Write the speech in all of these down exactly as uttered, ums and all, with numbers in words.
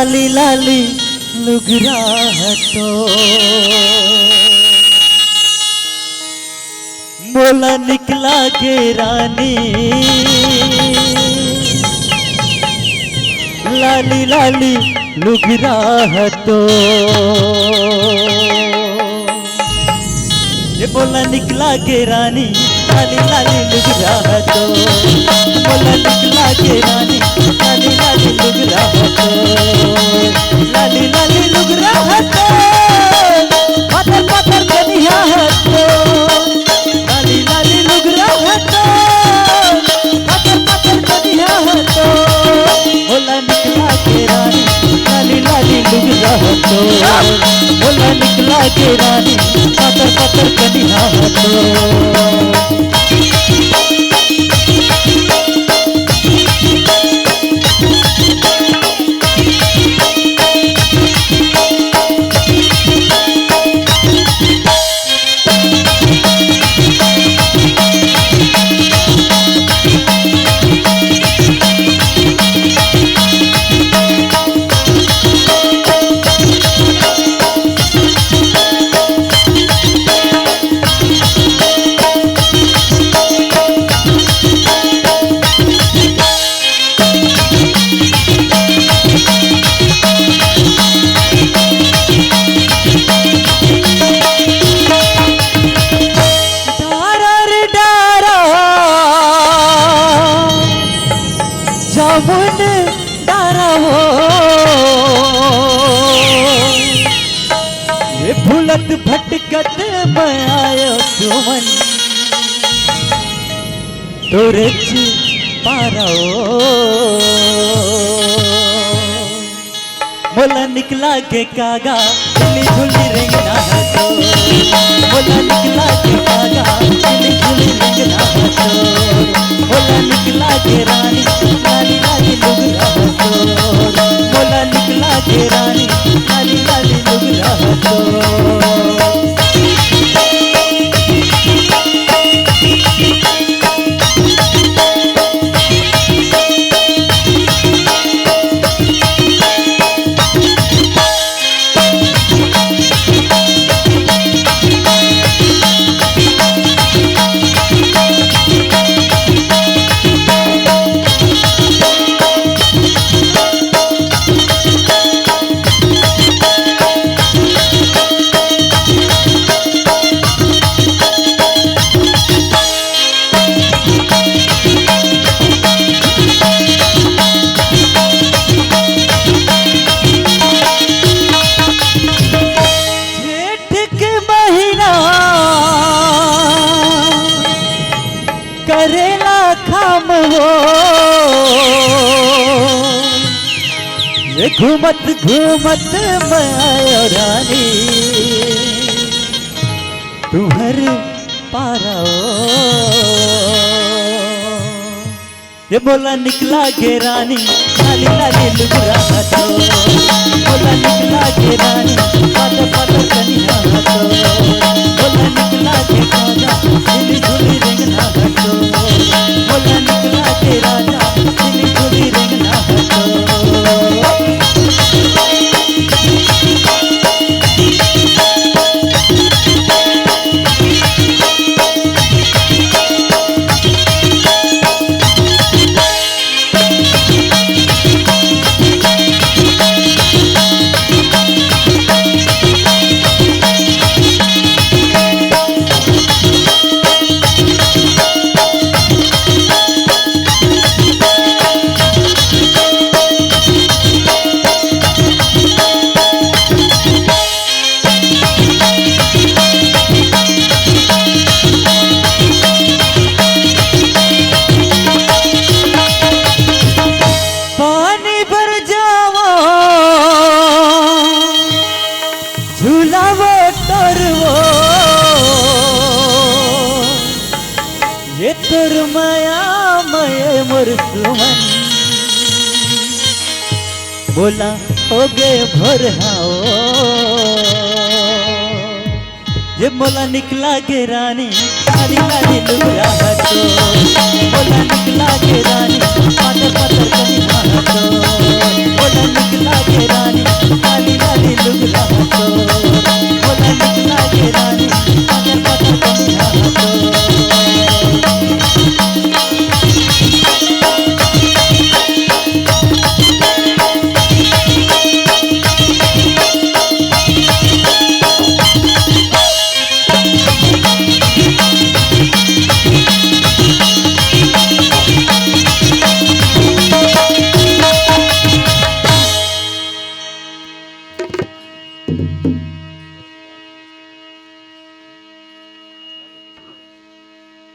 लाली लाली लुगरा ह तो मोला निकला गे रानी, लाली लाली लुगरा ह तो। ये मोला निकला गे रानी, लाली लाली लुगरा ह तो। मोला निकला गे रानी, लाली लाली लुगरा ह तो। लाली लाली लुगरा ह तो, पातर पातर कनिहा ह तो। लाली लाली लुगरा ह तो, पातर पातर कनिहा ह तो। मोला निकला गे रानी, लाली लाली लुगरा ह तो। मोला निकला गे रानी, पातर पातर कनिहा ह तो। डारा रे डारा, जामुन डारा हो, ये भुलत भटकत मैं आयो सुमन, तोरे ची पारा हो। मोला निकला गे कागा, झुली झुली रेंगना ह तो। मोला निकला गे कागा, झुली झुली रेंगना ह तो। मोला निकला गे रानी, लाली लाली लुगरा ह तो। मोला निकला गे रानी, लाली लाली लुगरा ह तो। जेठ के महीना करेला काम हो, ये घूमत घूमत मैं आयो रानी, तुम्हर पारा हो। ये मोला निकला गे रानी, लाली लाली लुगरा ह तो। मोला निकला गे रानी, पातर पातर कनिहा ह तो। मोला निकला गे कागा, झुली झुली रेंगना ह तो। मोला निकला गे राजा, झुली झुली रेंगना ह तो। पानी बर जावा झुलावो टरवो, ये तोर मया मय मोर सुमन, बोला हो गे भोर हाओ। ए मोला निकला के रानी, काली काली लुगरा हतो। मोला निकला के रानी, पातर पातर कनिहा हतो। मोला निकला के रानी, काली काली लुगरा हतो। मोला निकला के रानी, पातर पातर कनिहा हतो।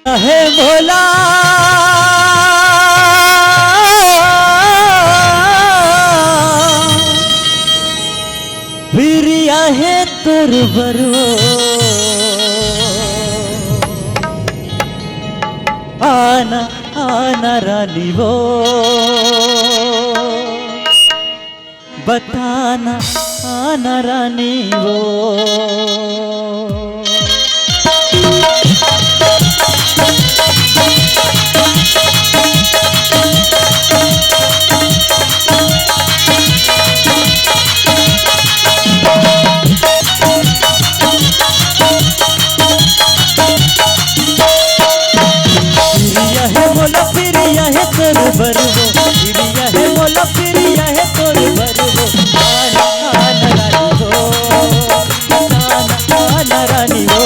हे भोला, प्रिया हे तोर बरवो, आना आना रानी वो। बताना आना रानी वो। प्रिया हे मोला प्रिया हे तोर बरवो, प्रिया हे मोला प्रिया हे तोर बरवो। आना आना रानी हो, आना आना रानी हो,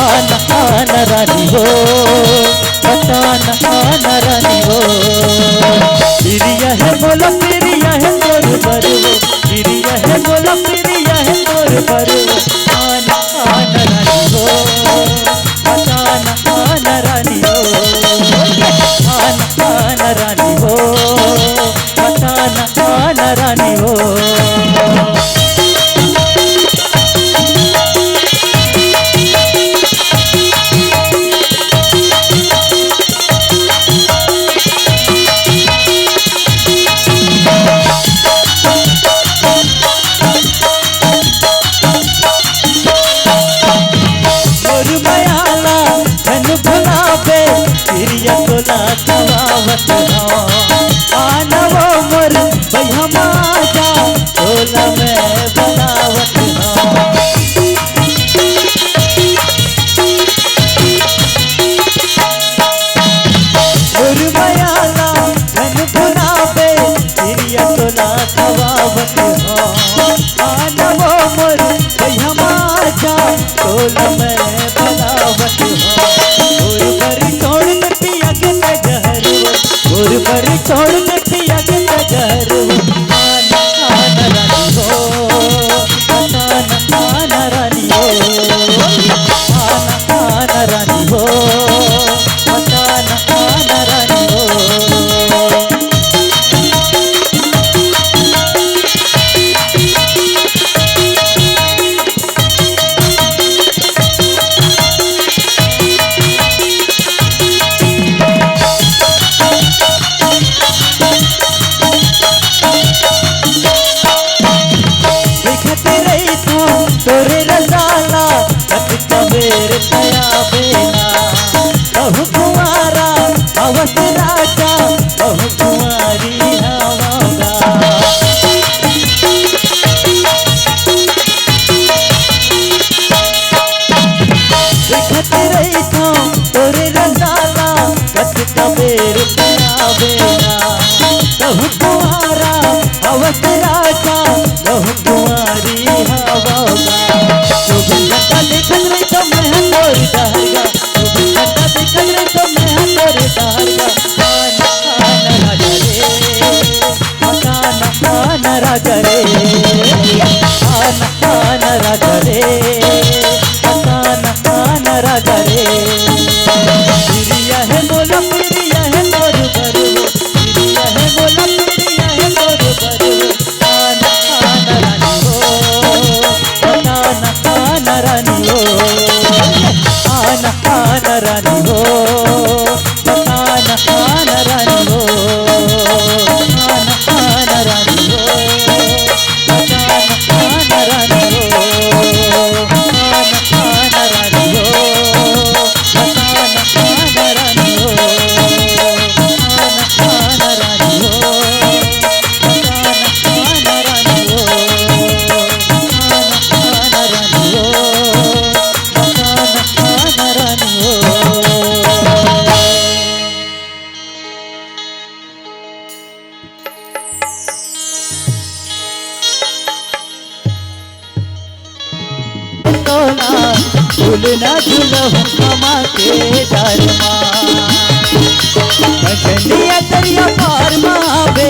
आना आना रानी हो, बताना आना रानी हो। प्रिया हे मोला प्रिया हे तोर बरवो, प्रिया हे मोला प्रिया हे तोर बरवो। आना आना रानी हो, बताना आना रानी हो, आना आना रानी हो, बताना आना रानी हो। मोर मयाला झन भुलाबे, किरिया तोला खवावत हौं। आना वो मोर बइहा माजा, तोला मैं बनावत हौं। मोर मयाला झन भुलाबे, किरिया तोला खवावत हौं। आना वो मोर बइहा माजा, तोला मैं बनावत हौं। मोर बर छोड़ दे पिया के ते जहरवा, मोर बर छोड़ दे पिया के ते जहरवा। आना आना रानी हो, आना आना रानी हो, आना आना रानी हो, आना आना रानी हो। झुलना झुलहूँ ममा के डार मा। बजनिया तरिया पार मा बे,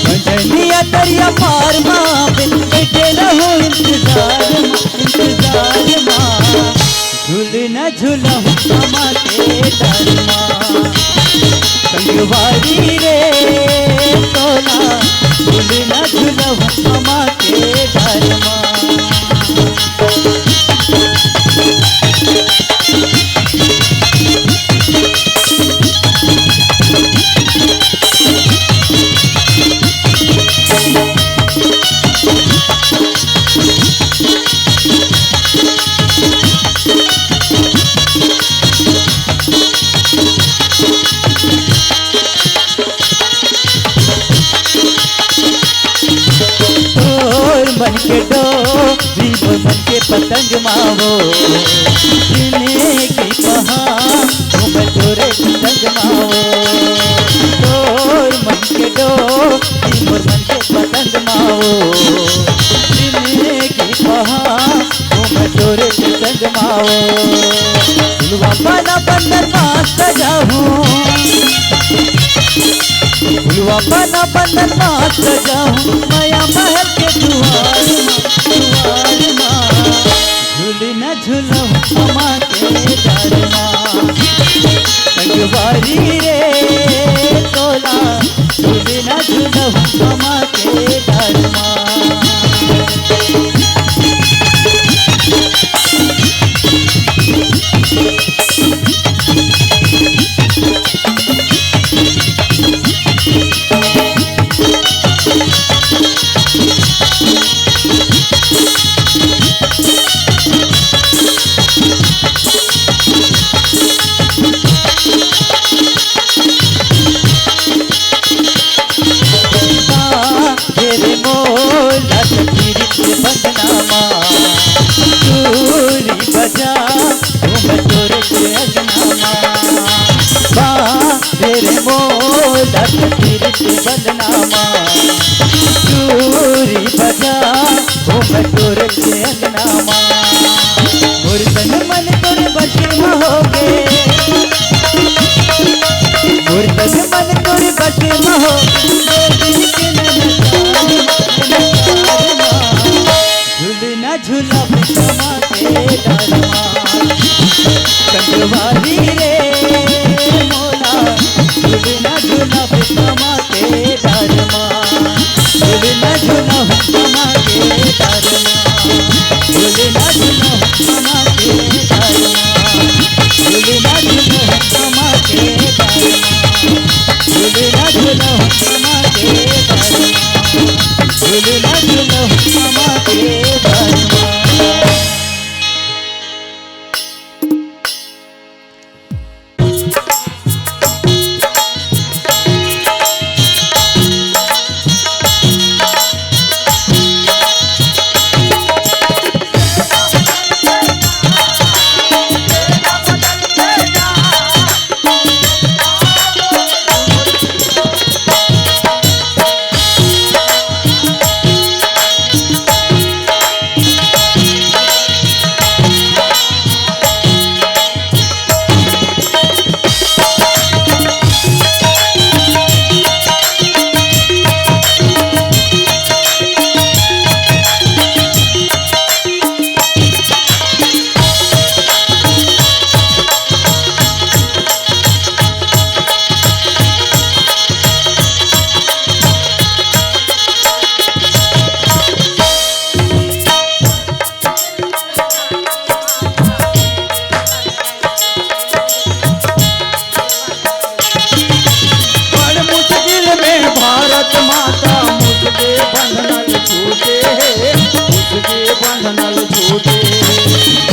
बजनिया तरिया पार मा बे, बैठे रहूँ इंतजार मा, इंतजार मा। झुलना झुलहूँ ममा के डार मा। संगवारी रे तोला, झुलना झुलहूँ ममा के डार मा। तोर मन के डोरी, मोर मन के पतंग मा वो, जिंदगी कहाँ घूमे तोरे संग मा वो। तोर मन के डोरी, मोर मन के पतंग मा वो, जिंदगी कहाँ घूमे तोरे संग मा वो। फुलवा पाना बंधन मा सजाहूँ, फुलवा पाना बंधन मा सजाहूँ, मया महल के दुआर मा, दुआर मा। झुलना झुलहूँ ममा के डार मा। संगवारी रे तोला, झुलना झुलहूँ ममा के डार मा। तेरे मोला सखीरी के बदनामा, चूरी बजा घूम तोरे के अंगना मा। बा तेरे मोला सखीरी के बदनामा, चूरी बजा घूम तोरे के अंगना मा। मोर तन मन तोर बस मा होगे, मोर तन मन तोर बस मा होगे, दो दिन के नैना चार मा, नैना चार मा। झुलना झुलहूँ ममा के डार मा। संगवारी रे मोला, झुलना झुलहूँ ममा के डार मा। झुलना झुलहूँ ममा के डार मा। झुलना झुलहूँ ममा के डार मा। झुलना झुलहूँ ममा के डार मा। झुलना झुलहूँ ममा के डार मा। झुलना झुलहूँ ममा के डार मा। बड़ मुश्किल में भारत माता, मुझके बंधनल छूटे हे, मुझके बंधनल छूटे।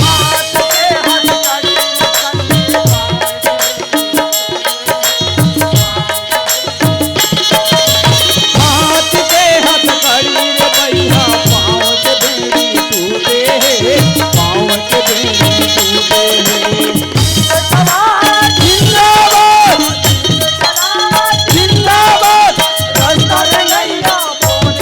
हाथ के हथकड़ी, हाथ के हथकड़ी रे भैया, पाँव के बेड़ी टूटे हे, पाँव के बेड़ी टूटे हे। जिंदाबाद, जिंदाबाद, जिंदाबाद। रास्ता रे नैया बोल।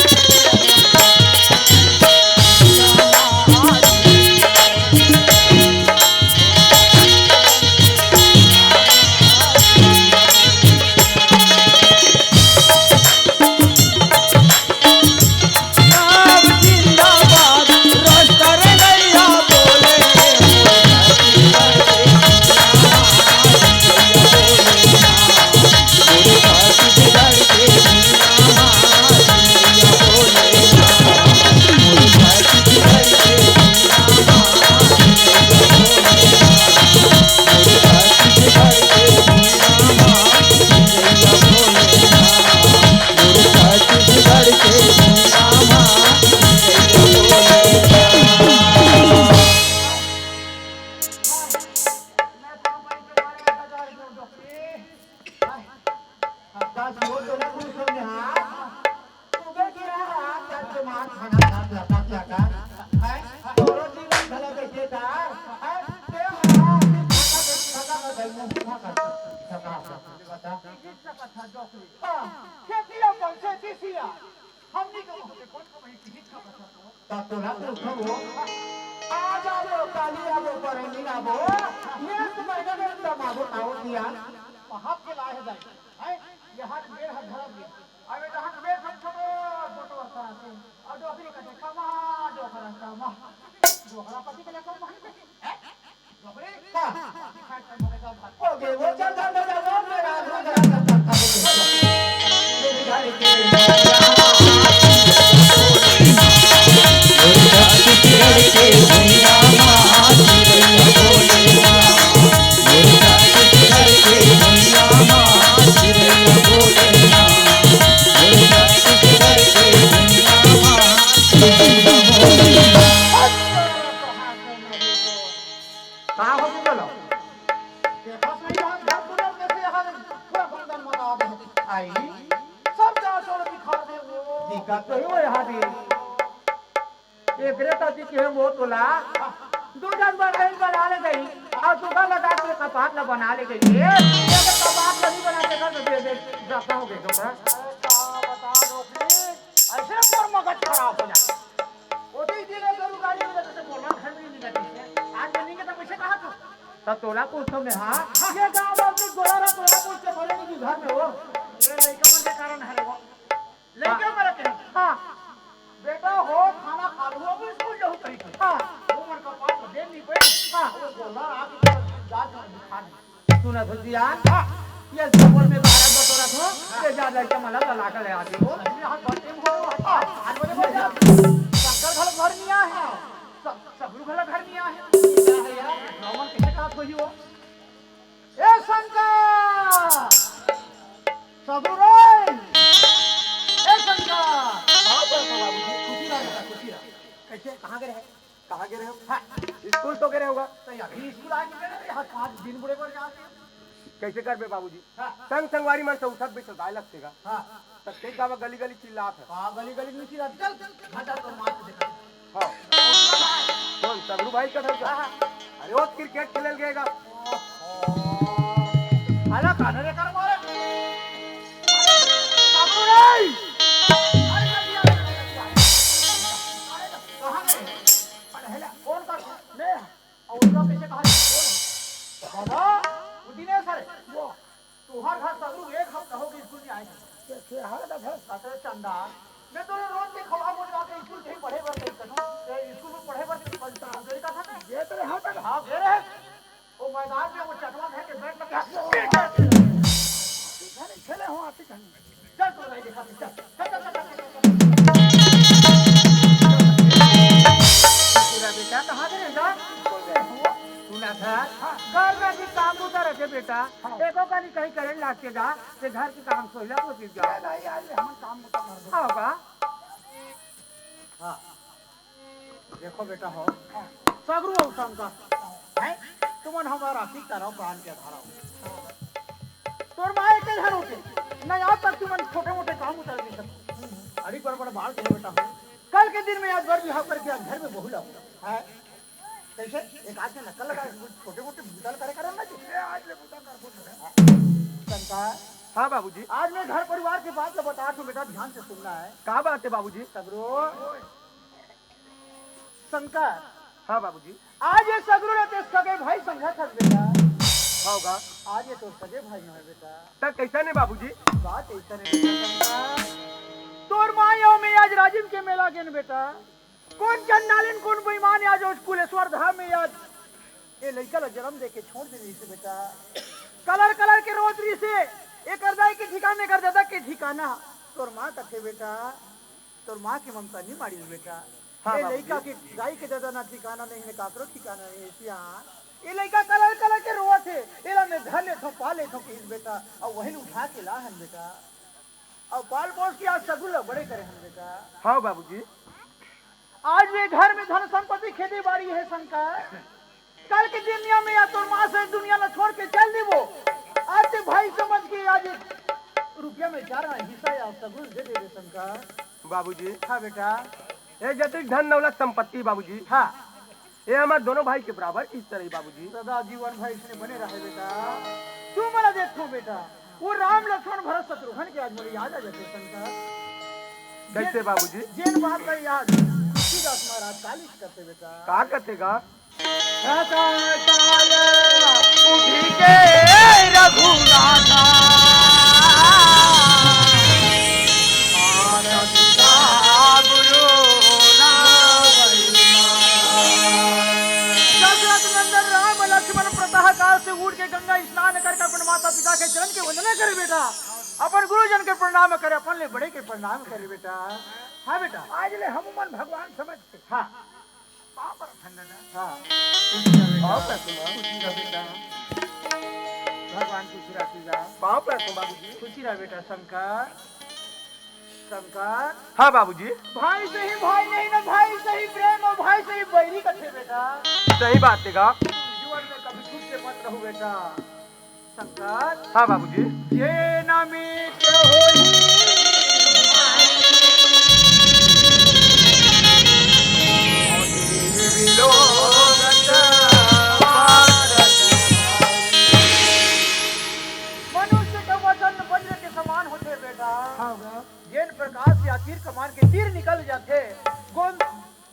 खींच सकत हा डोकरी। हाँ, खेती अपन से किसिया। हमनी के मुंह में कौन कमाई खींच सकत हा तो? तब तोला पूछो वो। आज आबो, काली आबो, परनी आबो। ये तो महीना में तब आबो, आओ दिया। वहाँ के लाए जाए। हैं? यहाँ मेर हर धरम में। अबे जहाँ मेर सब छोटो, छोटो करते। और डोकरी का देखा, वाह, डोकरा का, वाह। डोकरा पति के लेकर वहीं पे। हैं? का हो गया बोलो? देखत नहीं रहत, घर कुदर में से यहाँ पूरा बंधन बना दे। आई, सब चार छोड़ दिखा दे वो। दिक्कत तो ही वो यहाँ भी। एकरे तो जी के वो तोला, दू जन बढ़ई बना ले गई, और दूसरा लगा के कपाट ला बना ले गई। ये, ये तो कपाट ला नहीं बना के कर दे, दे, दे, जाता हो गया, तो का? अरे, का बता दो, please। ऐसे मोर मगज खराब हो जाता। ओती दिन गरु गाड़ी में जैसे बोला, घर में नहीं निकलती है। आज नहीं निकलता, कैसे कहा तू? तब तोला पूछो मैं, हाँ? ये गाँव में अपनी गोला रहा, तोला पूछ के भरे नहीं घर में हो। ये लड़का मन के कारण है वो। लड़का हाँ। मन के। हाँ। बेटा हो, खाना खा लो, अब स्कूल जाओ कहीं पर। हाँ। वो मन का पास तो दे नहीं पाई। हाँ। वो गोला रहा कि जा, जा, दिखा दे। सुना सुन दिया। हाँ। ये सब बोल में बारह बटोरा थो, ये जा लड़का मला तो लाकर ले आती हो। अरे, हाँ, बटे हो। हाँ। आठ बजे बोल जा। शंकर घर, घर नहीं आया है। सब, सब घर, घर नहीं आया है। क्या है यार? नौमन कैसे कहा कोई हो? ए शंकर! सगुरई! ए शंकर! हाँ, बोल, बोल, बाबूजी। खुशी रह बेटा, खुशी रह। कैसे? कहाँ गए रहे? कहाँ गए रहे हो? हाँ। स्कूल तो गए रहे होगा। तो अभी स्कूल आके गए रहे, यहाँ पाँच दिन बुढ़े पर जाते हैं। कैसे करबे बाबूजी? हाँ। संग संगवारी मन से उठत बैठत आए लगते गा। हाँ। तब कई का गली गली चिल्लात है। हाँ, गली गली नहीं चिल्लात। चल, चल, चल, घर जा, तो मार के देखा। हाँ। कौन, सगरू भाई का घर का? हाँ, हाँ। अरे, वो क्रिकेट खेलल गएगा। ओहो। आला कान रे कर मारे। सगरू रे। अरे, जल्दी आ, जल्दी आ। कहाँ गए? अरे, हेला, कौन कर? ले। और उनका कैसे कहा? बाबा, वो दिनेश है। वो। तुहार घर सगरू एक हफ्ता हो गए स्कूल नहीं आए। के, के हाल है बस? अरे चंदा, मैं तो रोज के खवा मोट जाके स्कूल कहीं पढ़े बर कहीं करूँ। ए, स्कूल में पढ़े बर कहीं पढ़ता हूँ, गए का था ना? ये तो यहाँ तक। हाँ, गए रहे। वो मैदान में वो चटवा है के बैठ लगे। आती कहानी खेले हो, आती कहानी। चल तो नहीं देखा, चल, चल, चल, चल। पूरा बेटा कहाँ गए जा? स्कूल गए हो। सुना था? हाँ। घर में भी काम होता रखे बेटा। हाँ। एको कनी कहीं करे लाग के जा, ते घर के काम सोइला को चीज जा। ए भाई, आज हम काम बता कर दो। हाँ बा। हाँ। देखो बेटा हो, हाँ। सगरू हो शंकर। हैं? तुमन हमारा आशिक तारा प्राण के आधार हो। तोर माँ एक घर होते, न आज तक तुमन छोटे मोटे काम उतर नहीं सकते। अड़ी बड़ बड़ बाढ़ के बेटा हो। कल के दिन में आज बर बिहाव करके आज घर में बहू लाओ। हैं? कैसे? एक आध के नकल लगा, छोटे मोटे भूतल करे करो ना जी। ये आज ले भूतल कर बोल रहे हैं। शंकर, हाँ बाबूजी। आज मैं घर परिवार के बात तो बता, तू बेटा ध्यान से सुनना है। का बात है बाबूजी? सगरो। शंकर। हाँ बाबूजी। आज ये सगरो रहते सगे भाई समझा था बेटा। हाँ होगा। आज ये तो सगे भाई नहीं बेटा। तब कैसा नहीं बाबूजी? बात ऐसा नहीं बेटा शंकर। तोर माँ यो में आज राजिम के मेला गेन बेटा। कौन चंडालिन, कौन बेईमान आज उस कुलेश्वर धाम में आज ये लइका ला जन्म दे के छोड़ दे रही से बेटा। कलर कलर के रोत रही से, एकर दाई के ठिकाना, एकर दादा के ठिकाना। तोर माँ कथे बेटा, तोर माँ के ममता नहीं मारिस बेटा। हाँ, ये बाबूजी। लइका के दाई के दादा ना ठिकाना नहीं, ने काकरो ठिकाना नहीं है सिया। ये लइका कलर कलर के रोवत है, एला मैं धर लेथो, पा लेथो कहिस बेटा, और वही उठा के ला हन बेटा। और पाल पोस के आज सगुल बड़े करे हन बेटा। हाँ बाबूजी। आज वे घर में धन संपत्ति खेती बाड़ी है शंकर। कल के दिन या में या तोर माँ से दुनिया ला छोड़ के चल देबो। आज ते भाई समझ के आज एक रुपया में चार आना हिस्सा या सगुल दे दे रे शंकर। बाबूजी। हाँ बेटा। ये जतिक धन दौलत संपत्ति बाबूजी। हाँ। ये हमार दोनों भाई के बराबर की तरह ही बाबूजी। सदा जीवन भाई इसने बने रहे बेटा। तू मला देखो बेटा। वो राम लक्ष्मण भरत शत्रुघ्न के आज मोला याद आ जाथे शंकर। कैसे बाबूजी? जेन बात ला याद तुलसीदास महाराज काली करथे बेटा। का कथे गा? प्रातः काल उठि के रघुनाथा, आनंद गुरु नावै। दशरथ नंदन राम लक्ष्मण प्रातः काल से उठ के गंगा स्नान करके अपन माता पिता के चरण के वंदना करे बेटा, अपन गुरुजन के प्रणाम करे, अपन ले बड़े के प्रणाम करे बेटा। हाँ बेटा। आज ले हम मन भगवान समझ के। हाँ। पाँव परत हन दादा। हाँ। खुशी रह बेटा। पाँव परत हन। खुशी रह बेटा। भगवान खुशी राखी गा। पाँव परत हन बाबूजी। खुशी रह बेटा शंकर। शंकर। हाँ बाबूजी। भाई से ही भाई नहीं ना, भाई से ही प्रेम और भाई से ही बैरी कथे बेटा। सही बात हे गा। जीवन में कभी छूट के मत रहू बेटा। शंकर। हाँ बाबूजी। जे ना मीत होई मनुष्य के वचन वज्र के समान होथे बेटा। हाँ गा। जेन प्रकार से आ तीर कमान के तीर निकल जाथे, गोल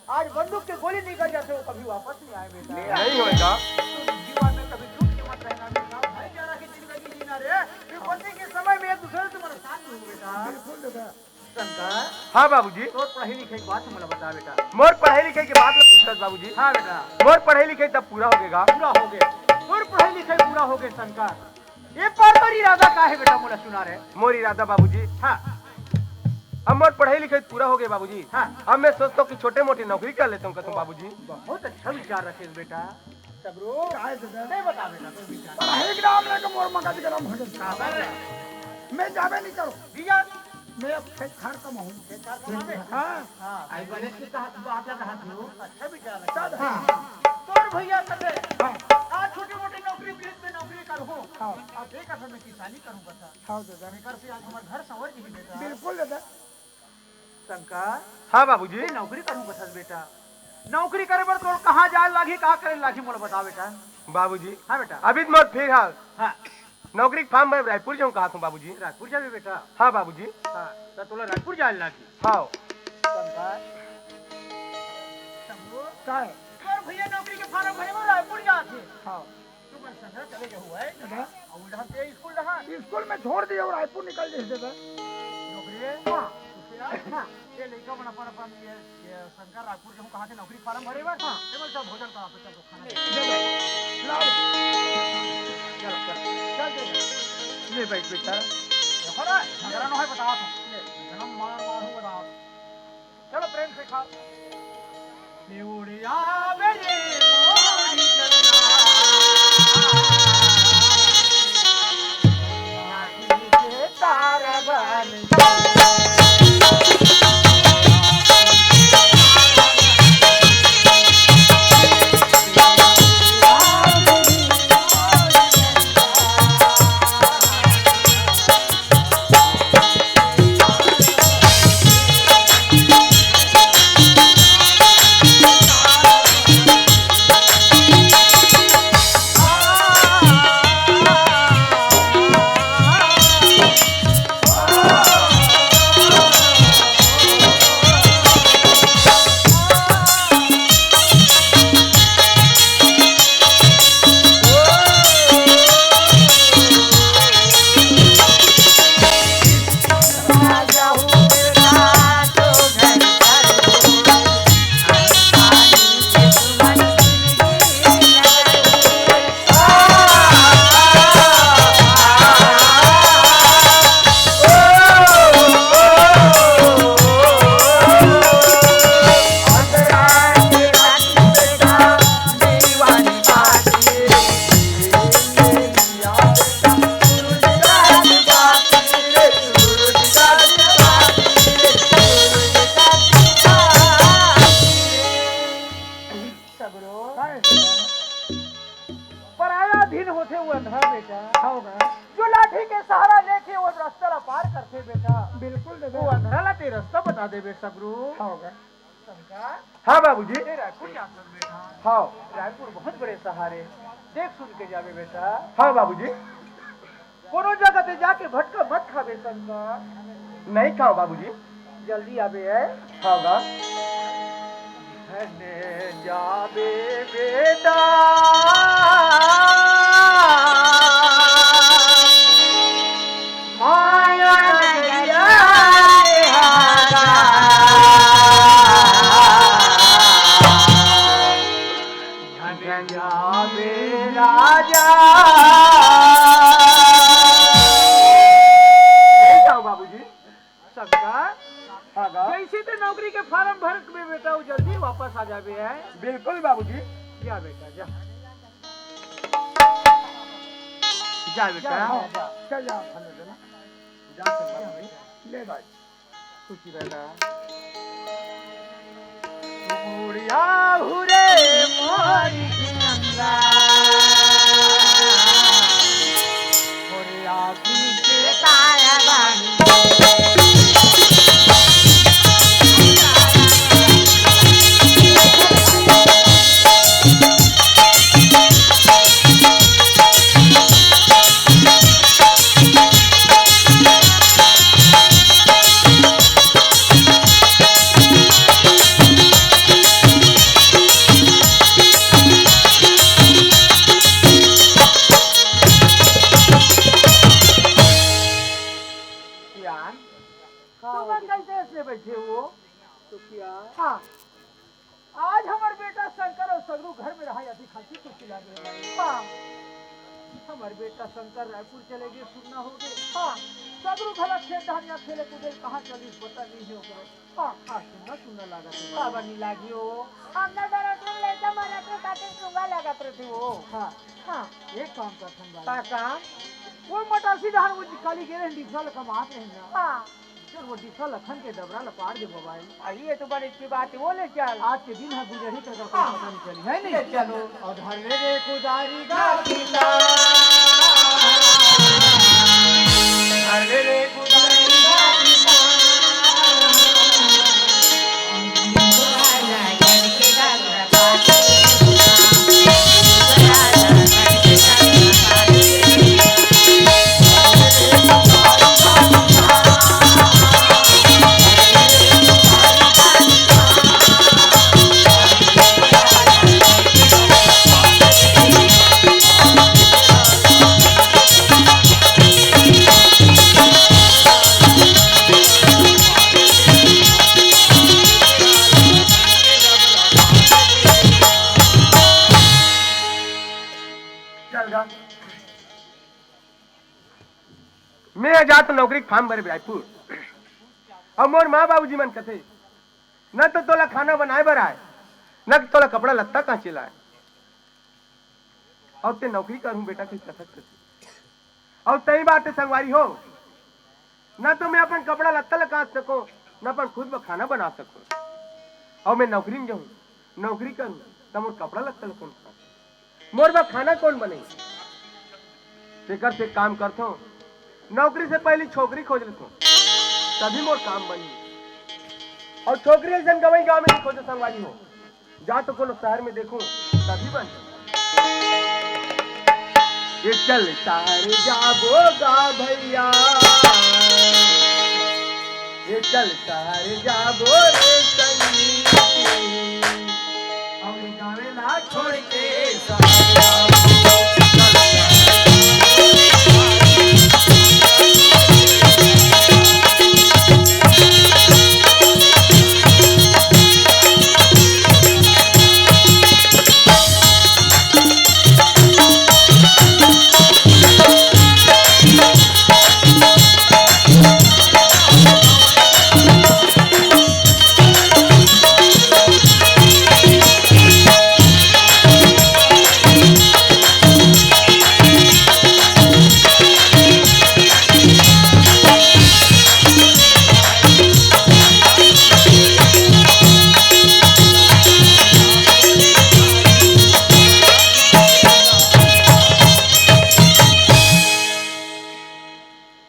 आज बंदूक के गोली निकल जाथे, वो कभी वापस नहीं आए बेटा। नहीं होएगा। तुम जीवन में कभी झूठ के मत रहना बेटा। भाईचारा की जिंदगी जीना रे। विपत्ति के समय में एक दूसरे से तुम्हारा साथ दो बेटा। बिल्कुल दादा। शंकर। हाँ बाबूजी। तोर पढ़ाई लिखाई के बात मोला बता बेटा। मोर पढ़ाई लिखाई के बात ला पूछत बाबूजी। हाँ बेटा। मोर पढ़ाई लिखाई तब पूरा हो गएगा। पूरा हो गए। तोर पढ़ाई लिखाई पूरा हो गए शंकर। ये पर तोर इरादा का हे बेटा, मोला सुना रे। मोर इरादा बाबूजी। हाँ। अब मोर पढ़ाई लिखाई पूरा हो गए बाबूजी। हाँ। अब मैं सोचता हूँ कि छोटे मोटे नौकरी कर लेता हूँ कसम बाबूजी। बहुत अच्छा विचार रखे बेटा। सगरू। काय दादा? नहीं बता बेटा, कोई विचार। पढ़ाई के नाम लेके मोर मगज गरम हो जाता। काबर रे? मैं जाबे नहीं करूँ। भैया। मैं अब खेत खार कमाऊँ। खेत खार कमाबे? हाँ। हाँ। आई बने की कहा तू बात लगा तू। अच्छा विचार रखे। दादा। हाँ। तोर भैया कर रहे। हाँ। आज छोटे मोटे नौकरी, खेत में नौकरी करूँ। हाँ। अब एक असल में किसानी करूँ बता। हाँ दादा। एकर से आज हमार घर संवर जही बेटा। बिल्कुल दादा। शंकर। हाँ बाबूजी। ये नौकरी करूँ कथस बेटा। नौकरी करे बर तोर कहाँ जाए लागही, का करे लागही मोला बता बेटा। बाबूजी। हाँ बेटा। अभी तो मोर फिलहाल हाँ। नौकरी के फॉर्म भरे रायपुर जाऊँ कहा तू बाबूजी। रायपुर जाबे बेटा। हाँ बाबूजी। हाँ, तो तोला रायपुर जाए लागही। हाँ। शंकर। शंभू। का है? तोर भैया नौकरी के फॉर्म भरे बर रायपुर जात हे। हाँ। तू मन संघरा चले गए हुआ है। दादा। और उधर से स्कूल रहा। स्कूल में छोड़ दिए और रायपुर निकल गए दादा। नौकरी है? हाँ। दूसरा? हाँ। ये लड़का मन अपन, अपन ये, ये शंकर रायपुर के हूँ कहाँ के नौकरी फॉर्म भरे बर? हाँ। ये बोल, चल भोजन करा, चल तो खाना दे। दादा, लाओ। चल, चल, चल, चल। ले बैठ बेटा। देखो ना, झगड़ा ना होय, बतावत हूँ। ले। इतना मार मार हूँ, बतावत हूँ। चलो प्रेम से खाओ। ले उड़ आवे रे मोरी चंदा, माटी के तारा बन। सगरो। काय? पराया अधीन होथे वो अंधरा बेटा। हव गा। जो लाठी के सहारा लेके वो रस्ता ला पार करथे बेटा। बिल्कुल दादा। वो अंधरा ला ते रस्ता बता देबे सगरो। हव गा। शंकर। हाँ बाबूजी। ते रायपुर जा सकत बेटा। हाँ। रायपुर बहुत बड़े शहर हे। देख सुन के जाबे बेटा। हाँ बाबूजी। कोनो जगह ते जाके भटका मत खाबे शंकर। नहीं खाओ बाबूजी। जल्दी आबे है। खाओगा। धन जाबे बेटा। माया नगरिया हागा। धन जाबे राजा। यही जाओ बाबूजी। शंकर, हाँ गा। जैसे ते नौकरी के फार्म भर के बेटा, वो जल्दी वापस आ जाबे है। बिल्कुल बाबूजी। जा बेटा, जा। जा बेटा। जा, जा, चल जा, खाने देना। जा, चल बाबूजी। ले भाई। खुशी रह। बुढ़िया हुरे मोरी नंदा, मोरी आँखी के तारा बानी। यार, तुम कैसे ऐसे बैठे हो? तो क्या? हाँ, आज हमर बेटा शंकर अउ सगरू घर में रहा, अभी खांसी तो चिल्ला गए। हाँ, हमर बेटा शंकर रायपुर चले गए, सुनना हो गए। हाँ, सगरू घला खेत धानिया खेले कूदे, कहाँ चलिस पता नहीं है ओकरे। हाँ, हाँ, सुनना, सुनना लागत है। बाबा नहीं लागी हो। हमने डरत रहे, लइका मरत रहे, खातिर सुंगा लागत रहती हो। हाँ, हाँ। एक काम करथन बाबा। का काम? वो मटासी डहर वो काली गे रहे, डिफरा ल कमात रहे ना। हाँ। चल, वो डिफरा लखन के डबरा ल पाड़ दे मोबाइल। अरे, ये तो बड़ी अच्छी बात है, वो ले चल। आज के दिन है गुजरी कर हाँ। पता नहीं चली, है नहीं? ले चलो। और धर ले रे कुदारी गाती का। धर ले रे कुदारी गाती का। चल गा। मैं जात नौकरी के फार्म भरे रायपुर। अब मोर माँ बाबूजी मन कथे, न तो तोला खाना बनाए बर आए, न तो तोला कपड़ा लत्ता कांचे लाए। अब ते नौकरी करहूँ बेटा, कही कथक कथे। अब तई बात है संगवारी हो, न तो मैं अपन कपड़ा लत्ता ल कांच सको, न अपन खुद बर खाना बना सको। अब मैं नौकरी में जाहूँ, नौकरी करूँ, त मोर कपड़ा लत्ता ल कौन कांच? मोर बर खाना कौन बने? तेकर से काम करथो, नौकरी से पहली छोकरी खोज लेथो, तभी मोर काम बनही। और छोकरी ऐसन गंवई गांव में नहीं खोजो संगवारी हो, जा तो कोनो शहर में देखो, तभी बन। ये चल शहर जाबो गा भैया, ये चल शहर जाबो रे संगी। अउरी गावे ला छोड़ के शहर जाबो।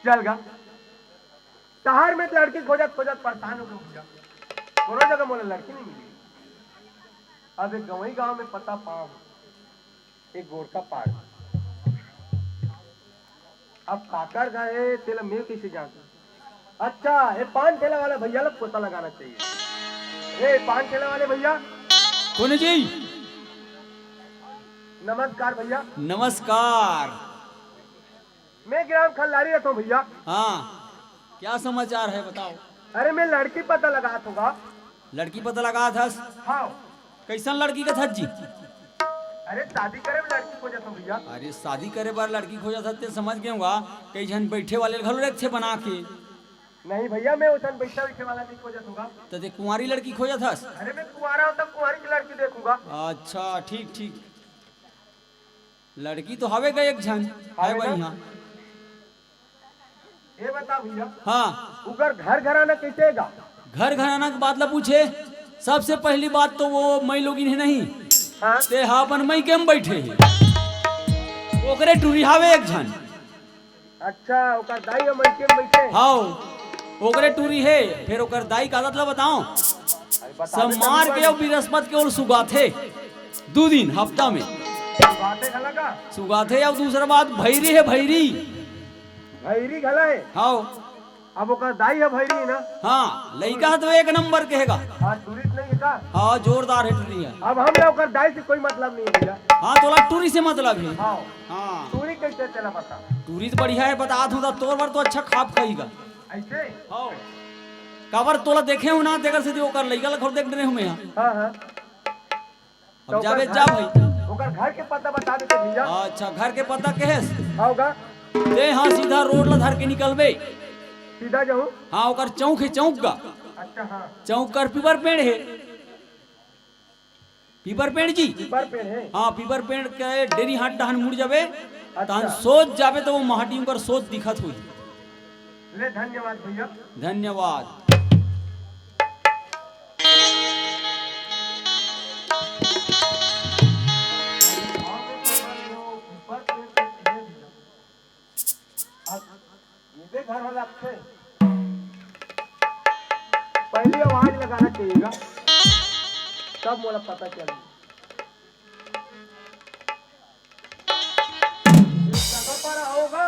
चल गा। शहर में तो लड़की खोजत खोजत परेशान हो गए भैया, कोनो जगह मोला लड़की नहीं मिली। अब एक गंवई गांव में पता पाव, एक गोरखा पाड़। अब काकर घर हे, तेला मैं कइसे जानहूं? अच्छा, ये पान ठेला वाले भैया ला पोता लगाना चाहिए। ए, पान ठेला वाले भैया। कोन जी? नमस्कार भैया। नमस्कार। मैं ग्राम खल्लारी रहता हूँ भैया। हाँ, क्या समाचार है बताओ? अरे, मैं लड़की पता लगात हूँ गा। लड़की पता लगात हस? हाँ। कइसन लड़की कथस जी? अरे, शादी करे बर लड़की खोजत हूँ भैया। अरे, शादी करे बर लड़की खोजत हस ते समझ गेंव गा, कई झन बइठे वाले घलो रखथे बना के। नहीं भैया, मैं ओइसन बइठे बइठे वाला नहीं खोजत हूँ गा। त ते कुंवारी लड़की खोजत हस? अरे, मैं कुंवारा हूँ, तब कुंवारी की लड़की देखूंगा। अच्छा, ठीक ठीक। लड़की तो हवे गा एक झन, हाय हवे ना? बढ़िया। ये बता भैया। हाँ। ओकर घर घराना कइसे हे गा? घर घराना के बात ला पूछे, सबसे पहली बात तो वो मइलोगिन हे नहीं, हाँ। ते हा अपन मइके म बइठे हे, ओकरे टूरी हवे एक झन। अच्छा, ओकर दाई ह मइके म बइठे हे। हाँ, ओकरे टूरी हे। फेर ओकर दाई के आदत ला बताओ, अरे बता दे, सोमार के अउ बिरस्पत के ओला सुगाथे दू दिन हफ्ता में। सुगाथे घला का? सुगाथे। अउ दूसरा बात, भैरी हे, भैरी। भैरी घला हे? हाँ। अब ओकर दाई ह भैरी ना? हाँ, लइका ह तो एक नंबर के हे गा। हाँ, टूरी नहीं हे का? हाँ, जोरदार हे टूरी ह। अब हम ला ओकर दाई से कोई मतलब नहीं हे भैया। हाँ, तोला टूरी से मतलब हे। हाँ। हाँ। टूरी कइसे हे तेला बता। टूरी तो बढ़िया हे, बतात हूँ त तोर बर तो अच्छा खाप खाही गा। अइसे? हाँ। काबर तोला देखे हूँ ना, तेकर सेती ओकर लइका ला घलो देख डरे हूँ मैं ह। हाँ, हाँ। अब तो जाबे ओकर जा घर, भाई। ओकर घर के पता बता देते भैया। अच्छा, घर के पता कहेस? हाँ, होगा। ते हाँ, सीधा रोड ला धर के निकलबे। सीधा जाऊँ? हाँ, ओकर चौक हे, चौक गा। अच्छा, हाँ। चौक कर पीपर पेड़ हे। पीपर पेड़ जी? पीपर पेड़ हे। हाँ, पीपर पेड़ के डेरी हाथ डहन मुड़ जाबे, अच्छा। तहन सोच जाबे त वो माटी ओकर सोच दिखत होही। ले, धन्यवाद भैया। धन्यवाद। अब ये घर वाला अच्छे। पहली आवाज लगाना चाहिएगा, तब मोला पता चल। ये सगा पारा होगा।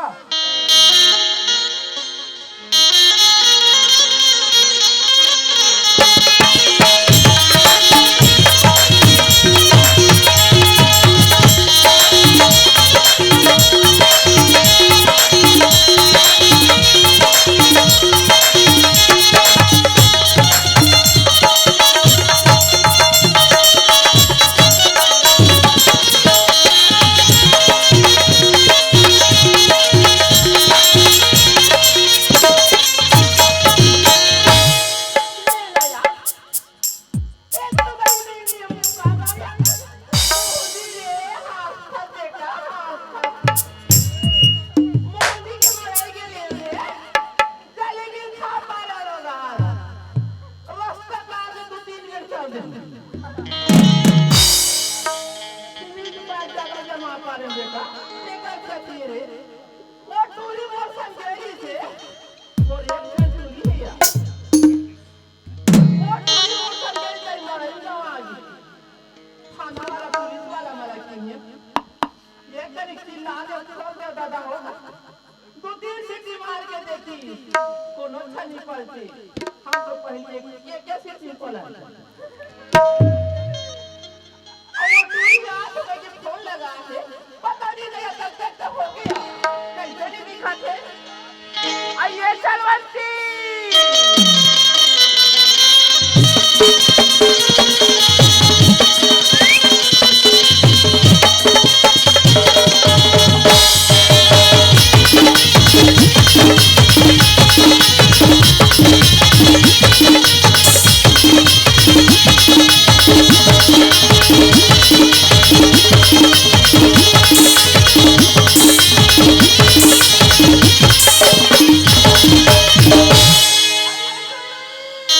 दू तीन सीटी मार के देखी, कोनो छनी पलटी। हम तो पहले एक, एक, एक सीटी पलट। अब वो टूरी रात में के फोन लगा के, पता नहीं नहीं तब तक तो हो गया। कैसे नहीं दिखा थे? आइए चलवंती।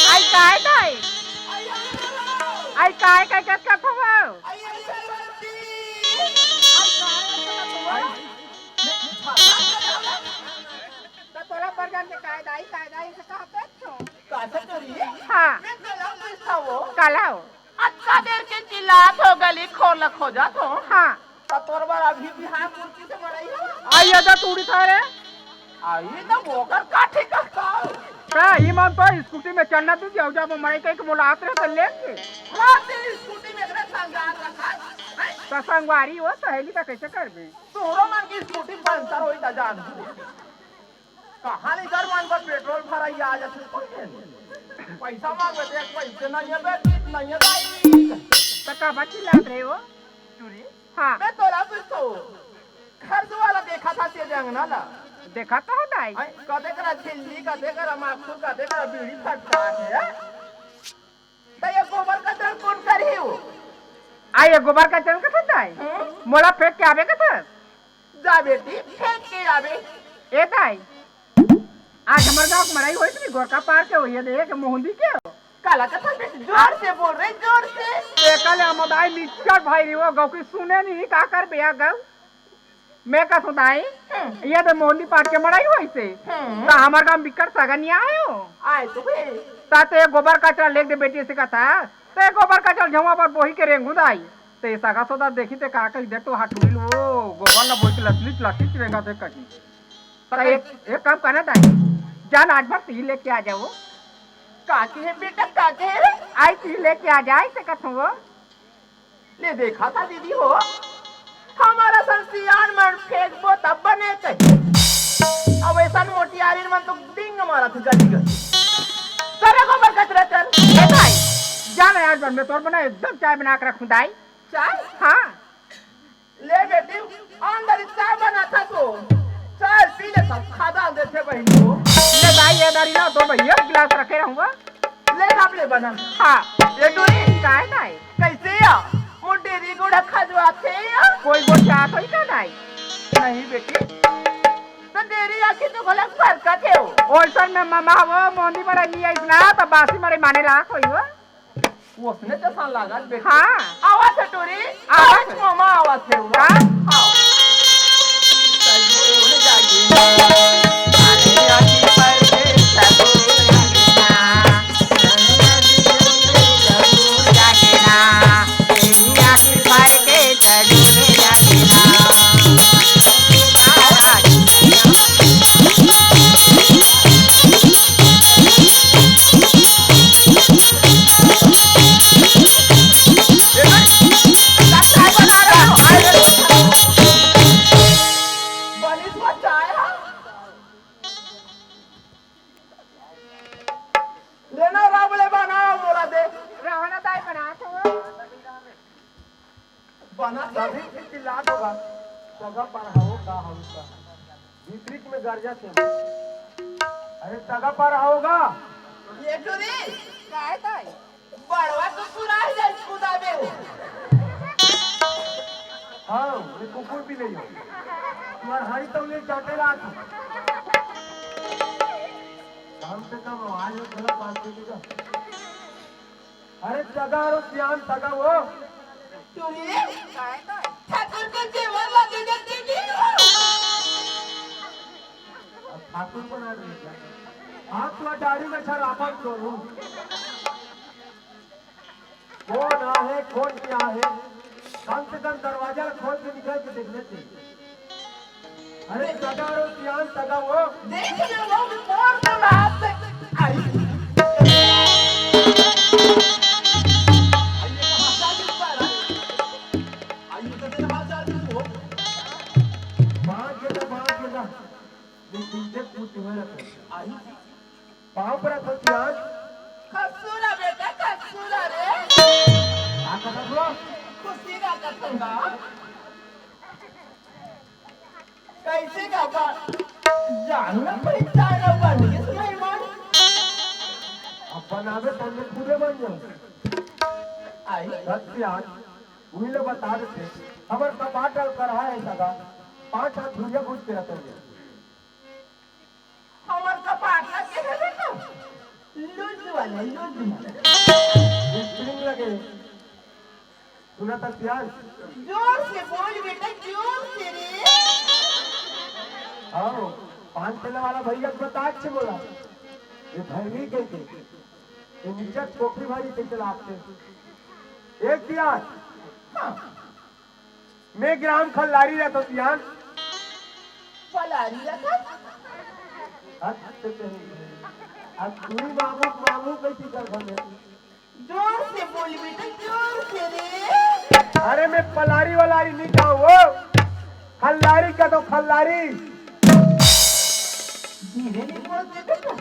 आई काय दाई? आई काय काय कस करत हवव? त तोला परधान के काय दाई, काय दाई से कहत हस? का से करी? हाँ। मैं कलम पूछता वो। कलम। अतका देर के चिल्लात हो, गली खोर ल खोजत हो। हाँ। त तोर बर अभी बिहान मुर्गी से मरई हो। आइए तो टूरी थारे। आई त ओकर का ठीक का? का ई मन तो स्कूटी में चढ़ना दीजिए, अउ जब मड़ई कहीं के बोलात रहे त लेके। हाँ, ते स्कूटी में एकरे संगवारी रखा। हैं? त संगवारी हो, सहेली का कैसे करबे? तोरो मन की स्कूटी पंचर होई त जान। कहाँ ले घर मन पर पेट्रोल भराई आ जाथे कोई के? पैसा मांगे ते पैसे नहीं है बेटी, नहीं है दाई। त का बात चिल्लात रहे हो? टूरी, हाँ। मैं तोला पूछतो, घर दुआर ला देखा था तेरे अंगना ला? देखा तो हो दाई। आई, कदे करा झिल्ली, कदे करा माखुर, कदे करा बीड़ी फटका है। त ये गोबर कचरा कोन करही हो? आ ये गोबर कचरा कथस दाई? हम्म? मोला फेंक के आबे कथस? जा बेटी, फेंक के आबे। ए दाई, आज हमर गांव के मड़ई होइस नी, गोरका पार के होइए दे के मोहंदी के। काला कथस बेटी, जोर से बोल रे, जोर से। ते कले हम दाई निच्चट भाई रे, वो गौ की सुने नहीं, का करबे आ गौ? मैं कथों दाई, हम्म। ये दे मोहंदी पार के मड़ई होइस हे। हम्म। त हमर गांव बिकट सगा नहीं आए हो। आए तो बे। त ते गोबर कचरा लेके दे बेटी से कथा, ते गोबर कचरा झुआ पर बोही के रेंगू दाई। ते सगा सोदा देखी ते का कही दे तो हटुइल वो गोबर ला बोही के लटलिच लटलिच रेंगा दे कही। त एक, एक काम करना दाई, जान आज भर ती लेके आ जाओ। का कहे बेटा, का कहे रे? आई ती लेके आ जाए से कथों वो। ले देखा था दीदी हो, हमर असन सियान मन फेंकबो तब बने कही। अब ऐसन मोटियारिन मन तो डिंग मारत हे गली गली। करे गोबर कचरा चल। ए भाई, जा ना आज भर मैं तोर बना एकदम चाय बना के रखूं दाई। चाय? हाँ। ले बेटी, अंदर चाय बना था तो। चाय पी ले सब खा डाल देथे बहन को। ले दाई, ये दारी ना तो भैया गिलास रखे रहूंगा। ले ना ले बना। हाँ। ये टूरी, काय दाई? कैसे या? मोर डेरी गोड़ा खजवाथे या? कोई गोठियात होई का दाई? नहीं बेटी। त डेरी आखी तो गलत फरकत हे हो। ओइसन में ममा वो मोहंदी मड़ई नहीं आइस ना, त बासी मड़ई माने लात होई हो। ओसने जैसा लागत बेटी। हाँ। आवा से टूरी। आवा से। ममा आवा से हुआ। हाँ। हाँ। लेना राम ले बनाओ मोला दे। रहना दाई बना तो। बना तभी फिर चिल्लात होगा। सगा पर हो का हो का। भीतरी में गर्जा से। अरे सगा पर होगा। ये टूरी। काय दाई? बड़वा तो पूरा ही जाए कुदाबे हो। हाँ, ये कुकुर भी नहीं हो। तुम्हारा हाई तो ले जाते रात। कम से कम आवाज में थोड़ा पास कीजिएगा। अरे सगा रो सियान सगा वो। टूरी, ठाकुर को जेवर ला दे देती थी। अब ठाकुर को ना दे दिया। आप तो अटारी में छर आपन करूं। कौन आहे, कौन क्या है? कम से कम दरवाजा खोल के निकल के देख लेते। अरे सगा रो सियान सगा वो। देख ले वो भी बोर तो रात से आई। आई ये कहाँ से आ गई बाहर? आई ये कहाँ से आ गई वो? बांध के तो बांध के ना। लेकिन देख पूछ हुए रखे। आई पाँव पर रखो सियान। खसुरा बेटा, खसुरा रे। का कहत हो? खुशी का कसुरा। कैसे का बा? जान ना पहचान ना बन के सुनाई मान। अब बनावे तब में खुदे बन जाओ। आई। सत्य आज उही ले बता देते। हमर कपाट अउ करहा है सगा। पाँच हाथ धुरिया बुझ के रहते हैं। हमर कपाट लगे है बेटा, लूज वाला, लूज वाला। स्प्रिंग लगे। सुना था प्यार। जोर से बोल बेटा, जोर से रे। हाँ, पान ठेला वाला भैया को बता अच्छे बोला। ये भैरी कह के, ये नीचा कोठरी भारी से चलाते। एक प्यार। हाँ। मैं ग्राम खल्लारी रहता हूँ, ध्यान। खल्लारी रहता? अच्छा कहीं। अब तू मामू, मामू कैसी कर भले? जोर से बोल बेटा, जोर से रे। अरे मैं पलारी वलारी नहीं कहूँ वो, खल्लारी कह दो, खल्लारी। धीरे नहीं बोलते बेटा।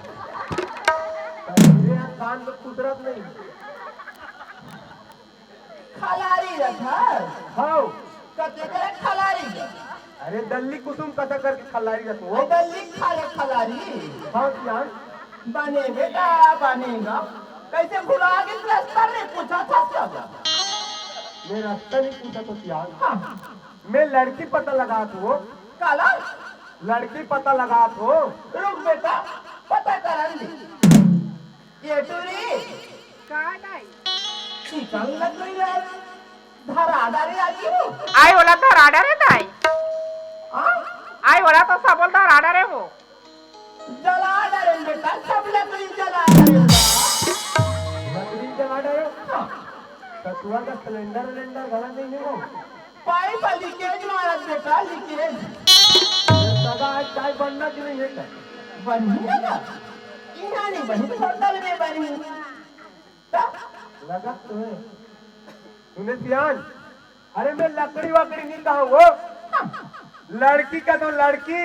अरे यार, कान में कुदरत नहीं। खलारी रखस। हाँ। कते करे खलारी रख। अरे दल्ली कुसुम कथा करके खलारी रखो। ओ दल्ली खा ले खलारी। हाँ सियान। बने बेटा, बनेगा। कैसे भुला के रास्ता नहीं पूछा था सब? मैं रास्ता नहीं पूछा तो सियान। हाँ। मैं लड़की पता लगा तू। काला? लड़की पता लगा तू। रुक बेटा, पता करन दे। ये टूरी। का दाई? चिकन लग गई रे। धरा डारे आजी हो। आई वाला धरा डारे दाई। हाँ? आई वाला तो सबल धरा डारे वो। जला डारे बेटा, सब लकड़ी जला डारे। लकड़ी जला डारे? हाँ। सतुआ का सिलेंडर विलेंडर घला नहीं है वो। पाइप लीकेज मारत बेटा, लीकेज। ये सदा आज चाय बनना कि नहीं है क्या? बनी है ना? इहाँ नहीं बनी, होटल में बनी। लगत तो है। तूने सियान, अरे मैं लकड़ी वकड़ी नहीं कहा वो, लड़की कह दो, लड़की।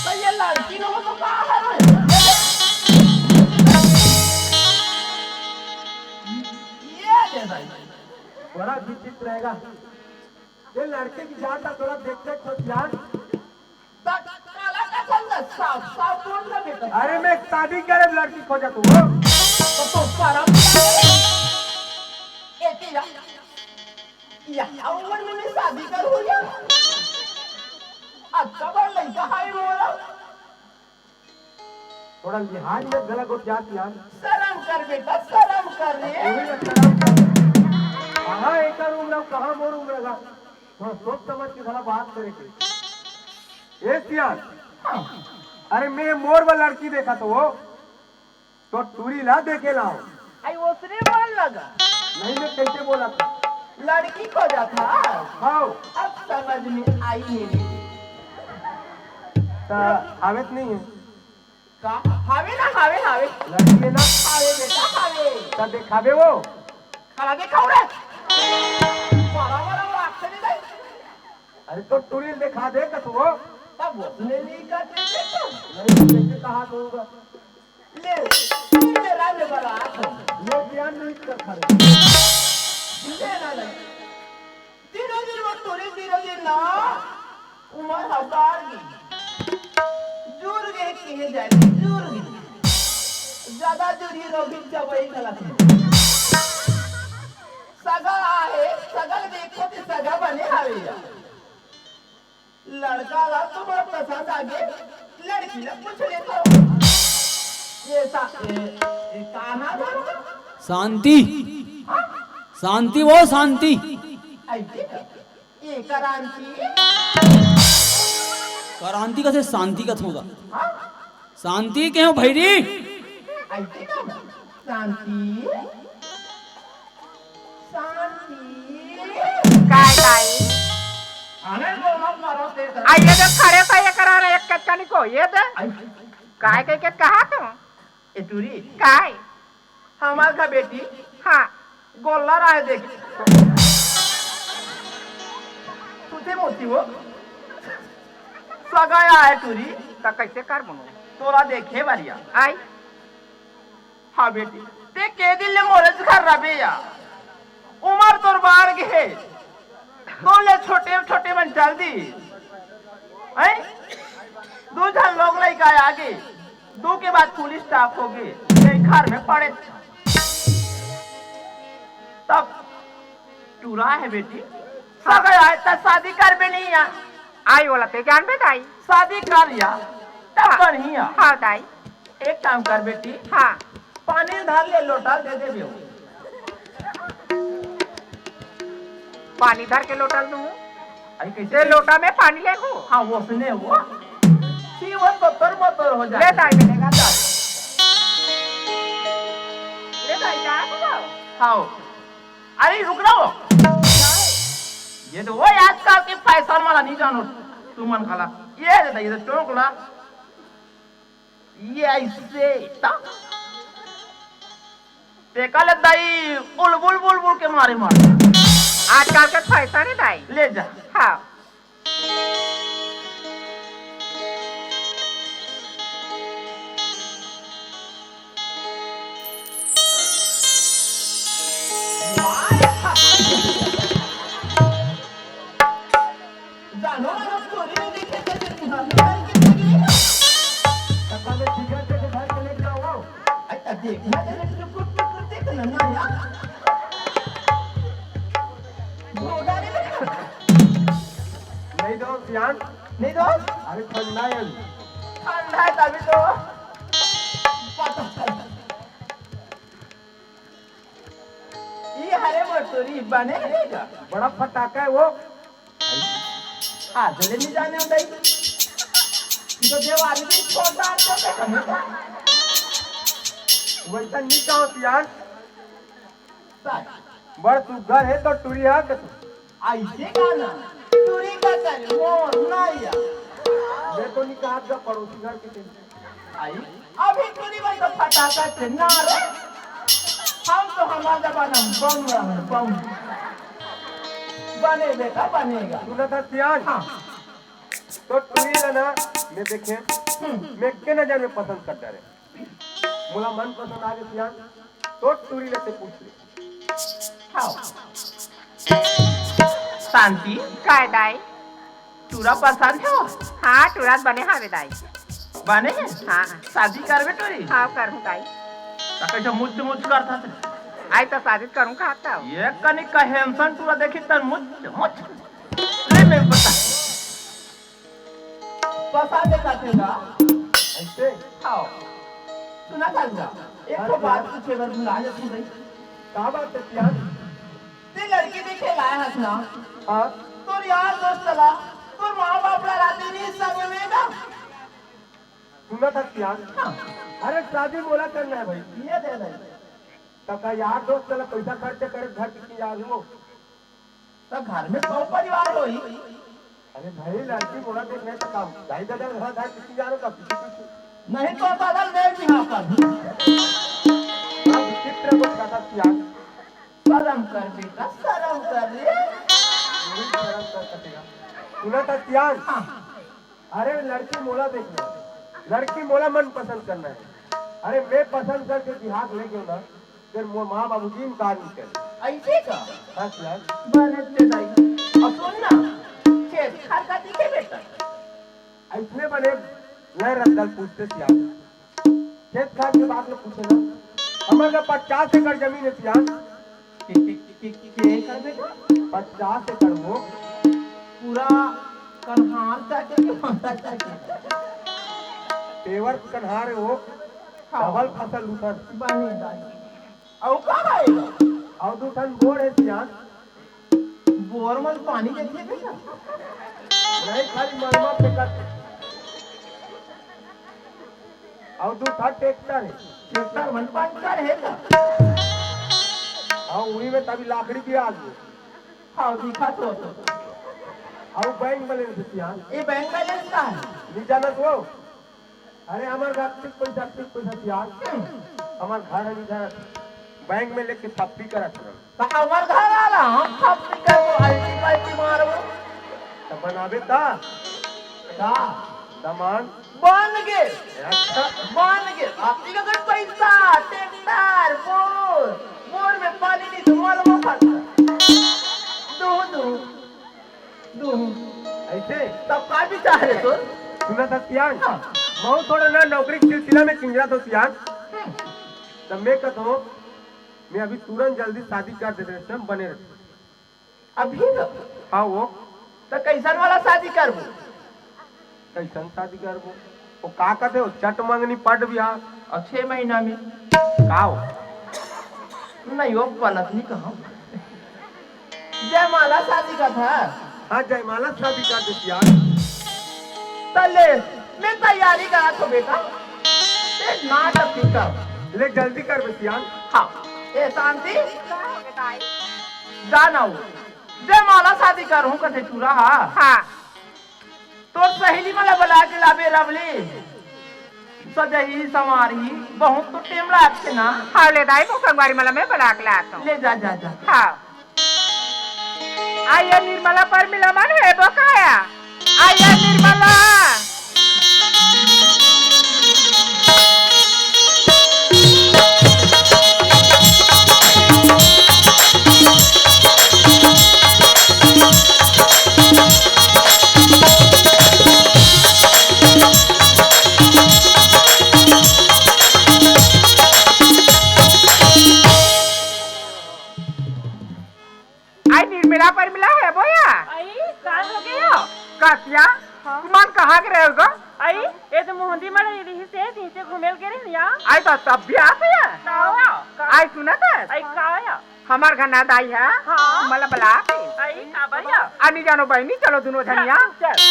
तो ये लड़की लोगों को कहा है? ये दे भाई। बड़ा विचित्र रहेगा। ये लड़के की जान का थोड़ा देख देख सोच यार। त काला का समझा? साफ, साफ बोल ना बेटा। अरे मैं शादी करे लड़की खोजत हूँ। तो, तो शर्म नहीं आवे? एक या, या उम्र में मैं शादी करूँ या? अच्छा बड़ लड़का है मोरा। थोड़ा लिहाज में गला गोत जात यार। शर्म कर बेटा, शर्म कर रे। वही ना शर्म कर। कहाँ एकर उम्र, कहाँ मोर उम्र का? थोड़ा सोच समझ के साला बात करे के। ए सियान, अरे मैं मोर बर लड़की देखा तो वो, तो टूरी ला देखे लाओ। आई ओसने बोल लगा। नहीं, मैं कैसे बोला था? लड़की खोजा था। हाँ। अब समझ में आई मेरी। तो आवत नहीं है। का? हावे ना, हावे, हावे। लड़की है ना? हावे बेटा, हावे। तो देखावे वो। खड़ा देखाऊ रे। बड़ा, बड़ा, बड़ा, आँख से नहीं गई। अरे तो टूरी देखा दे कथुओ। तब उसने नहीं कर दे तो। नहीं, कैसे कहा दूंगा? ले, ले राम ने बड़ा आँख। ले ज्ञान नहीं कर खा रहे। ले ना, ले। धीरे धीरे वो टूरी धीरे धीरे ना, उमर हजार की। जुर गए कहे जाए, जुर गए। ज्यादा जुर ही रोगी जबई गलत है। सगा आहे, सगा ल देखो ते सगा बने हावे या। लड़का ला तुम्हार पसंद आगे, लड़की ला पूछ लेता हूँ। ये सा-, ये, ये का नाम है? शांति। हाँ? शांति वो शांति। ऐसे क्या? ये करांती? करांती कथे शांति कथे होगा। हाँ? शांति के हो भैरी? ऐसे क्या? शांति? शांति? काय ताई? अरे बोला मरो ते तो। आ ये जो खड़े था ये करा रहे एक कच्चा निको, ये दे। आई। काय के के कहा तू? ए टूरी। काय? हमार घर बेटी। हाँ। गोल्ला राय देख। तुझे मोती वो। सगाया है टूरी। त कैसे कर मनो? तोला देखे बारिया। आई। हाँ बेटी, ते के दिन ले मोरे घर रबे या। उमर तोर बाढ़ गे हे। तोर ले छोटे, छोटे मन चल दी। हैं? दू झन लोग लइका आगे। दू के बाद पुलिस स्टाफ होगे। ते घर में पड़े। तब टूरा है बेटी। सगा आए त शादी करबे नहीं या। आई वाला ते जानबे ताई। शादी कर या। तब हाँ। बढ़िया। हाँ ताई। एक काम कर बेटी। हाँ। पानी धर ले लोटा दे दे बेऊ। पानी धर के लोटा दूँ? अरे कैसे? ये लोटा में पानी ले को? हाँ, वो सुने वो। सी वो तोतर मोतर हो जाए। ले ताई मिलेगा जा। ले ताई जा को? हाँ। अरे रुक रहा हो। ये तो वो आजकल के फैशन वाला नहीं जानो तुमन खाला। ये दे ये तो टोकला। ये ऐसे त तेका ले दाई बुलबुल बुलबुल के मारे मार। आजकल के फैशन है दाई। ले जा। हाँ। जानो ना, हम चोरी में देखे थे, तेरी हाथ में डाल के दे दिए। कपड़ा में सिगरेट के घर के लेके आओ। अच्छा, देखना जरा, टुकुर टुकुर देखना ना यार। घोड़ा रे। नहीं दो, सियान। नहीं दो। अरे, ठंडा है अभी। ठंडा है तभी तो। ये हरे मसूरी बने रहेगा। बड़ा फटाका है वो। आज ले नहीं जाने होता ही। तो देवारी भी छोटा तो कहीं का। वैसा नहीं कहो, सियान। बड़ सुग्घर है तो टुरी हा के तू। ऐसे गाना, टुरी का करे, मोर नैया। मैं तो नहीं कहा था पड़ोसी घर के थे। आई, अभी टुरी भाई तो फटाका से ना रे। हम तो हमारा जमाना में बम रहे, बम। बने बेटा, बनेगा। सुना था सियान? हाँ। तो टुरी ला ना, मैं देखे, हम्म। मैं के ना जाने पसंद कर डारे। मोला मन पसंद आ गे सियान, तो टुरी ले ते पूछ ले। हाँ। शांति। काय दाई? टुरा पसंद हो? हाँ, टुरा बने हावे दाई। बने है? हाँ। शादी करबे टुरी? हाँ, करहूँ दाई। त कैसे मुच मुच करथा ते? आई तो शादी करहूँ कहत हूँ। ये कनी का handsome टुरा देखी तन मुच मुच। ले मैं बता। पसंद है का तेरा? ऐसे? हाँ। सुना था ना, एक तो बात पूछे बर बुला ले तू भाई। का बात है सियान? ते लड़की देखे लाया हस ना? हाँ। तोर यार दोस्त ला, तोर माँ बाप ला राते नहीं संग में ना? सुना था सियान? हाँ। अरे शादी मोला करना है भाई। ये दे भाई। तका यार दोस्त ला पैसा खर्च करे घर की यार हो। त घर में सौ परिवार होही। अरे भाई, लड़की मोला देख नहीं सकता। दाई ददा घर दाई किसी जानो का पीछे पीछे। नहीं तो बदल दे भी हाँ कर। बड़ा विचित्र को कथा किया। शर्म कर बेटा, शर्म कर रे। नहीं शर्म कर सकेगा। सुना था सियान? हाँ। अरे लड़की मोला देखना है, लड़की मोला मन पसंद करना है। अरे मैं पसंद करके बिहार ले गयो ना, फिर मोर माँ बाबूजी इनकार नहीं करे। ऐसे का? हाँ सियान। बने ते दाई। और सुन ना, खेत खार का दिखे बेटा? ऐसने बने, ले रद्दल पूछते सियान। खेत खार के बात में पूछे ना। हमर का पचास एकड़ जमीन है सियान। के, के, के, के एकड़ बेटा? पचास एकड़ वो। पूरा कन्हार चाके के माता चाके। पेवर कन्हार है वो। हाँ। डबल फसल उठन। बने दाई। अउ का भाई? अउ दू ठन बोर है सियान। बोर मन पानी देथे बेटा? नहीं, खाली मलमा फेंकत। अउ दू ठन ट्रैक्टर है। ट्रैक्टर मन पंचर है का? हाँ, उही में तभी लाकड़ी भी आ गई। हाँ, दिखा तो। अउ बैंक बैलेंस है सियान। ये बैंक बैलेंस का है? नहीं जानत हो? अरे, हमर घर ठीक पैसा, ठीक पैसा सियान। हमर घर है इधर, बैंक में लेके थप्पी करत रहन। त हमर घर आला, हम थप्पी करबो, अल्टी पल्टी मारबो। त बनाबे त? का? सामान? बन गे। अच्छा। बन गे। अभी अगर पैसा, ट्रैक्टर, बोर, बोर में पानी नहीं तो मलबो खत्म। दो, दो। दो। ऐसे? तब का विचार है तोर? सुना था सियान? हाँ। बहुत थोड़ा ना नौकरी के सिलसिला में किंजरा तो सियान। हम्म। तब मैं कहता हूँ, मैं अभी तुरंत जल्दी शादी कर देते, सब बने रहते। अभी तो? हाँ वो। तो कैसन वाला शादी करबो? कैसन शादी करबो? वो का कहते हो, चट मंगनी पट ब्याह। और छह महीना में? का हो? नहीं, वो गलत नहीं कहा। जयमाला शादी का था। हाँ, जयमाला शादी का दे सियान। तले, मैं तैयारी करा तो बेटा। ए, नाटक नहीं कर। ले, जल्दी कर बे सियान। हाँ, ए, शांति। जाना हो। जयमाला शादी कर हूँ, कथे चूरा, हाँ। हाँ। तोर सहेली मन ला बला के लाबे रबली। सजही संवारही, बहुत तो टेम लागथे ना। हाँ, ले दाई, मोर संगवारी मन ला मैं बला के लात हँव। ले जा, जा, जा। हाँ। आइए निर्मला परमिला मन हे बकाया। आइए निर्मला। आई निर्मला परमिला हे बोया। आई, का हो गया? कसिया, हाँ। तुमन कहाँ के रहे हो गो? आई, ये तो मोहंदी मड़ई रही से, नीचे घूमे ल गे रही या। आई तो तब भी आते हैं। का होया? आई सुनत है? आई का होया? हमार घर ना दाई है। हाँ। मला बला के। आई, का बला? आनी जानो बहिनी, चलो दोनों झनिया। चल, चल।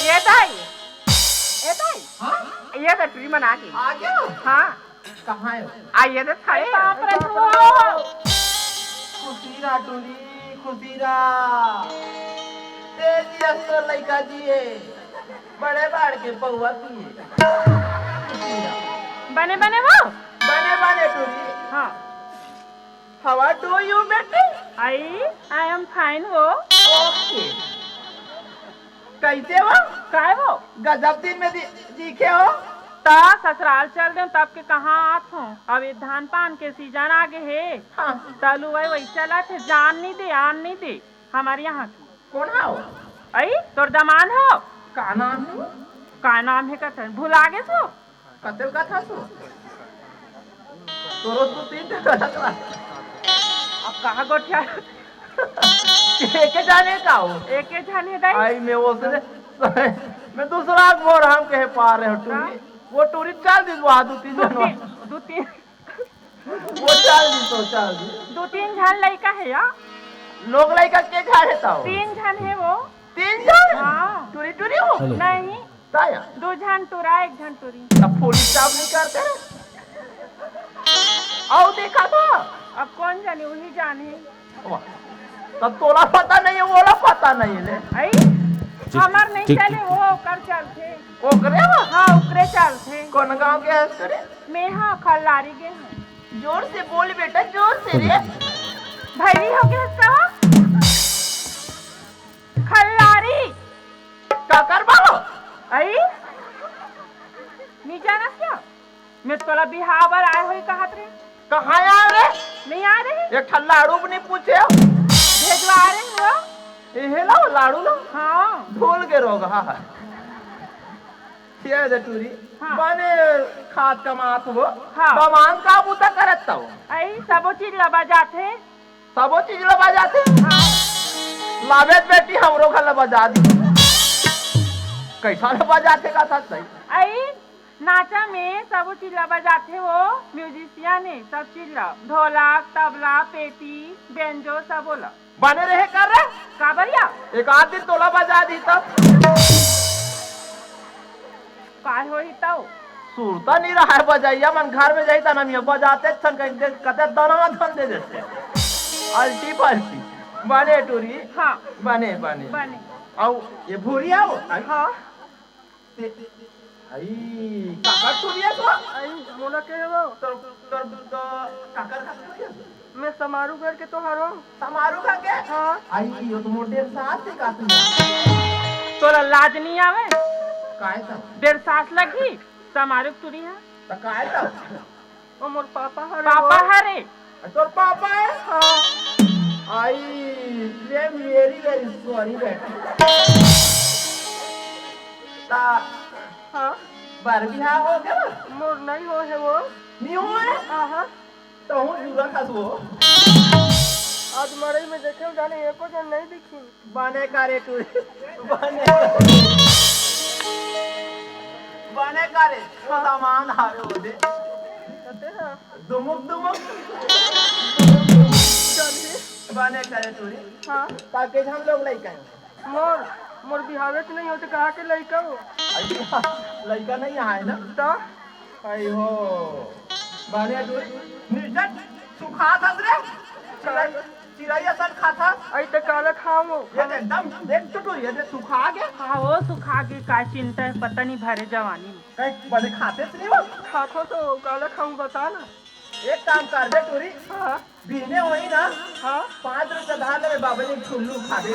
ये दाई, ए दाई। हाँ? ये तो टूरी मन आ गे। आ गया? हाँ। कहाँ है? आ ये तो खड़े। बाप रे, तू। खुशी रहा टूरी, खुशी रहा। तेजी अस तो लइका जी है। बड़े बाढ़ के पौवा पिए। बने बने वो? बने बने टूरी। हाँ। How do you बेटी? आई, I am fine वो। ओके। कैसे हो? काय वो? गजब दिन में दि-, दिखे हो। त ससुराल चल देव तब के कहाँ आत हो? अब ये धान पान के सीजन आ गे हे। हाँ। त लुवई वही चलत हे, जान नहीं दे, आन नहीं दे हमारे यहाँ की। कौन हो? आई, तोर दमान हो। का नाम है? का नाम है कथन? भुला गे सो? कते कथा सो? तोरो दू तीन ठे कथा। अब कहाँ गोठिया? एके जाने का हो? एके जाने दाई। आई मैं वो से, मैं दूसरा मोर हम कहे पा रहे हो टूरी। हाँ। वो टूरी चल दी वहाँ दू तीन दू जन। तीन, दू तीन। वो चल दी तो चल दी। दू तीन झन लइका है या? लोग लइका के झन है तो? तीन झन है वो। तीन झन? हाँ। टूरी टूरी हो? हेलो। नहीं। ताया। दो झन टूरा, एक झन टूरी। अब फुल स्टॉप नहीं करते रे। आओ देखा तो। अब कौन जाने, वही जाने। वाह। तब तोला पता नहीं है, वोला पता नहीं है ले। आई? ठीक, हमार नहीं ठीक, चले, ठीक, वो ठीक। ओकर चलथे। ओकरे वो? हाँ, ओकरे चलथे। कौन गांव के हस करे? मैं हाँ, खल्लारी गे हूँ। जोर से बोल बेटा, जोर से रे। भैरी हो गया हस तो? खल्लारी। काकर बाबा? आई? नहीं जानस क्या? मैं तोला बिहाव बर आए होई कहत रहे। कहाँ आए रे? नहीं आ रहे। एक ठन लाड़ू भी नहीं पूछे। भेजवा रहे हो? एहे ला लाड़ू ला? हाँ। भूल गे रोग, हाँ, हाँ। ये दे टूरी। हाँ। बने खात कमात हो। हाँ। दमान का बूता करत तव? आई सबो चीज लबा जाथे। सबो चीज ला बजाथे। हाँ। लावेत बेटी हमरो घर ला बजा दी। कैसा ला बजाथे का था सही? आई नाचा में सबो चीज ला बजाथे वो म्यूजिशियन है, सब चीज ला, ढोलक, तबला, पेटी, बेंजो, सबो ला। बने रहे कर रे। काबर या? एक आध दिन तोला बजा दी तब। काय होही तव? सुरता नहीं रहा है बजैया मन घर में जाई तना मिया बजाते छन कहीं दे कते दना धन दे देते। अल्टी पल्टी। बने टूरी। हाँ। बने, बने। बने। आओ, ये भूरी आओ। आई। हाँ। ते, आई, काका टूरी है तो? आई, मोला के हो? तो, तो, तो, तो, काकर, काकर टूरी है? मैं समारू घर के तो हरो। समारू घर के? हाँ। आई, यो तो मोर डेढ़ सास से का सुना। तोला लाज नहीं आवे? काय था? डेढ़ सास लगी, समारू टूरी है। तो काय था? ओ मोर पापा हरे पापा वो। हरे। तोर पापा है? हाँ। आई, मैं very, very sorry बेटा। ता हाँ। बार बिहाव हो गया? मोर नहीं हो है वो। नहीं हो है? हाँ, हाँ। तो हूँ जुरा खास वो। आज मड़ई में देखे जाने एको जन नहीं दिखी। बने करे टूरी, बने। बने करे, तो सामान हावे ओदे। कते हाँ? दुमुक, दुमुक। चलिए। बने करे टूरी। हाँ। ताके हम लोग लइका हैं। मोर, मोर बिहावे के नहीं होते, कहाँ के लइका हो? अच्छा, लइका नहीं है ना? तो? आई हो। बने टूरी, निर्जन, सुखात हस रे। चिरई, चिरई असन खात हस। अई त काला खाऊं? ये दे एकदम, देख तो टूरी, ये दे सुखा गे। हाँ हो, सुखा गे, का चिंता हे, पता नहीं भरे जवानी में। कहीं बने खाते से नहीं हो? खाथों तो काला खाऊं, बता ना। एक काम कर दे टूरी। हाँ। बिहने होही ना? हाँ। पाँच रुपया धार ले बाबा जी, ठुल्लू खा दे।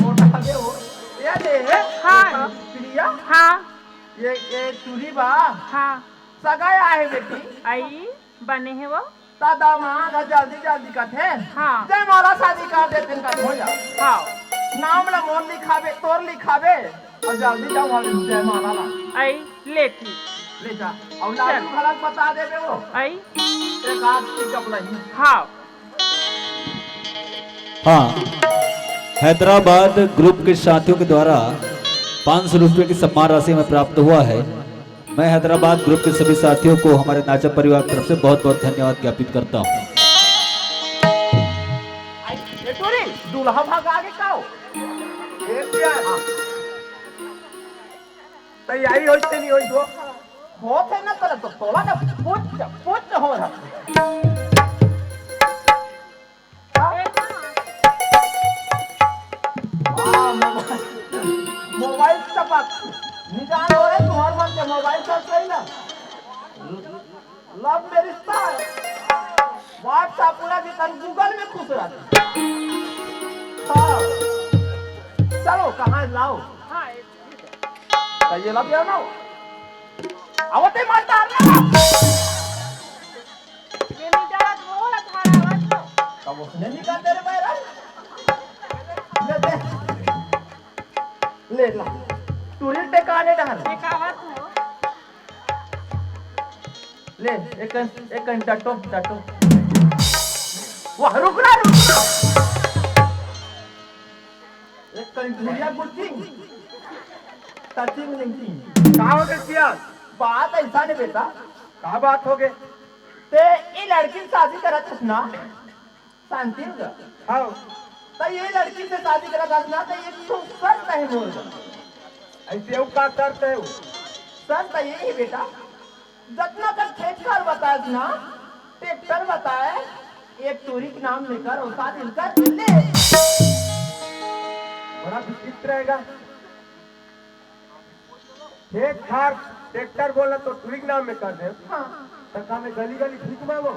मोटा दे हो। ये दे। हाँ। प्रिया। हाँ। ये, ये टूरी बा। हाँ। सगा आए हे बेटी। अई, बने हे वो। त दामाद ह जल्दी जल्दी कथे। हाँ। जयमाला शादी कर देते, कथे हो जा। हाँ। नाम ला मोर लिखाबे, तोर लिखाबे। अउ जल्दी जाओ वाले जयमाला ला। अई, ले ठीक। ले जा। अउ लालू चल। घलक बता देबे वो। अई। एक आध टिकट नहीं। हाँ। हाँ, हैदराबाद ग्रुप के साथियों के द्वारा पाँच सौ रुपये की सम्मान राशि हमें प्राप्त हुआ है। मैं हैदराबाद ग्रुप के सभी साथियों को हमारे नाचा परिवार की तरफ से बहुत बहुत धन्यवाद ज्ञापित करता हूँ। आई, ए टूरी, दूल्हा भाग आगे का हो? ए प्यार। हाँ। तैयारी होइस ते नहीं होइस वो? होत हे ना, तोला तो, तोला ना पूछ, पूछ हो रहा। हाँ? वाह, मोबाइल, मोबाइल चपक। निजान हो रे, तुम्हार मन के मोबाइल चल सही ना। लव में रिश्ता है। WhatsApp पूरा दिन तन Google में खुश रहते। हाँ। चलो, कहाँ है? लाओ। हाँ, ये तो ये ला दिया ना। आवते मारता है ना। ये नहीं डाला, वो रहा थारा, वो तो। तब उसने नहीं कर दे रे भाई रे। ले दे। ले ला। टूरी टेकाने डाल। टेकावत हो। ले, एक कन, एक कन डटो, डटो। वाह, रुक ना, रुक ना। एक कन धुरिया गुचिंग। Touching linking. का हो गे सियान? बात ऐसा नहीं बेटा। का बात हो गे? ते ये लड़की से शादी करत हस ना? शांति हो जा। हाँ। तो ये लड़की से शादी करत हस ना, तो ये तो शर्त है मोर। ऐसे हो का शर्त है वो? शर्त यही बेटा, जतना कर खेत खार बताए ना, ट्रैक्टर बताए, एक टूरी के नाम लेकर और साथ इनका ले। बड़ा विचित्र रहेगा। खेत खार ट्रैक्टर बोला तो टूरी के नाम में कर दे। हाँ। तो का मैं गली गली भीख मांगो?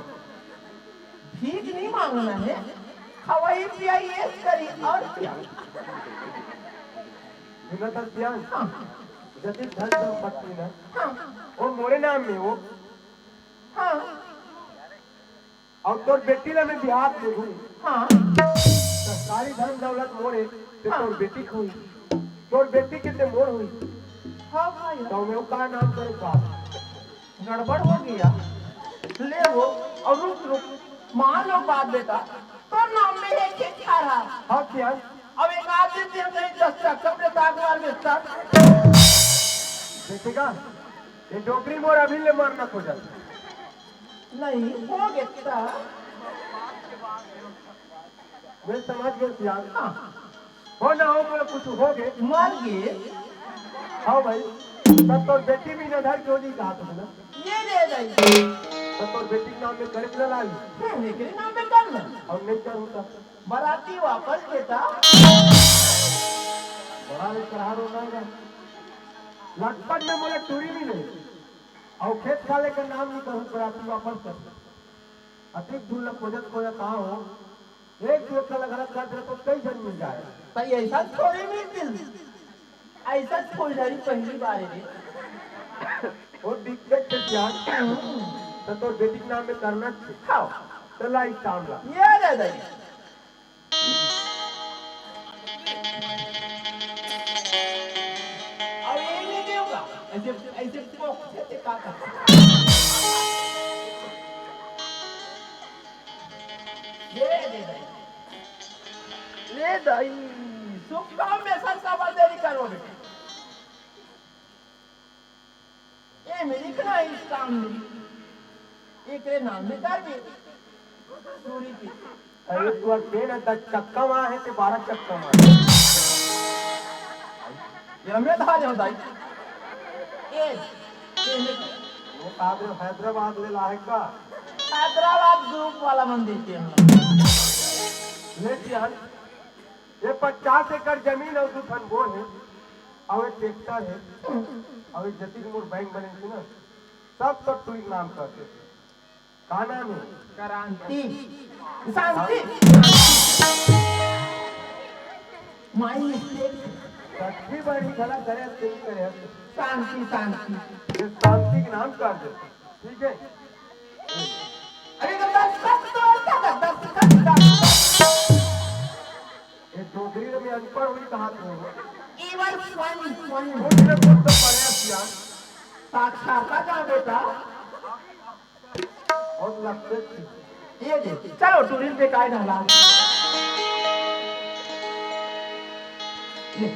भीख नहीं मांगना है, खवाई पियाई ऐश करी और क्या। सुना था सियान? हाँ। जतिक धन संपत्ति ना, हाँ। वो मोरे नाम में हो। हाँ। अउ तोर बेटी ला मैं बिहाव दे दूँ। हाँ। त सारी धन दौलत मोरे, ते हाँ। तोर बेटी के होही। तोर बेटी के ते मोर होही। हाँ भाई। त मैं का नाम करे बाप? गड़बड़ हो गया। ले वो, अउ रुक, रुक। मान लो बात बेटा, तोर नाम में एक खेत खार है। हाँ, क्या? अब एक आदमी दिन कहीं दस चक्कर में ताक मार बेचता। देखेगा? ये डोकरी मोर अभी ले मरना खोजत। नहीं, हो गे त। मैं समझ गेंव सियान। हाँ। हो ना हो, मोला कुछ हो गे। मर गे। हाँ भाई, तब तोर बेटी भी ना धर के हो जी कहा तुमने। ये ले जाइए। तब तोर बेटी के नाम में करे ना लाई। हम्म, एकरे नाम में कर ना। अउ नहीं करूँ तो। बराती वापस बेटा। बड़ा रे चढ़ा रो ना। लखपत में मोला टूरी मिले। अउ खेत खार के नाम नहीं कहूँ, बराती वापस कर। अतिक दूर लग खोजत खोजत आओ, एक दो का लग रहा कर तो कई जन मिल जाए। तो ऐसा थोड़ी मिलती, ऐसा फुलझड़ी पहली बार है। वो दिक्कत के ध्यान तो तोर बेटी के नाम में करना चाहिए। हाँ। तो लाई काम ला। ये रे दाई। अब ये नहीं देगा। ऐसे, ऐसे पोंख से ते का कर। ये दे दे। ले दाई, शुभ काम में सर का बंदे नहीं करो बेटा। ए, मेरी इतना इस काम में। एकरे नाम में कर भी। चोरी की। अरे, तू अकेले दस चक्का मार है, ते बारह चक्का मार। ये हमें धारे हो दाई। ए, ए, में का बे, हैदराबाद ले लाहे का? हैदराबाद group वाला मन देते हैं हम लोग। ले जियान, ये पचास एकड़ जमीन अउ दू ठन बोर हे, अउ एक ट्रैक्टर हे, अउ एक जतिक मोर बैंक बैलेंस हे ना, सब तो टूरी नाम कर दे। का नाम हे? क्रांति। शांति। My mistake. सच्ची बड़ी गलत करे, तेरी करे। शांति, शांति। ये शांति के नाम कर दे, ठीक है? अरे तो दस, दस तो ऐसा कर, दस, दस, दस। ये डोगरी में अनपढ़ हुई कहा तू? Even one, one। कुछ न कुछ तो पढ़े सियान। साक्षरता का बेटा। बहुत लगते थे। ये दे, चलो, टूरिस्ट पे काय डाला। ले।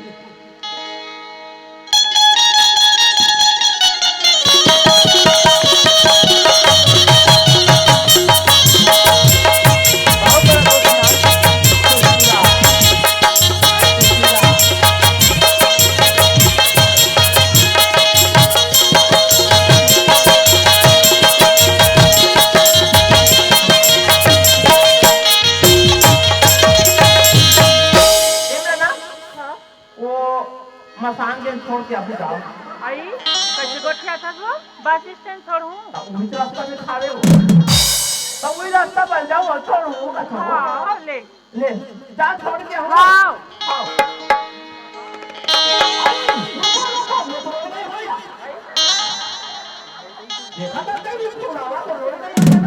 वो मसान के छोड़ के अभी जाओ। आई, कैसे गोठिया था वो? बस स्टैंड छोड़ूं? तो वही रास्ता में खड़े हो। तो वही रास्ता बन जाओ और छोड़ूं, वो का छोड़ो। हाँ, ले। ले, जा छोड़ के आओ। हाँ। आओ। देखा तो कहीं नहीं छोड़ा, वो तो रोड नहीं है।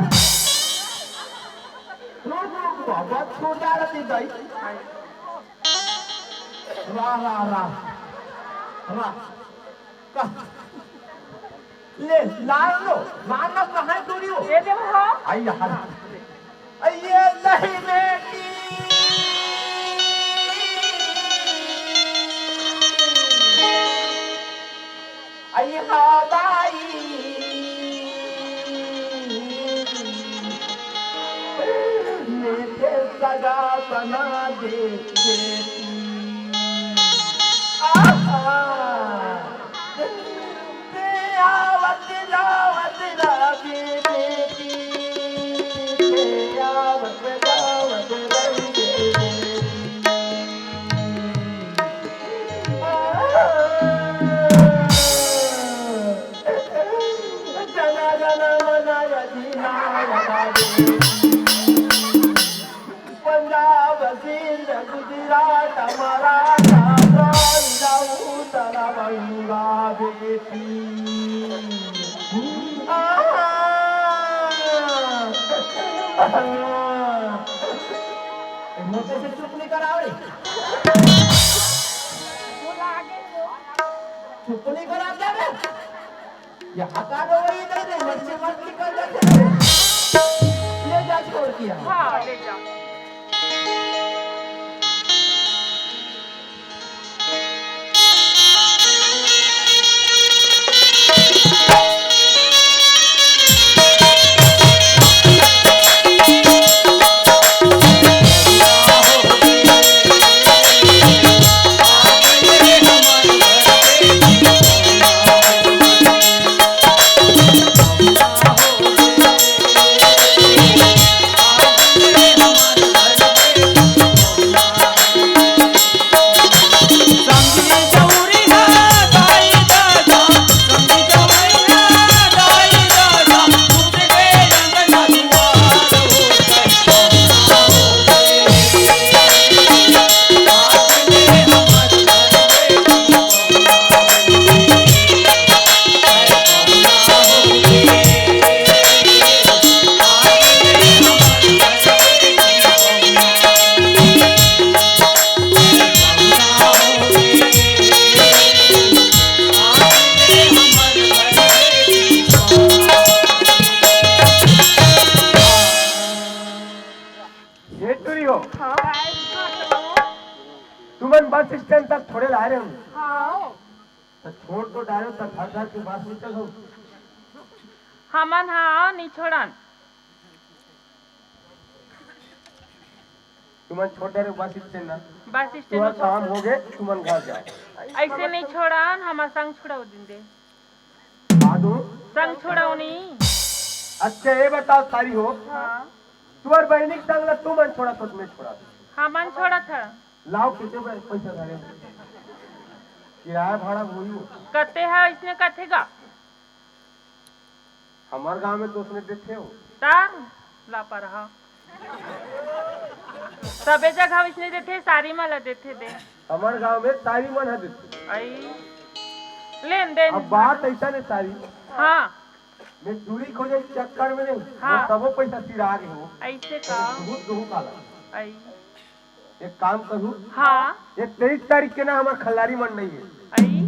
रुक, रुक, रुक, बहुत छोड़ जा रही थी भाई। वाह, वाह, वाह। वाह। का-, ले, लान लो, लान लो, कहाँ है दूरी हो? ये दे वो। आई यार। ये नहीं बेटी। अइहा बाई, मैं ते सगा बना दे बेटी। आहा, ते आवत जावत रहे बेटी, ते आवत जावत रहे बेटी। पंजाब, सिंध, गुजरात, मराठा, उत्तर बंगा बेटी। मोटे से चुप नहीं करावे। चुप नहीं करा क्या बे? ये हका दो, ये दे दे, मच्छी मत निकल जाते। ले जा छोड़ दिया। हाँ, ले जा। ये टूरी हो। हाँ। तुमन बस स्टैंड तक थोड़े ला रहे हो। हाँ। तो छोड़ तो डालो, तब घर घर के बस निकल हो। हमन हा नहीं छोड़न। तुमन छोड़ डालो बस स्टैंड ना। बस स्टैंड तुम्हारा में काम छोड़ हो गए, तुमन घर जाओ। ऐसे नहीं छोड़न, हमार संग छुड़ाओ दिन दे। बात तू? संग छोड़ौनी। अच्छा, ये बताओ सारी हो, हाँ। तुंहर बहिनी के संग ला तुमन छोड़त हो, मैं छोड़त? हमन छोड़त हन। लाव, कितने पैसा धरे? किराया भाड़ा होई हो? कते ह इसने कथे गा? हमर गांव में तो उसने देथे हो। तार लापरहा। सबे जगह इसने देथे, सारी मन ला देथे दे। हमर गांव में सारी मन ह देथे। आई। लेन देन। अब बात ऐसा ने सारी। हाँ। मैं चूड़ी खोजे के चक्कर में नहीं, हाँ। वो सबो पैसा सिरा गे हो। ऐसे का? बहुत दुख आला। आई। एक काम करू। हाँ। ये तेईस तारीख के ना हमर खल्लारी मंडई हे। आई।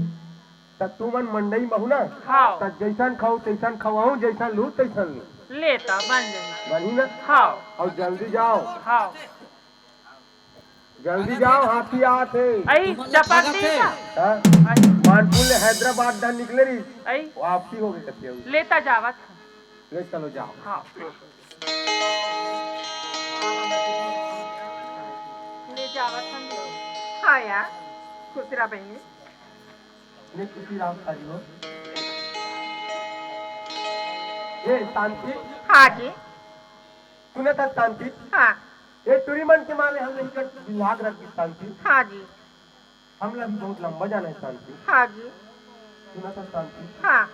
त तुमन मंडई में हो ना? हाँ। त जैसन खाऊ तैसन खवाऊं, जैसन लू तैसन लू। ले त बन जाही। बनी ना? हाँ। अउ जल्दी जाव। हाँ। जल्दी जाव, हाथी आत हे। आई, चपक दी का? हाँ? आई। मानपुर ले हैदराबाद डहर निकले रही। आई। वापसी हो गई कतिया। ले त जावत हन। ले चलो जाव। हाँ। ले जावत हन। हाँ यार, खुश रहा बहिनी। ले खुशी राम सारी हो। ए शांति। हाँ जी। सुनत हस शांति? हाँ। ए टूरी मन के मारे हम नहीं कर दिमाग रख दी शांति। हाँ जी। हमला भी बहुत लंबा जाना हे शांति। हाँ जी। सुनत हस शांति? हाँ।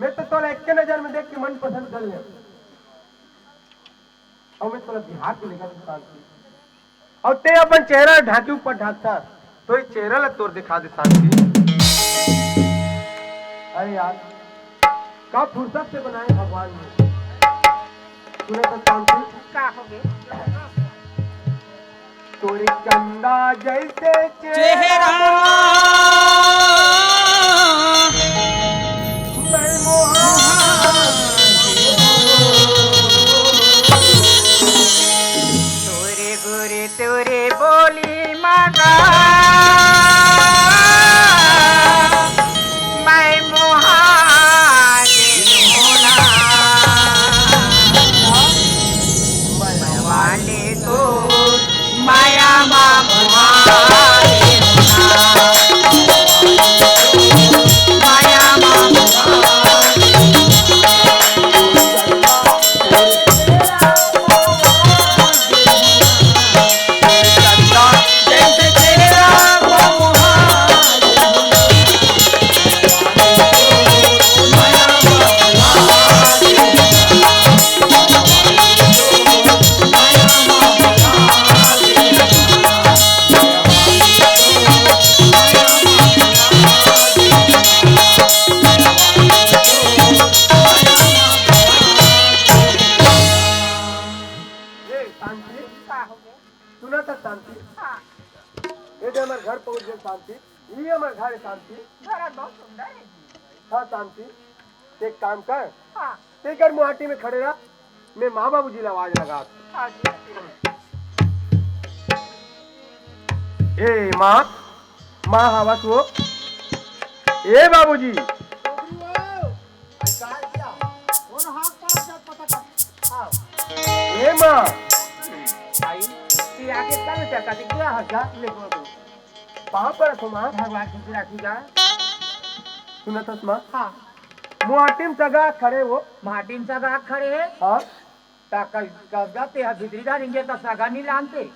मैं तो तोला एक नजर में देख के मन पसंद कर ले। अउ मैं तोला बिहार के लेकर शांति। अउ ते अपन चेहरा ढांकी ऊपर ढांकता, तो ये चेहरा ला तोर दिखा दे शांति। अरे यार, का फुर्सत से बनाए भगवान ने। सुनत हस शांति? का हो गे? तोरे चंदा जैसे चेहरा। चेहरा। मैं मोहा। तोरे गोरे तोरे बोली मगा। मैं मोहा गे मोला। मैं वाले तो माया मा मोहा गे मोला। माया मा मोहा गे मोला। ए, शांति। का हो गे? सुनत हस शांति? हाँ। ए दे हमर घर पहुंच गे शांति। ई हमर घर हे शांति। घर बहुत सुंदर हे जी। हाँ शांति, ते एक काम कर। हाँ। ते घर मुहाटी में खड़े रह, मैं माँ बाबूजी ला आवाज लगात। हाँ जी। ए माँ, माँ हवस वो। ए बाबूजी। ए माँ। आई, ती आगे तब चलता थी, क्या हल्का ले बोल दो। पाँव पर रखो माँ। भगवान खुश राखी जा। सुनत हस माँ? हाँ। मुहाटी में सगा खड़े हो। मुहाटी में सगा खड़े हे। हाँ। ता कस-, कसगा ते ह भीतरी डारेंगे ता सगा नहीं लानते।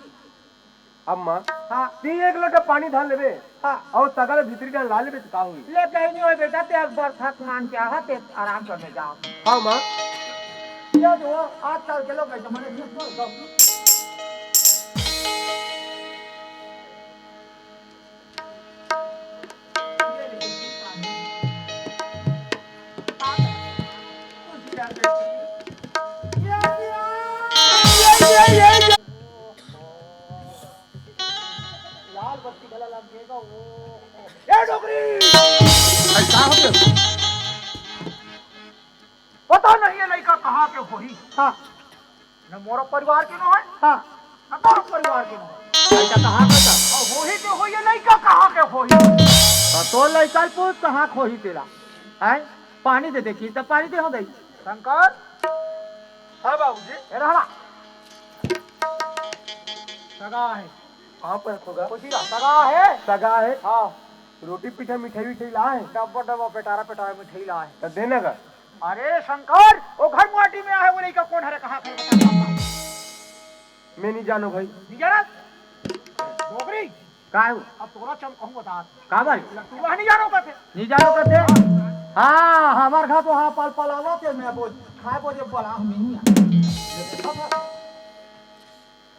अम्मा, हाँ। ती एक लोटा पानी धर लेबे, हाँ। अउ सगा ल भीतरी डाल ला लेबे, त का होई? ले, कहीं नहीं होय बेटा, ते अकबर थक मान के आहा, ते आराम करने जाओ। हाँ, माँ। ये जो आजकल के लोग ऐसे मने लाल बत्ती घला लग गेगा, ओ, ओ। ए डोकरी! अरे, का हो गया? पता नहीं ये लइका कहाँ के होही। हाँ। न मोर परिवार के नो हे, हाँ। न तोर परिवार के नो हे। लइका कहाँ के था? अउ होही के होही, ये लइका कहाँ के होही? हाँ, तो लइका ल पूछ कहाँ के होही तेला। हैं? पानी दे दे, की तब पानी दे हो दई। शंकर? हाँ बाबूजी। ए रहला। सगा हे। कहाँ पर होगा? कोची का? सगा हे। सगा हे। हाँ। रोटी पीठा मिठाई विठाई लाए? डब्बा डब्बा पेटारा पेटारा मिठाई लाए। त देना का? अरे शंकर, वो घर माटी में आहे, वो लइका कोन हरे, कहाँ के बता? मैं नहीं जानो भाई। नहीं जाना? डोकरी। का है वो? अब तोला चमकाहूँ बता। का भाई? लट्टू नहीं जानो कथे। नहीं जानो कथे? हाँ, हमार घर तो हाँ पल पल आवत है, मैं बोल, खाए बोले बोला हम नहीं है।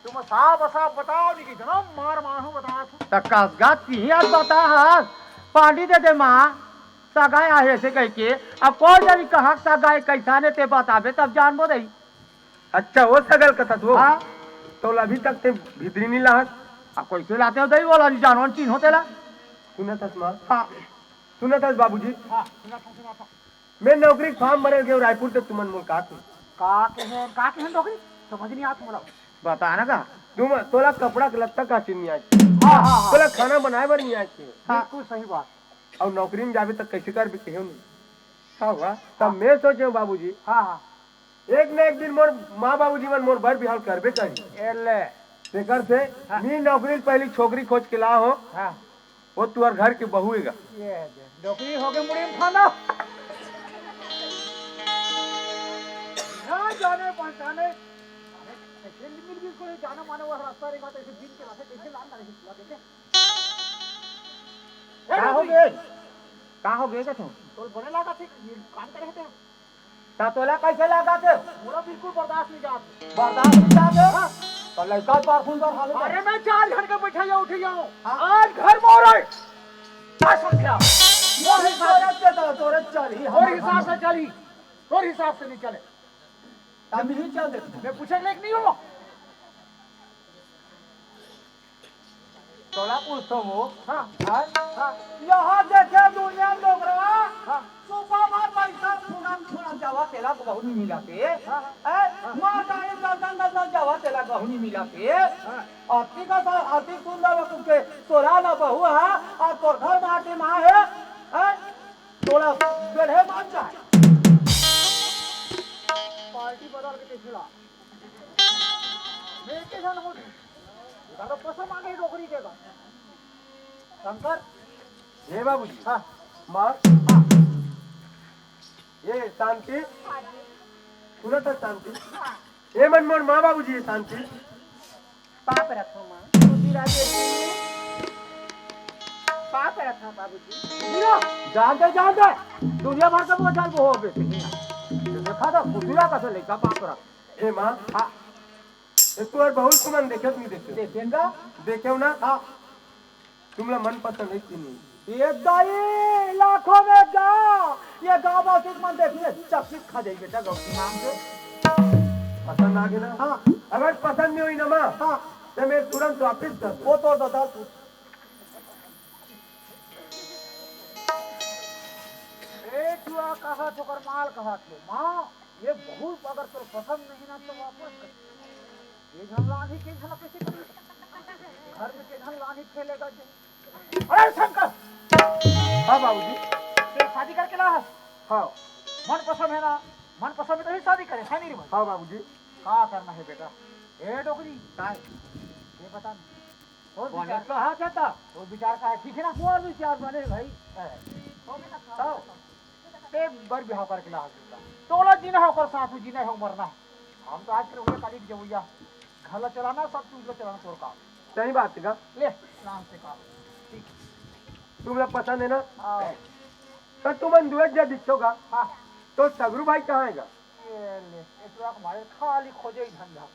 तुम साफ साफ बताओ, नहीं कि इतना मार मारू बता तू। त कसगत की ही आज बता हस, पानी दे दे माँ, सगाई आहे से कह के। अब कोई जनी कहाँ सगाई कैसा ने ते बताबे तब जानबो दई। अच्छा, वो सगल कथा तू? हाँ। तो अभी तक ते भीतरी नहीं लाहत? अब कैसे लाते हो दई, बोला नहीं जानो, चिन्हो तेला। सुनत हस माँ? हाँ। सुनत हस बाबूजी? हाँ, सुनत हस, सुनत हस। मैं नौकरी के फॉर्म भरे गए रायपुर से, तुमन मोर का के? का के हैं, का के हैं नौकरी? समझ नहीं आत मोला। बता ना का? तुम, तोला कपड़ा के लत्ता का चीज नहीं आए? हाँ, हाँ, हाँ। तोला खाना बनाए बर नहीं आए? हाँ। बिल्कुल सही बात। और नौकरी में जाबे तक कैसे करबे केहू नहीं? हाँ हुआ? तब हाँ। मैं सोचे हूँ बाबूजी, हाँ, हाँ। एक ना एक दिन मोर माँ बाबूजी मन मोर बर बिहाव करबे करी। ए ले। तेकर से हाँ। मी नौकरी पहली छोकरी खोज के ला हो। हाँ। वो तुहर घर के बहू हेगा। ये दे, डोकरी हो गए मुड़ी में फांदा। ना जाने पहचाने। अरे, ऐसे मिल भी कोई जाना माने वो रास्ता रेंगा तो ऐसे बीन के रास्ते कैसे लान रहे हैं, देखे? ए, का हो डोकरी। गए? का हो गए का तू? तोल बने लागा थे, ये काम करे थे। त तोला कैसे लागत हे? मोला बिल्कुल बर्दाश्त नहीं जात। बर्दाश्त नहीं जात हे? हाँ। त लइका बार सुंदर हाल में। अरे मैं चार घंटे बैठे जाऊँ, उठे जाऊँ। हाँ। आज घर मोर है। क्या समझा? मोर हिसाब से तो तोरे चली, तोर हिसाब से चली, तोर हिसाब से नहीं चले। तब ही चल देते। मैं पूछे लायक नहीं हूँ। तोला पूछतो वो। हाँ। हाँ? हाँ। यहाँ देखे दुनिया में डोकरा। हाँ। सुबह में पैसा फुरन फुरन जावा तेला गहूं नहीं मिला के। हाँ। हैं? हाँ। मार डाले दलदल दलदल जावा तेला गहूं नहीं मिला के। हाँ। अति का सा-, अति सुंदर वो तुमके तोला ना बहू है और तोर घर माटी माँ है। हैं? तोला बेढ़े मार जाए। पार्टी बदल के देखला। मैं के जान हो। दादा पसंद आ गई डोकरी के का। शंकर। हे बाबूजी। हाँ। माँ। हाँ। ये शांति। सुनत हस शांति। हाँ। ये मन मोर माँ बाबूजी हे शांति। पाप रखो माँ। खुशी रह बेटी। पाप रखो बाबूजी। सुनो, जान दे, जान दे। दुनिया भर का बोझल वो हो बेटी। देखा था, खुशी रह कैसे लेकर पाप रख। हे माँ। हाँ। ए, तोर बहू तुमन देखे कि नहीं देखे? देखेंगा। देखे हो ना? हाँ। तुमला मन पसंद है कि नहीं? ये दाई, लाखों में एक गाँव, ये गाँव वासी मन देखिए, चकित खा जाई बेटा गौती नाम से। पसंद आ गया ना? हाँ। अगर पसंद नहीं हुई ना माँ, हाँ। तो मैं तुरंत वापस कर दूँ। वो तो दादा तू। ए, जुआ कहा तो कर माल कहा थे, माँ। ये बहू अगर तोर पसंद नहीं ना तो वापस कर। ये झन लानी के झन कैसे करी? घर में के झन लानी फैलेगा जे। अरे शंकर! हाँ बाबूजी। ते शादी करके ला हस? हाँ। मन पसंद है ना? मन पसंद में तो ही शादी करे, है नहीं रे भाई? हाँ बाबूजी। का करना है बेटा? ए डोकरी। का है? ये बता ना। तोर बने विचार कहा था ता? तोर विचार का है, ठीक है ना? मोर विचार बने भाई। है। तो ते बर बिहाव करके ला हस बेटा। तोला जीना है ओकर साथ में, जीना है मरना है। हम तो आज के उहे काली के जवैया। घर ला चलाना, सब चीज ला चलाना तोर काम। सही बात है का? ले, आराम से काम। ठीक। तुमला पसंद है ना? हाँ। तो तुमन दुए जा दिखो का? हाँ। तो सगरू भाई कहाँ है का? ये ले, ये तो हमारे खाली खोजे ही धंधा।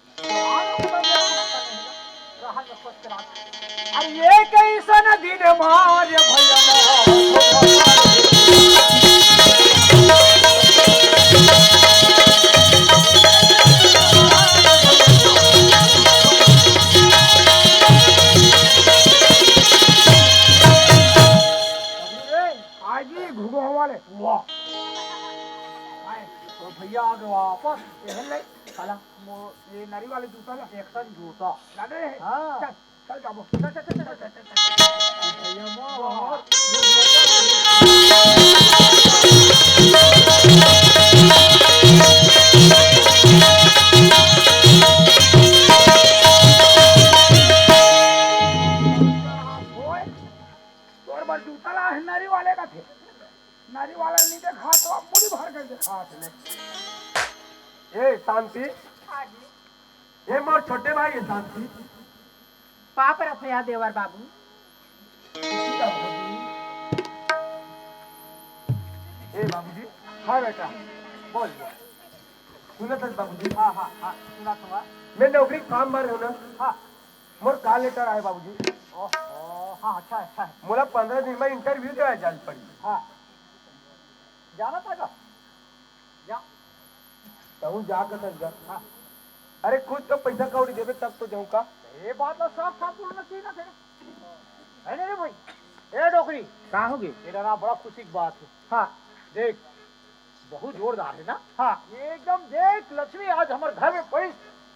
अरे ये कैसन दिन मार भैया। आज भी घुघुआ वाले। वाह। आए, तो भैया आ गए वापस। ये ले, साला, मो-, ये नरी वाले जूता ना, action जूता। जाने? हाँ। चल, चल, जाबो। चल, चल, चल, चल, चल, चल, चल। भैया, वाह। ओए, तोर मन जूता ला हे नरी वाले का थे। नरी वाला नहीं देखा तो अब मुड़ी भर के देखा थे। ए शांति, हाँ जी। ये मोर छोटे भाई है शांति। पाप रखया देवर बाबू। ए बाबूजी। हाँ बेटा, बोल बोल। सुनत हस बाबूजी? हाँ हाँ हाँ, सुनत हँव। मैं नौकरी के फार्म भरे हँव ना। हाँ। मोर कॉल लेटर आए बाबूजी। ओहो, हाँ, अच्छा है, अच्छा है। मोला पंद्रह दिन में इंटरव्यू देवाए जाना पड़ी। हाँ। जाना था का? जा। तहूँ जा कथस गा। हाँ। अरे कुछ तो पैसा कौड़ी देबे तब तो जाहूँ का। ये बात ला साफ साफ बोलना चाहिए ना तेरे। है नहीं रे भाई? ए डोकरी। का होगे? तेरा ना बड़ा खुशी की बात है। हाँ। देख, बहुत जोरदार है ना? हाँ। ये एकदम देख लक्ष्मी आज हमर घर में पड़ी,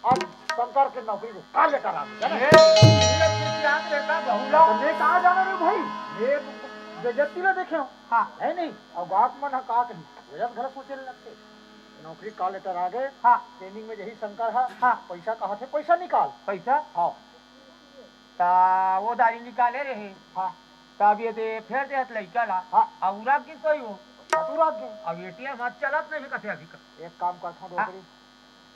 आज शंकर के नौकरी में कॉल लेटर आ गया, है ना? ये, ये तो याद रहता बहुला। तो मैं कहाँ जाना रे भाई? मैं बेइज्जती ला देखे हँव। हाँ। है नहीं? अउ गाँव के मन ह का कही? वजह से गलत सोचे लगथे। नौकरी कॉल लेटर आ गए। हाँ। ट्रेनिंग में यही शंकर है। हाँ। पैसा कहाँ थे? पैसा निकाल। पैसा? हाँ। ता वो दारी निकाले रहे। हाँ। तब ये दे, फेर देहत लइका ला। हाँ। अब उराग गिस कोई वो। हाँ, तो उराग गे। अब एटीएम आज चलत नहीं कथे अभी का। एक काम करता हूँ, हाँ। डोकरी,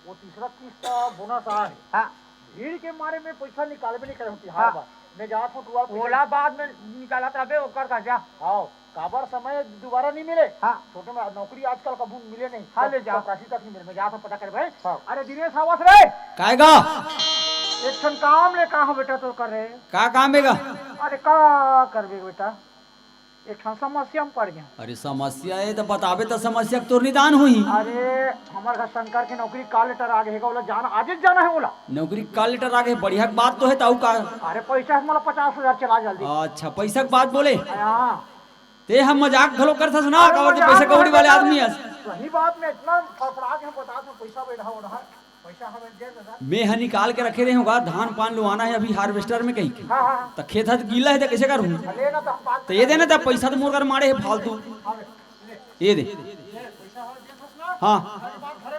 वो तीसरा किस्त का बोनस आ है। हाँ। भीड़ के मारे में पैसा निकालबे नहीं करे होती, हर हाँ। बार। मैं जात हूँ टुआ पैसा ओला बाद में निकालत रहे, ओकर का जा। हाँ, काबर समय दोबारा नहीं मिले। हाँ। छोटे में नौकरी आजकल कभू मिले नहीं। हाँ, ले जा। चपरासी तक नहीं मिले। मैं जात हूँ पता करे भाई। हाँ। अरे दिनेश, आवास रे। काय गा? एक ठन काम ले का हो बेटा तो कर रहे। का काम हे गा? अरे का करबे बेटा, एक ठन समस्या में पड़ गया। अरे समस्या हे तो बताबे तो समस्या के तोर निदान होही। अरे हमर घर शंकर के नौकरी कॉल लेटर आ गए हे गा, ओला जाना, आज ही जाना है ओला। नौकरी कॉल लेटर आ गए, बढ़िया के बात तो है, ताऊ का? अरे पैसा है मोला पचास हजार, चला जल्दी। अच्छा, पैसा के बात बोले? हाँ। ते हम मजाक घलो करथस ना, अरे काबर के मजाक पैसा कौड़ी वाले आदमी हस। सही बात में इतना फड़फड़ा के हम बता दो, पैसा बैठा हो रहा है, पैसा हमें दे दे। मैं ह निकाल के रखे रहे हँव गा, धान पान लुआना है अभी हार्वेस्टर में कहीं। हाँ, हाँ, हाँ। त खेत ह त गीला है, त कैसे करूँ? ले ना तो हम बात त ये दे ना, त पैसा तो मोर कर माड़े है फालतू। हाँ, ले। ये दे। हाँ।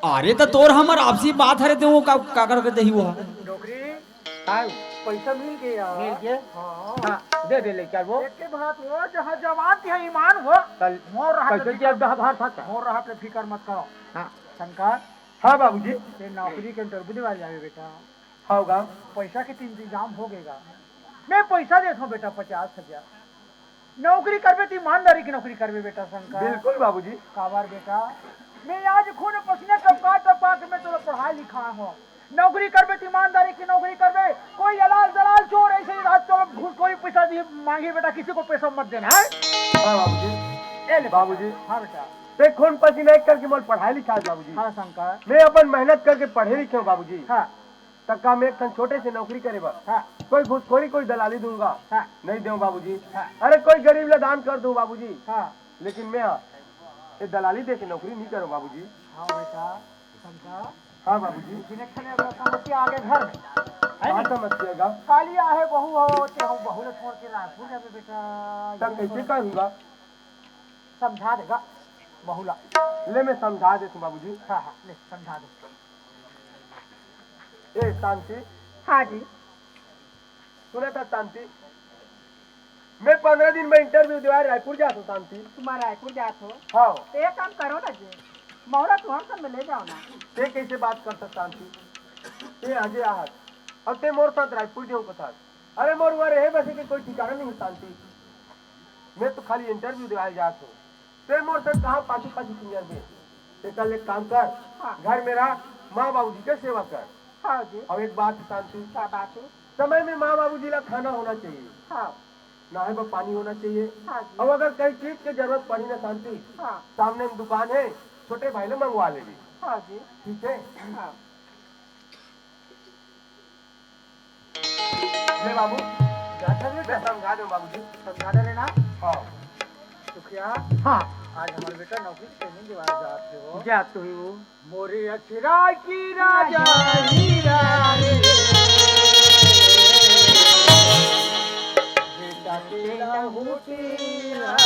अरे त तोर हमर आपसी बात हरे, ते वो का, का कर के देही वो ह? नौकरी। हाँ। पैसा मिल गया। मिल गया? हाँ। हाँ, दे दे ले, चल वो। एक के बात वो, जहाँ जवान के ईमान वो। कल मोर रहा कैसे तो किया फिकर, बाहर था क्या? मोर रहा तो फिकर मत करो। हाँ। शंकर। हाँ बाबूजी। ते नौकरी के इंटरव्यू देवाल जावे बेटा। हाँ गा। पैसा के तो इंतजाम हो गएगा। मैं पैसा देता हूँ बेटा, पचास हजार। नौकरी करबे तो ईमानदारी की नौकरी करबे बेटा शंकर। बिल्कुल बाबूजी। काबर बेटा, मैं आज खून पसीना टपका टपका के मैं तोला पढ़ाई लिखा हूँ। नौकरी करबे तो ईमानदारी की नौकरी करबे। कोई दलाल दलाल चोर ऐसे ही रात चलो घूसखोरी पैसा दिए मांगे बेटा, किसी को पैसा मत देना है। हाँ बाबूजी। ए ले बाबूजी। हाँ बेटा। ते खून पसीना एक करके मोर पढ़ाई लिखा है बाबूजी। हाँ शंकर। मैं अपन मेहनत करके पढ़े लिखे हूँ बाबूजी। हाँ। त का मैं एक ठन छोटे से नौकरी करे बर हाँ। कोई घूसखोरी, कोई दलाली दूंगा? हाँ। नहीं देव बाबूजी। हाँ। अरे कोई गरीब ला दान कर दूं बाबूजी। हाँ। लेकिन मैं हाँ, ये दलाली दे के नौकरी नहीं करूँ बाबूजी। हाँ बेटा, समझा। हाँ बाबूजी। लेकिन एक ठन अगर समस्या आगे घर में, है हाँ, नहीं? समस्या का? काली आहे बहू हो, ते हो बहू ला छोड़ के रायपुर जाबे बेटा। तब ये कैसे सब करूँगा? समझा देगा बहू ला। ले मैं समझा देता हूँ बाबूजी। हाँ, हाँ, ले समझा दे। ए शांति। हाँ जी। सुनत हस शांति, मैं पंद्रह दिन में इंटरव्यू देवाए रायपुर जात हूँ शांति। तुम्हारा रायपुर जात हो? हाँ। तो एक काम करो ना जी, मोला तुम्हारे संग में ले जाओ ना। ते कैसे बात करत हस शांति? ते आजे आहत, अब ते मोर साथ रायपुर जाऊँ कथस। अरे मोर उहाँ रहे बसे के कोई ठिकाना नहीं है शांति। मैं तो खाली इंटरव्यू देवाए जात हूँ। ते मोर से कहाँ पाछू पाछू चिंगर बे? ते कल एक काम कर, हाँ। घर में रह, माँ बाबूजी के सेवा कर। हाँ जी। अब एक बात शांति, क्या बात है? समय में माँ बाबूजी ला खाना होना चाहिए, हाँ। नहाए बर पानी होना चाहिए। हाँ जी। अब अगर कहीं चीज के जरूरत पड़ी ना शांति, हाँ। सामने में दुकान है, छोटे भाई ले मंगवा लेबे। हाँ जी। ठीक है? हाँ। ले बाबू, जात हस बेटा? मैं समझा देव बाबूजी। समझा दे ना। हाँ। सुखिया। हाँ। आज हमर बेटा नौकरी के ट्रेनिंग देवाए जात हे वो। जात तो ही वो। मोरे अचरा की राजा हीरा रे। बेटा तेरा होती हीरा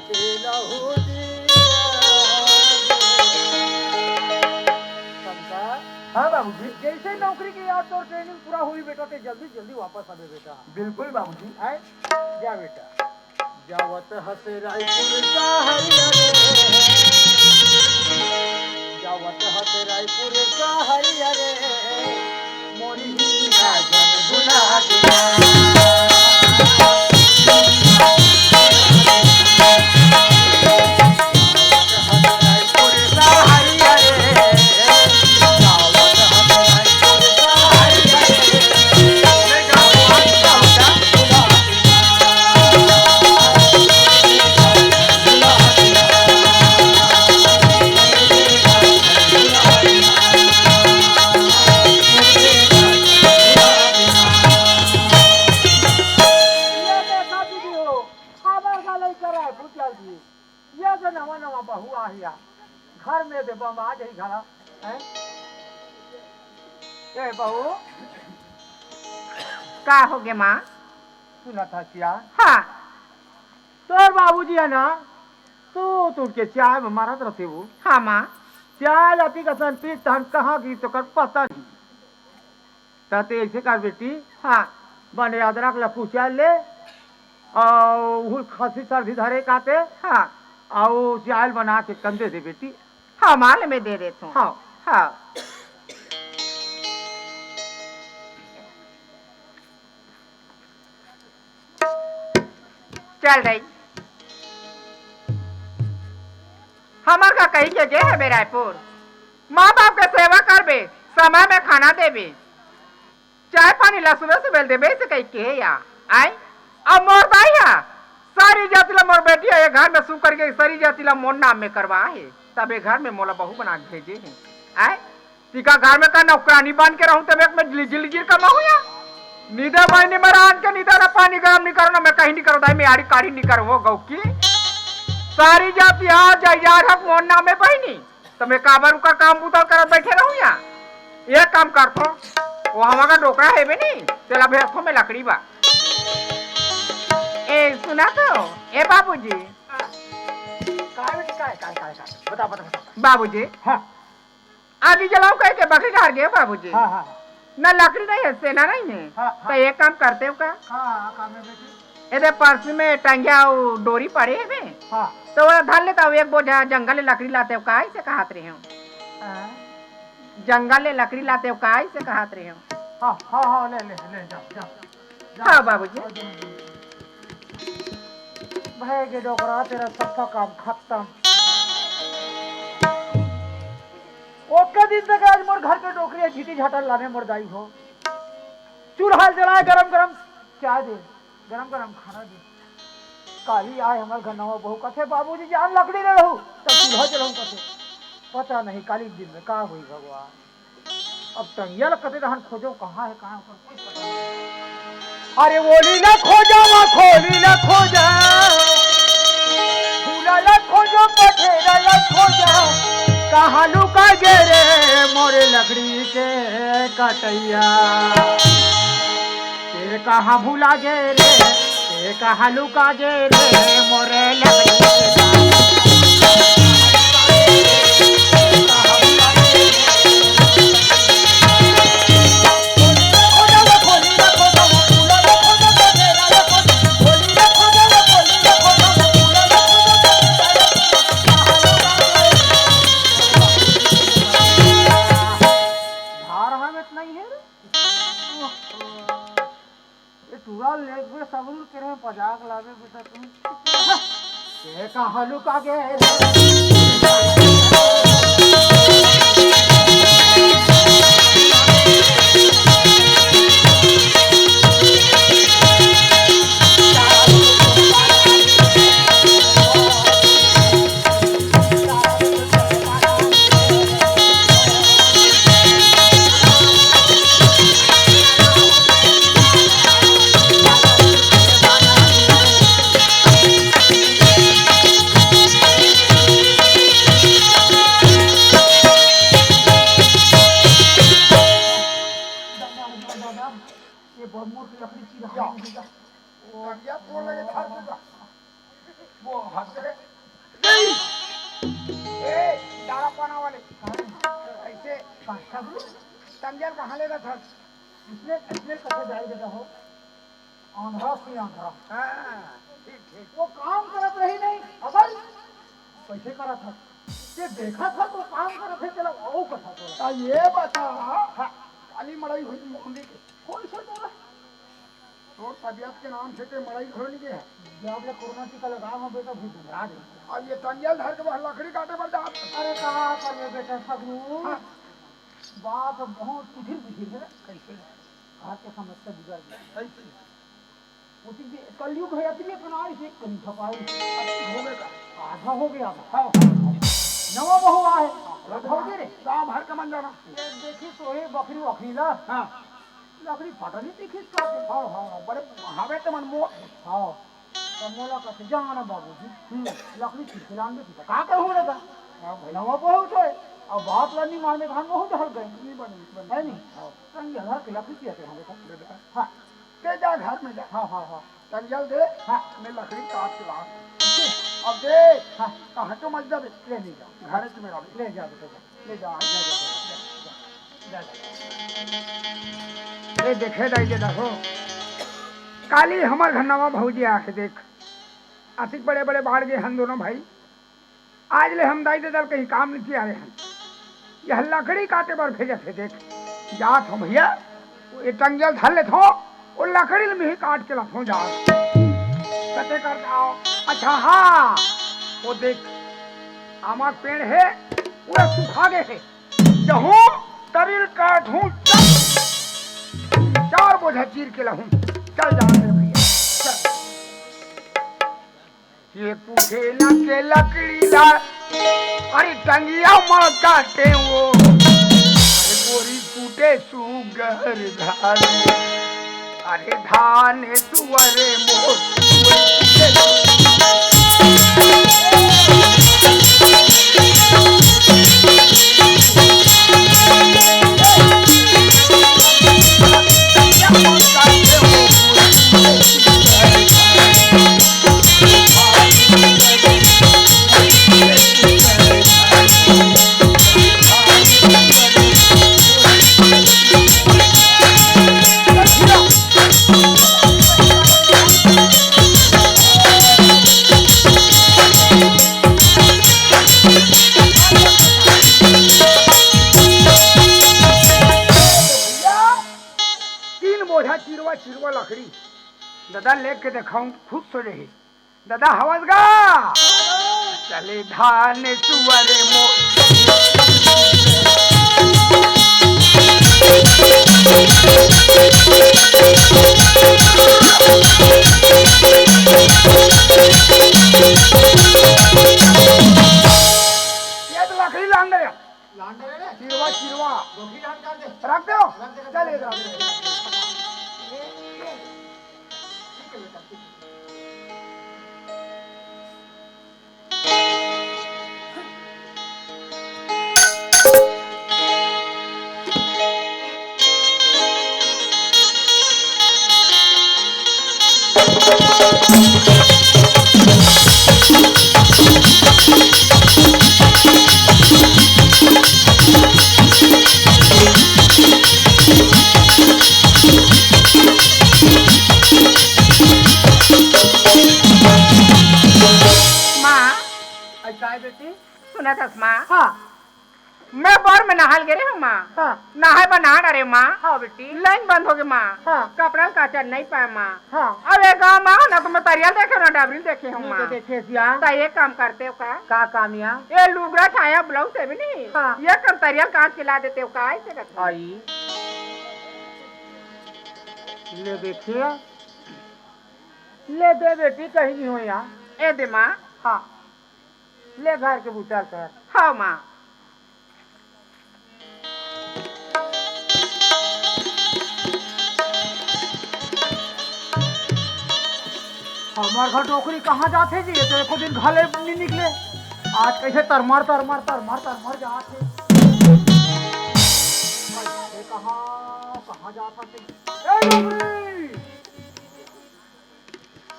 तेरा होती। शंकर। हाँ बाबूजी। जैसे नौकरी के यार तोर ट्रेनिंग पूरा होही बेटा, ते जल्दी जल्दी वापस आबे बेटा। बिल्कुल बाबूजी। आए, जा बेटा। जावत हस रायपुर सहरिया रे, जावत हस रायपुर सहरिया रे, मोरी राजन भुला दिया। ये देखा दीदी हो, खबर का लइका रहे, भूत लाल जी। ये जो नवा नवा बहू आही या, घर में दे बम आ जाही घरा, हैं? ए बहू, का हो गे माँ? सुना था क्या? हाँ। तोर बाबूजी है ना, तू टूट के चाय में मारत रहते वो। हाँ माँ। चाय ला पी के सन पीस तहन कहाँ गिरी तो कर पता नहीं। त ते ऐसे कर बेटी, हाँ। बने अदरक ला कुचल ले, अउ उहू खसी सर्दी धरे काते, हाँ। अउ चाय बना के कन दे दे बेटी। हाँ माँ, ले मैं दे देत हूँ। हाँ। हाँ। चल रही। हमर का कही के गे हबे रायपुर, माँ बाप के सेवा करबे, समय में खाना देबे, चाय पानी ला सुबह सुबह देबे से कही के या। आय, अब मोर दाई हा, सारी जाति ला मोर बेटी हा, ये घर में सु करके सारी जाति ला मोर नाम में करवा हे, तब ये घर में मोला बहू बना के भेजे हे। आय, तिका घर में का नौकरानी बन के रहूं, तब एक में लिजिर लिजिर कमाहूं या। नींदे बहिनी में रांध के नींदे ना, पानी गरम नहीं करो ना, मैं कहीं नहीं करो, दाई मैं आड़ी काढ़ी नहीं करो, हो गौ की। सारी जाति आ जाए यार, हक मोर नाम में बहिनी, तो मैं काबर उका काम बुता करत बैठे रहूं या। एक काम करथो, वो हमारा डोकरा है भी नहीं, तेला भेजथो मैं लकड़ी बा। ए, सुना तो, ए बाबूजी। काय बेटी, काय, काय, काय, काय? बता, बता, बता। बाबूजी। हाँ। आगी जलाओ कह के बकरी घर गए बाबूजी। हाँ, हाँ, हाँ। ना लकड़ी नहीं है, सेना नहीं है। हाँ, हाँ। तो एक काम करते हो का? हाँ, हाँ, काम है बेटी। एदे पर्स में टंगिया अउ डोरी पड़े है बे। हाँ। तो वो धर लेता हूँ, एक बोझा जंगल ले लकड़ी लाते हो का, ऐसे कहत रहे हो। हाँ। जंगल ले लकड़ी लाते हो का, ऐसे कहत रहे हो। हाँ, हाँ, हाँ, ले, ले, ले, जा, जा। हाँ बाबूजी। भए गे डोकरा, तेरा सफा काम खत्म। ओतका दिन तक आज मोर घर के डोकरी झीटी झाटा लाने मोर दाई हो। चूल्हा जलाए, गरम गरम चाय दे, गरम गरम खाना दे। काली आए हमर घर नवा बहू, कथे बाबूजी जान लकड़ी ले रहू, तब चूल्हा जलाऊ कथे। पता नहीं काली दिन में का होई भगवान। अब टंगिया ला कते रहन खोजो, कहाँ है, कहाँ है, ओकर कोई पता नहीं। अरे ओली ला खोजा, वा खोली ला खोजा, फूला ला खोजो, पथेरा ला खोजा, कहाँ लुका गे रे मोरे लकड़ी के कटैया? तेरे कहाँ भुला गे रे, तेरे कहाँ लुका गे रे मोरे लकड़ी के कटैया? धार हमें नहीं है रे। ये टूरा लेके सबरूर के रहे, पजाक लागे बेटा तुम। के कहाँ लुका गे रे? ये बहुत मोटी लकड़ी चीरा है। वो, या फोन लगे धार दूंगा। वो हंस रहे। ए, दाढ़ा पाना वाले। ऐसे। टंगियल कहाँ ले रहा था? इसने, इसने कथे जाए बेटा हो, आंधरा से आंधरा। हाँ, ठीक, ठीक। वो काम करत रही नहीं, असल कैसे करत था? ये देखा था तो काम करत है, चला वो कथा तो। ता ये बता, हाँ। काली मड़ई हुई मुंडी के। कौन सा तोरा? तोर तबियत के नाम से ते मड़ई घलो नहीं गया। जब ले कोरोना टीका लगा हो बेटा, फिर घबरा दे। अब ये टंगियल धर के बस लकड़ी काटे बर जात। अरे कहाँ कर ले बेटा सगरू? हाँ। बात बहुत कुटिल कुटिल है। कैसे? घर के समस्या बिगड़ गई। कैसे? वो चीज भी कलयुग है, अतनी अपना इसे कहीं छपाई। अब हो गया का? आधा हो गया था। हाँ, हाँ, हाँ। नवा बहू आए। हाँ, भौजी रे। गाँव भर के मन जाना। ये देखी सोहे बकरी वकरी ला। हाँ। लकड़ी फटल ही दिखिस का? हाँ, हाँ, बड़े हवे ते मन मोट। हाँ, तो मोला कथे, "जा ना बाबूजी, हम्म। लकड़ी खिड़की लान दे।" तो का कहूँ रे का? हाँ भाई। नवा बहुत है, अब बात ला नहीं माने, धान बहुत ढल गए। नहीं बने, नहीं बने। है नहीं? हाँ। तंग हर के लकड़ी किया थे हम बेटा। बेटा। हाँ। ते जा घर में जा। हाँ, हाँ, हाँ। टंगियल दे, हाँ। मैं लकड़ी काट के ला। ठीक है। अब दे, हाँ। कहाँ तो मत जाबे। ले नहीं जाओ। घर से मेरा ले जा बेटा, जा। ले जा, जा, जा, जा, जा, जा, जा। ए, देखे दाई के देखो, काली हमर घर नवा भौजी आके देख, अतिक बड़े-बड़े बाढ़ गे हन दोनों भाई। आज ले हम दाई दे दल कहीं काम नहीं किया रहे हन। यह लकड़ी काटे बर भेजत हे देख, जात हो भैया, ये टंगियल धर लेत हो, वो लकड़ी ल मिही काट के लात हो जात। कते कर जाओ। अच्छा हाँ, वो देख, आमा के पेड़ है, पूरा सूखा गए है। जहूँ तरिल काटहूँ, चल। चार बोझा चीर के लहूँ। चल जाओ रे भैया, चल। ये कुठेला के लकड़ी ला, अरे टंगिया मा काटे वो। अरे गोरी कूटे सुगर धान। अरे धान सुअर मोर। तीन बोझा चिरवा चिरवा लकड़ी ददा लेके देखाऊं, खुश हो जाही। ददा हवस गा? चले धान सुअर मो। ये तो लकड़ी लान दे। लान दे रे। चिरवा, चिरवा। गोभी लान कर दे। रख दो। रख दे, रख दे। चले धान। माँ। अई काय बेटी? सुनत हस माँ? हाँ। मैं बोर में नहाय ल गे रेहेंव माँ। हाँ। नहाय बर नहा डरेंव माँ। हाँ बेटी। लाइन बंद होगे माँ। हाँ। कपड़ा ल काचर नइ पाएंव माँ। हाँ। अब ए गाँव म ना तो मैं तरिया ल देखेंव ना डबरी ल देखेंव माँ। तो देखे सिया। त एक काम करतेव का? का काम या? ए लुगरा छाया ब्लाउज से भी नहीं। हाँ। एक कन तरिया ल काच के ला देतेव का? अइसे करते। अई। ले देखिए। ले दे बेटी, कहीं नहीं हो या। ए दे माँ। हाँ। ले घर के बूता ल कर। हाँ माँ। हमर घर डोकरी कहाँ जाथे जी? ये तो एको दिन घले नइ निकले। आज कइसे तरमर, तरमर, तरमर, तरमर जाथे। ये कहाँ, कहाँ जाथे? ए डोकरी!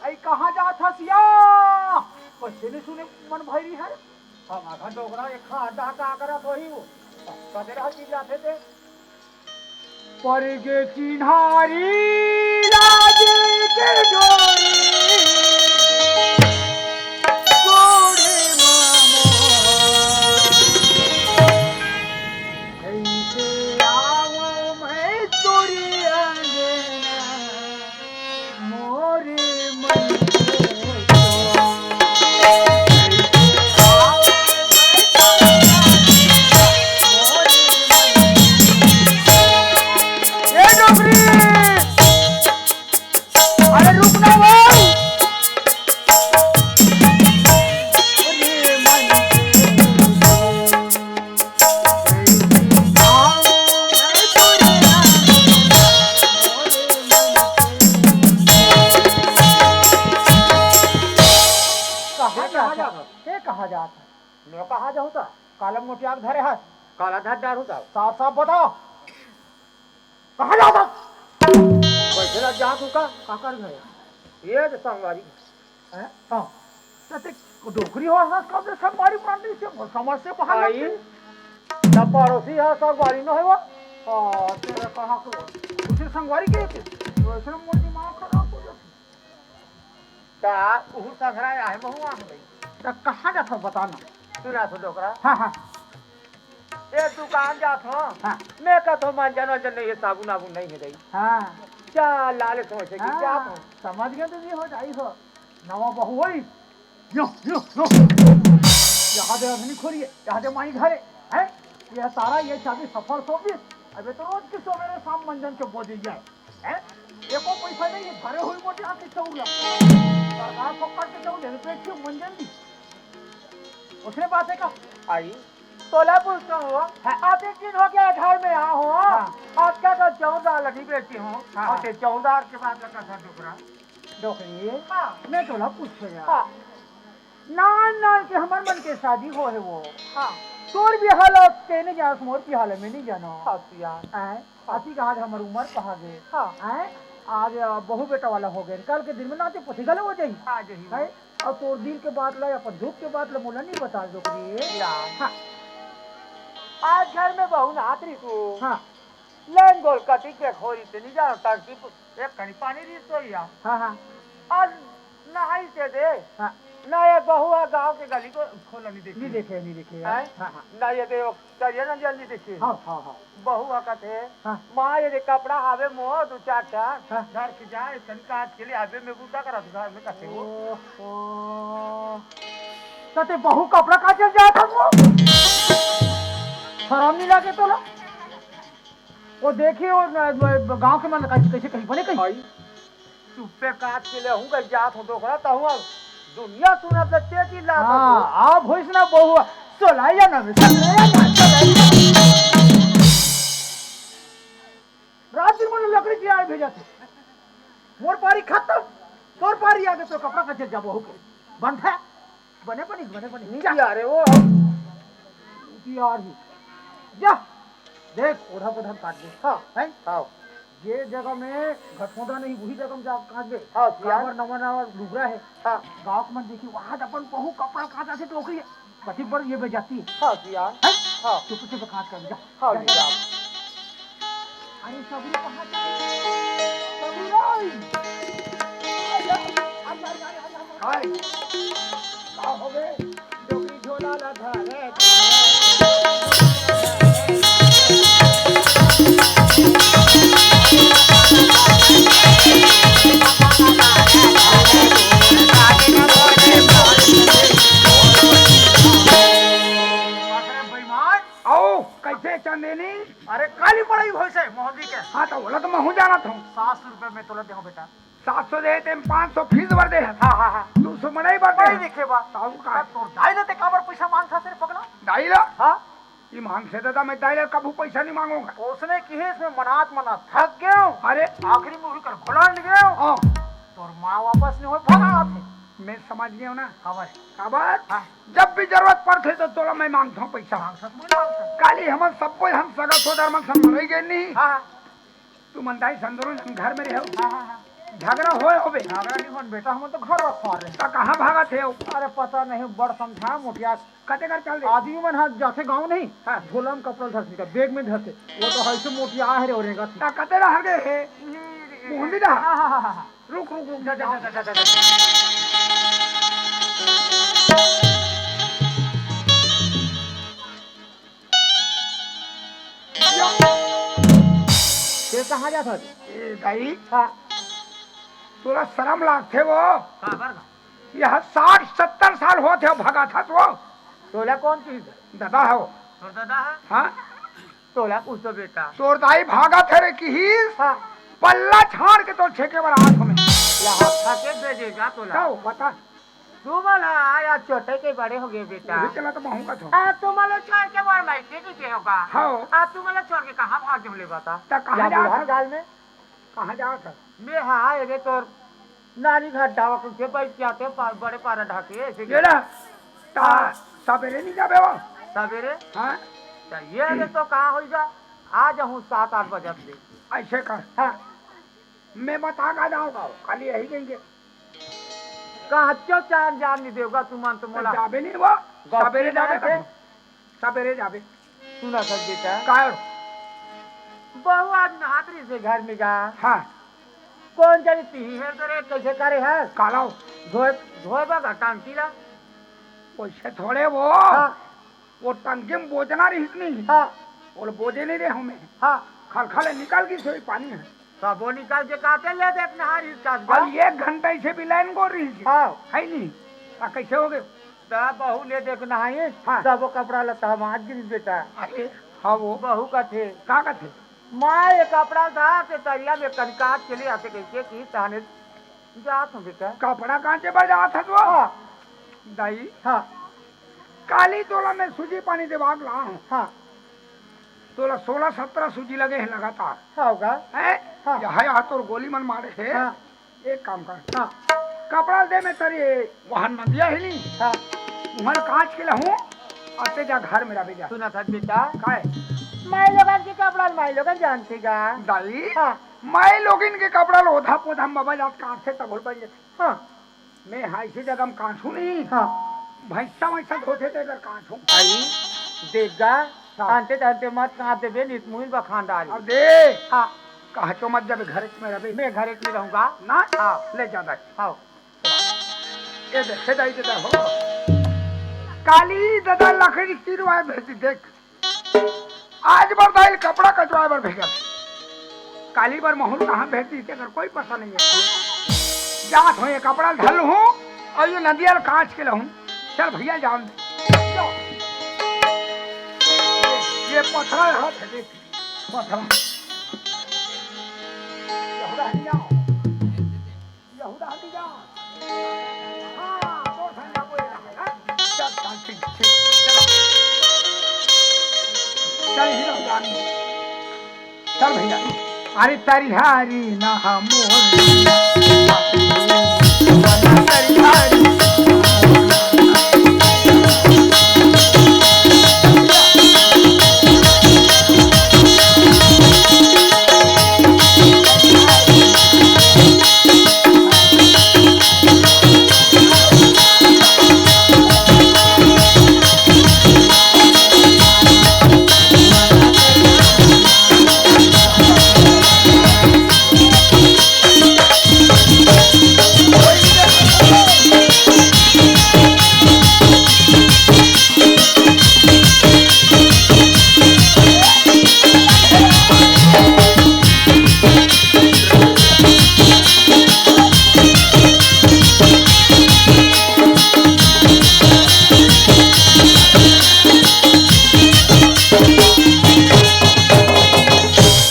अई कहाँ जात हस या? कइसे नइ सुने मन भइरी हे। हमर घर डोकरा एक खा अड्डा का करत होही वो। कदे रह चीज जाथे ते। परगे चिन्हारी लाज के डोरी, गोड़े मा मोर। कैसे आऊं मैं तोरी अंगना, मोरे मन के तो। ए डोकरी, अरे रुक ना भाई। कहाँ जात हस? ए, कहाँ जात हस? मैं कहाँ जाहूँ त? काला मोटिया के धरे हस। काला धर डारहूँ त? साफ साफ बता। कहाँ जात हस? कैसे ना जात हूँ का? का कर गया? ये तो संगवारी। हैं? हाँ। त ते डोकरी हो हस, कब से संगवारी मान रही से? मोर समझ से बाहर आई। लगती। त पड़ोसी है, संगवारी न है वो? हाँ, तेरा कहाँ को? उसे संगवारी के थे? तो ऐसे मोर दिमाग खराब हो जाती। त उहू संघरा आहे, महू आ गई। त कहाँ जात हो, बता ना। सुना तो डोकरा। हाँ, हाँ। ए दुकान जात हो। हाँ। मैं कहत हो मंजन वंजन नहीं है, साबुन आबुन नहीं है गई। हाँ। चल लाले समझ के हाँ, जात हो। समझ गए तो ये हो जाई हो। नवा बहू होई। यो, यो, यो। यहाँ दे अग्नि खोरिए, यहाँ दे माई घरे। हैं? ये तारा, ये चाबी सफल सोबिस। अबे तो रोज के सवेरे शाम मंजन के बोझ जाए। हैं? एको पैसा नहीं है, घरे हुई मोटे आके चौरा। सरकार पकड़ के चौरा, रुपये क्यों मंजन दी? उसने बात है का? आई। तोला पूछता हूँ, हाँ। आते दिन हो गया घर में आ हो, हाँ। आज का का चौदार लगी बेची हूँ, हाँ। और ते चौदार के बाद लगा था डोकरा। डोकरी, हाँ। मैं तोला पूछो यार। हाँ। नान नान के हमर मन के शादी हो है वो। हाँ। तोर बिहाव ला ते नहीं जानस, मोर बिहाव ला मैं नहीं जानो। हाँ, तो यार। आए, हाँ। अति का आज हमर उम्र पहा गए। हाँ। आए, आज, अ, बहू बेटा वाला हो गए। कल के दिन में नाते पोती घलो हो जाई। हाँ, जही हो। हैं? अउ तोर दिल के बात ला, अपन दुख के बात ला मोला नहीं बता डोकरी। यार। हाँ। आज घर में बहू नाहत रही तू। हाँ। लेन गोल कटी के खोरी से नहीं जानो, टंकी प-, एक कनी पानी रही तो यार। हाँ, हाँ। आज नहाई से दे। हाँ। ना ये बहू है गाँव के गली को खोला नहीं देखे। नहीं देखे, नहीं देखे यार। हैं? हाँ, हाँ। ना ये दे वो करिया ना जल्दी देखिए। हाँ, हाँ, हाँ। बहू हा कथे, हाँ। माँ, ये दे कपड़ा हावे मोर दू चार ठा, हाँ। घर के जाए, तनिक आज के लिए हावे में बूता करा घर में कथे वो। ओहो। त ते बहू कपड़ा काचल जात हस वो? शरम नहीं लागे तोला? वो देखिए, वो न-, न-, गाँव के मन कैसे, कैसे कही, बने कही? आई। चुप्पे काट के ले हूँ, गई जात हूँ डोकरा, तहूँ अब दुनिया सुनत ले तेजी लात हाँ, हूँ। अब होइस ना बहुआ, सोलाइया ना में, सोलाइया ना, सोलाइया ना। रात दिन मन लकड़ी के आए भेजा थे। मोर पारी खत्म, तोर पारी आगे तो कपड़ा का जल जाबो हो के। बंद है। बने बनी, बने बनी। नहीं जा। यार, वो अब यार ही। जा। देख, ओढ़ा ओढ़ा काट दे। हाँ। हैं? हाँ। जे जगह में घटोंदा नहीं, वही जगह में जा काट दे। हाँ, सियान। काबर नवा नवा लुगरा है। हाँ। गाँव के मन देखी, वहाँ अपन बहू कपड़ा काट आथे टोकरी है। कथी पर ये बेजाती है। हाँ, सियान। हैं? हाँ। चुप चुप काट कर जा। हाँ, जा, ले जा। जा। अरे, सबरी कहाँ चली? सबरी रे! आ जा, आ जा, आ जा, आ जा, आ जा। हाय। का हो गए? डोकरी झोला ला धरे। अरे बेईमान! आओ, कैसे चंदेनी? अरे, काली पड़ई होइस हे मोहंदी के। हाँ, त ओला त महूँ जानत हूँ। सात सौ रुपया में तोला देहूँ बेटा। सात सौ दे, तेम पाँच सौ फीस बर दे हस। हाँ, हाँ, हाँ। दू सौ मनई बर दे हस। नहीं देखे बा। त अउ का? तोर दाई ला ते काबर पैसा मांगथस रे पगला? दाई ला? हाँ। ईमान से दादा, मैं दाई ला कभू पैसा नहीं मांगूंगा। उसने किहे इसमें मनात मनात थक गयो। अरे। आखिरी में उही कर घोलान गयो। हाँ। तोर माँ वापस नहीं होय, भगा आथे। मैं समझ गयो ना। काबर? काबर? हाँ। जब भी जरूरत पड़थे त तोला मैं मांगथों पैसा। मांगथस, मुझे मांगथस। काली हमन सब कोई हम सगा सोदर मन संग मरई गए नहीं। हाँ, हाँ। तुमन दाई संदरो जन घर में रहो। हाँ, हाँ, हाँ। झगड़ा होय होबे। झगड़ा नहीं होन बेटा, हम तो घर रखवा रहे। त कहाँ भागत हे? अरे पता नहीं, बड़ समझा मोटिया। कते कर चल दे। आदमी मन ह जाथे गाँव नहीं, हाँ। झोला में कपड़ा धरथे का, बैग में धरथे। वो तो ऐसे मोटिया हे रे, ओरेगा। त कते रह गए हे? मुहंदी रहा। हाँ, हाँ, हाँ, हाँ। रुक, रुक, रुक, जा, जा, जा, जा, जा, जा। ये कहाँ जात हस? ए, दाई, हाँ। तोला शरम लागथे वो? काबर का? यह साठ सत्तर साल होत हे भगत हस वो। तोला कौन चीज हे? दादा हो। तोर दादा हे? हाँ। तोला पूछ तो बेटा। तोर दाई भागत हे रे किहिस, हाँ। पल्ला छाड़ के तोर छेके बर आत हमें। यहाँ खा के दे देगा तोला। का हो, बता। तुमन ह आज छोटे के बड़े हो गए बेटा। वही चला तो महूँ का थो। आ, तुमन ल छोड़ के मोर मायके नहीं गए होगा। हाँ। आ, तुमन ल छोड़ के कहाँ भाग जाऊँ ले बता? त कहाँ या जात बुढ़ा हस? काल में? कहाँ जात हस? मैं हाँ, ये तोर नानी घर डावा कुछ बैठ के आते, पा-, बड़े पारा ढाके, ऐसे ये ना, ता हाँ। सबेरे नहीं जाबे वो? सबेरे? हाँ। त ये रे तो कहाँ होइगा? आ जाऊँ सात आठ बजे ले। ऐसे कर। हाँ। मैं बता का जाऊँगा, खाली यही कहेंगे। कहाँ क्यों चार जान नहीं देगा तुमन तो मोला? जाबे नहीं वो, गलती सबेरे ना जाबे है। का? सबेरे जाबे। सुना सर बेटा। का? बहू आज नहात रही से घर में गा। हाँ। कौन जानी तिही है तो रे, कैसे करे है? कालाओ। धोए, धोए बा का टांकी ला। वैसे थोड़े वो। हाँ। वो टंकी में बोजना रहिस नहीं। हाँ। वो बोजे नहीं रे हमें। हाँ। खलखल निकल गई सोई पानी है। तबो निकल के काटे ले देख नहारी काट अब एक घंटा इसे भी लाइन गोर रही है। हाँ। है नहीं। आ कैसे हो गए? तब बहू ले देख नहाई। हाँ। तब वो कपड़ा लता हम आज गिरी बेटा। अरे हाँ वो। बहू कथे। का कथे? माँ ये कपड़ा था के तरिया में कनकात के लिए आते कैसे की तहने जात हूँ बेटा। कपड़ा कांचे बर जात हस वो? हाँ। दाई। हाँ। काली तोला मैं सूजी पानी देवाक ला हूँ। हाँ। तोला सोलह सत्रह सूजी लगे हैं लगातार। हाँ होगा। हैं? हाँ। यहाँ, यहाँ तोर गोली मन मारे है। हाँ। एक काम कर। हाँ। कपड़ा दे मैं तेरी वहाँ नदिया है नहीं? हाँ। वहाँ कांच के लाहूँ, आते जा घर में रह जा। सुना था बेटा। काय? माई लोगन के कपड़ा माई लोगन जानते गा। दाई? हाँ। माई लोगन के कपड़ा लो ओधा पोधा में बाबा जात कांच से तब बन जाते। हाँ। मैं हाइसी जगह में कांचू नहीं। हाँ। भैंसा वैसा धोते ते कर कांचू। आई, देख गा, हाँ। आंटे तांटे मत कांच देबे, नित मुहिल बखान डाली। अब दे। हाँ। कांचो मत जब घर में रहे। मैं घर में रहूंगा। ना? हाँ। ले जा दाई। हाँ। ये देखे दाई के हो। काली दादा लकड़ी किरवाए भेज देख। आज बर दाई ल कपड़ा कचवाए बर भेजब। काली बर महूँ ल कहाँ भेज दी, तेकर कोई पता नहीं है। जात हूँ, ये कपड़ा ल धर लूँ अउ ये नदिया ल कांच के लहूँ। चल भैया, जान दे। ये पथरा हाथ है, देख, पथरा। यहूदा हट जाओ। यहूदा हट जा। हाँ, तोर संग जाबो ये रहा, हाँ? चल, चल, ठीक, ठीक, चल। चल, हीरो जान। चल भैया। अरे तरिहारी ना मोर।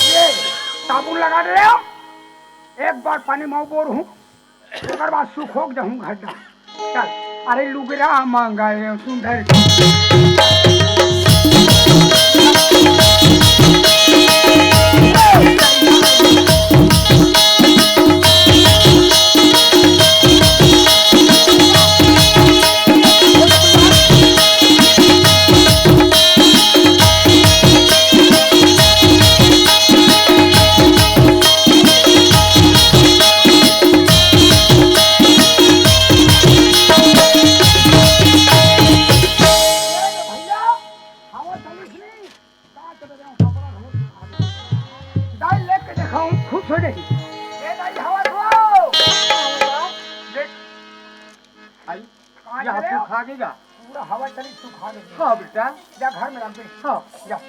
ये साबुन लगा दे रहे हो, एक बार पानी में बोर हूँ, ओकर बाद सुखोक जहूँ घर जा। चल, अरे लुगरा मंगाए सुंदर। देखा हूँ, खुश हो जाई। ये नहीं हवा धुआओ। देख। आई। कहाँ यहाँ चले हो? सुखा के जा। पूरा हवा चली, सुखा के जा। हाँ बेटा। जा घर में रख दे। हाँ। जा।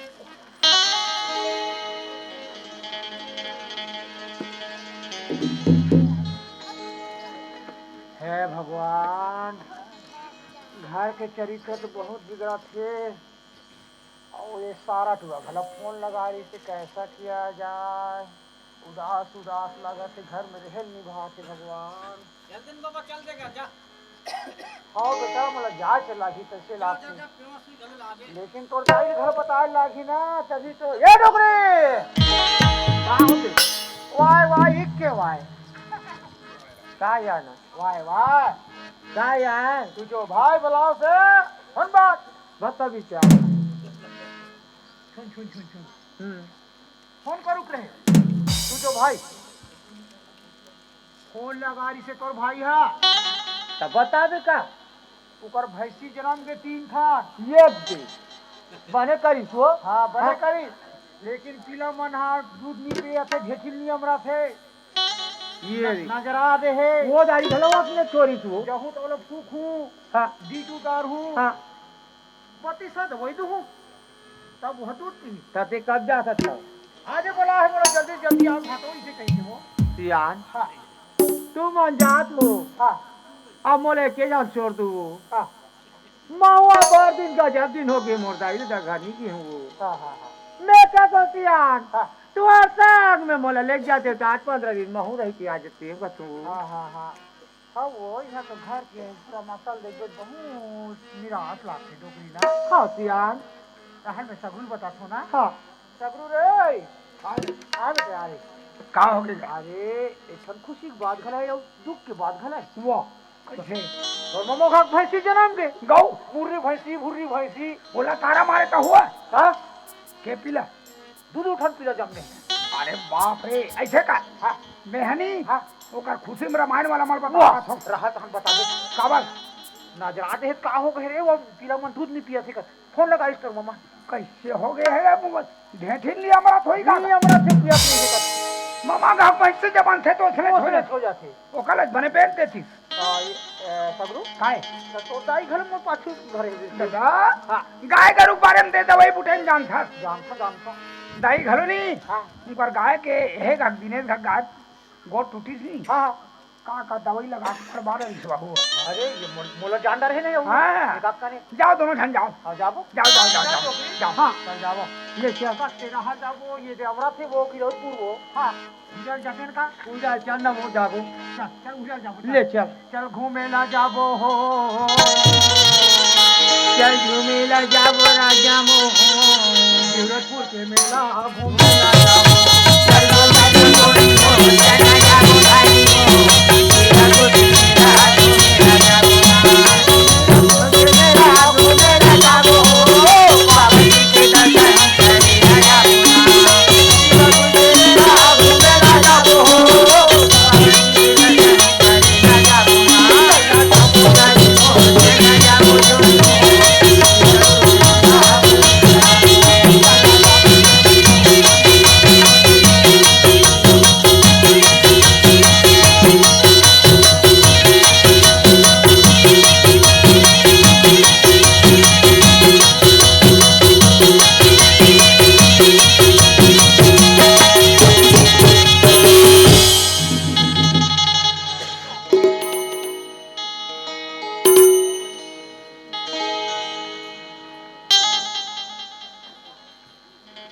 हे भगवान, घर के चरित्र तो बहुत बिगड़त हे। अउ ये सारा टुरा घला फोन लगा रही से, कैसा किया जाए? उदास उदास लागत हे, घर में रहल निभात हे भगवान। चल दिन बाबा, चल देगा, जा। हाँ बेटा, मोला जाए के लागही, कैसे जा, जा, लागथे? जा, पेवा सुई घलो लागे। लेकिन तोर दाई घर बताए लागही ना, तभी तो। ए डोकरे! का होगे? वाय, वाय, इक के वाय। का यार ना? वाय, वाय। का यार? तू जो भाई बुलाओ से, सुन बात। बता विचार। सुन, सुन, सुन, सुन। हम्म। फोन करुक रहे। तू जो भाई। फोन लगा रही से तोर भाई हा। तब बता दे का? ओकर भैंसी जन्म के तीन ठन। ये दे। बने करी सो? हाँ, बने हाँ। करी। लेकिन पीला मन हा दूध नी पिया थे, ढेठिल नी अमरा थे। ये न-, रे। नजरा दे हे। वो दारी घलो अपने चोरी तू। जहूँ तो लोग फूक हूँ। हाँ। डीट उतार हूँ। हाँ। बत्तीस दवाई दूँ हूँ। तब वह दूध पी। तते कब जा सकता? आजे बोला है, बोला जल्दी, जल्दी आओ, भातो इसे कही के वो। सियान। हाँ। तू मन जात हो। हाँ। अब मोले के जान छोड़ दू। हाँ। महुआ बार दिन का जब दिन हो गए, मोर दाई ददा घर नहीं की हूँ। हाँ, हाँ, हाँ। मैं क्या सोचती यार? हाँ। तू हर साग में मोला लेके जाते तो आज पंद्रह दिन महू रही थी, आज तेरे का तू। हाँ, हाँ, हाँ। हाँ, वो यहाँ तो घर के पूरा मसल देख के बहुत निराश लागते डोकरी ना। हाँ, सियान। रहन में सगुल बता थो ना। हाँ। सगरू रे। आ रे। आ रे, आ रे। का हो गया? अरे, एक ठन खुशी के बात घला है, दुख के बात घला है। वाह। कइसे? तोर ममा का भैंसी जनम गे। गऊ। मुर्री भैंसी, भुर्री भैंसी। ओला तारा मारे त हुआ? हाँ? के पीला? दू दू ठन पीला जम गे। अरे बाप रे, अइसे का? हाँ। मेहनी? हाँ। ओकर खुशी में रामायण वाला मल बता वाह, रहा था। रहा त हम बता दे। काबर? नजरा दे का हो गए रे, वो पीला मन दूध नहीं पिया थे कर। फोन लगाइस तोर ममा। कइसे हो गए हे रे मुगल? ढेठिन ली अमरत होई का? नी अमरत हे, पियत नहीं हे का? ममा का भैंस से जब बनथे तो ओसने ओसने हो जाथे। हो जाथे। ओकर ले बने पेट देतिस। आ, ये, ए, सगरू? काय? त तोर दाई घलो मोर पाछू धरे हे। दादा? हाँ। गाय गरु के बारे में ते दवाई बुटाई जानथस। जानथों, जानथों। दाई घलो नहीं। हाँ। उनकर गाय के, हे गा, दिनेश का गाय गोड़ टूटिस नहीं। हाँ, हाँ। का, का दवाई लगा के फड़वा रहिस बाबू। अरे, ये मोल-, मोला जान डर हे नहीं, वो। हाँ। ये का करे? जाओ दोनों झन जाओ। हाँ, जाबो। जाओ, जाओ, जाओ, जाओ, जाओ। जाओ। जाओ। हाँ। चल जाबो। ले चल। बस तेरा हाथ जाबो, ये दे अमरा थे वो, गिरौदपुर वो। हाँ। उधर जाते हैं का? उधर चल ना, वो जाबो। चल, चल, उधर जाबो, चल। ले चल। चल घूमे ला जाबो हो। चल घूमे ला जाबो राजा मोहन। गोरखपुर के मेला घूमे ला जाबो। चल घूमे ला जाबो, चल ना जाबो भाई हो।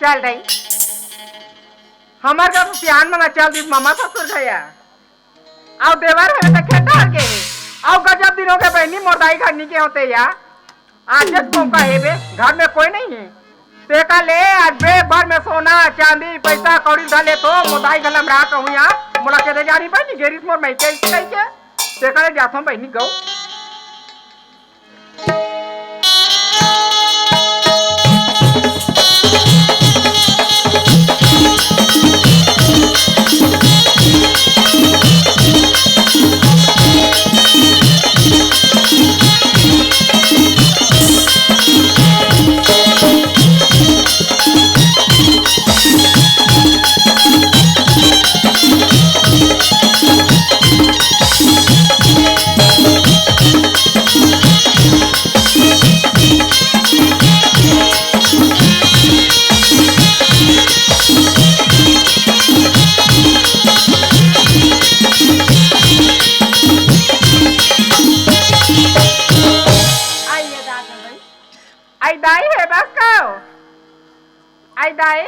चल रही। हमर घर तो सियान मन चल दिस ममा ससुर घर। अउ देवर हवे त खेत डहर गे हे। अउ गजब दिन हो गए बहिनी, मोर दाई घर नी गे होते या। आज जस मौका हे बे, घर में कोई नहीं है। तेका ले आज बेग भर में सोना, चांदी, पैसा, कौड़ी धर ले तो मोर दाई घर लमरा कहूँ या। मोला के दे जानी बहिनी, गेरिस मोर मइके कहि के। तेका ले जाथों बहिनी गऊ। दाई।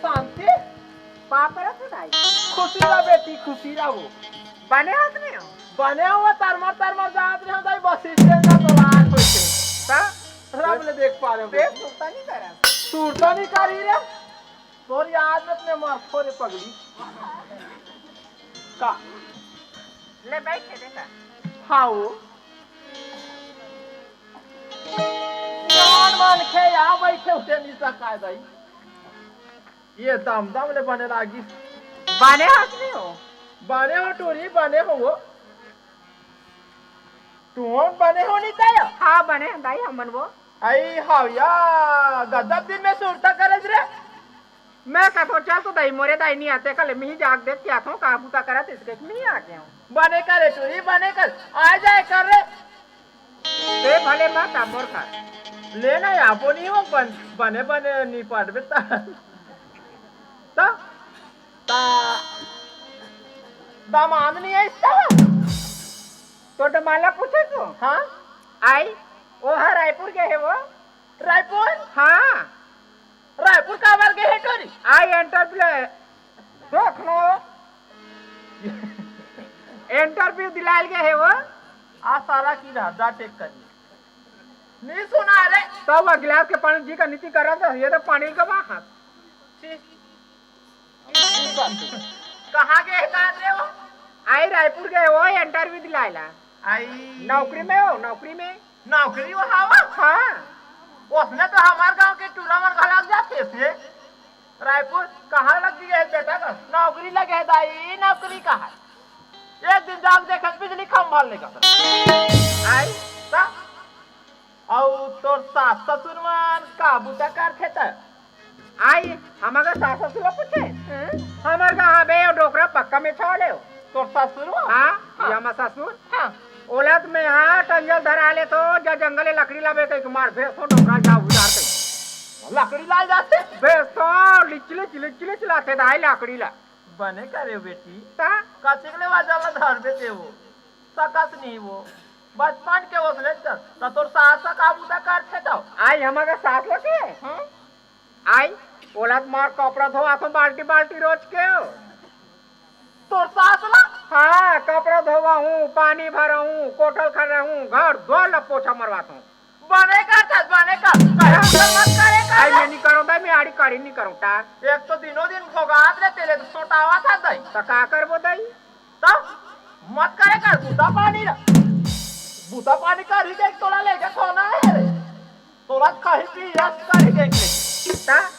शांति, का करत हो दाई? खुशी रह बेटी, खुशी रह वो। बने हाथ में हो? बने हो, तरमर तरमर जात रहे हो दाई, बस स्टैंड का तोलार होइसे। का? रब ले देख पा रहे हो। देख, सुरता नहीं करा। सुरता नहीं करी रे। तोर याद में अपने मार फोरे पगली। का? ले बैठे देखा। हाँ वो। कौन मन खे या बैठे होते निशा का दाई? ये दम दम ले बने लागी। बने हाथ में हो? बने हो टूरी, बने हो वो। तुमन बने हो नहीं तय? हाँ, बने हैं दाई, हमन वो। आई हाव या, गजब दिन में सुरता करत रे। मैं कथो चल तो दाई, मोरे दाई नहीं आते, कल मैं ही जाग देख के आथो, का बूता करत इसके नहीं आ गया हूँ। बने करे टूरी, बने कर, आ जाए कर रे। ते भले मत आ मोर का। ले ना, आपो नहीं हो, बन-, बने बने नहीं पड़बे ता। ता, ता, दामाद नहीं है इसका? तो दमाला पूछे तू? हाँ? आई, वो हा रायपुर गए है वो। रायपुर? हाँ। रायपुर काबर गए है टोरी? आई इंटरव्यू ले। देख लो। इंटरव्यू दिलायल गए है वो। आ साला की रहा, जा चेक कर ले। नहीं सुना रे। तब वो गिलास के पानी जी का नीति कर रहा था, ये तो पानी का बाहर। छी। कहाँ गए का रे वो? आई रायपुर गए वो इंटरव्यू दिलायला। आई। नौकरी में हो, नौकरी में। नौकरी वो हवा? हाँ। उसने तो हमार गांव के टूरा मन घला जाते से। रायपुर कहाँ लग गए है बेटा का? नौकरी लगे है दाई, नौकरी कहाँ? एक दिन जाग देखे बिजली खंभा लेगा। आई। ता? अउ तोर सास ससुर मन का बूता करथे त? आई, हमर का सास ससुर ला पूछे? हम्म। हमर का हाँ बे, ओ डोकरा पक्का में छाव ले। तोर ससुर हो? हाँ, हाँ। ये हमर ससुर। हाँ। ओला त मैं हाँ टंजल धरा ले तो जा जंगल ले लकड़ी लाबे कहिके मार भेजथों डोकरा जा उधार कहिके। लकड़ी लाय जाथे? भेजथों लिचलिच, लिचलिच लाथे दाई लकड़ी ला। बने करे बेटी। ता? कचिक ले बाजार ला धरबे ते वो। सकत नहीं वो। बचपन के ओसने कर। त तोर सास का बूता करथे तो? आई हमर का सास ला के? हाँ? आई, ओला त मार कपड़ा धोवाथों बाल्टी बाल्टी रोज के हो। तोर सास ला? हाँ, कपड़ा धोवाहूँ, पानी भराहूँ, कोठल खड़ाहूँ, घर द्वार ला पोछा मरवाथों। बने कर, बने कर। कहे उधर मत करे कर। आई मैं नहीं करूँ दाई, मैं आड़ी काड़ी नहीं करूँ ता। एक तो दिनों दिन भोगात रे तेले तो सोटावा था दाई। त का करबो दाई? तब मत करे कर, बूता पानी ला। बूता पानी कर ही देख, तोला लेके सोना है रे। तोला खाही पी रस कर ही देख ले। ता?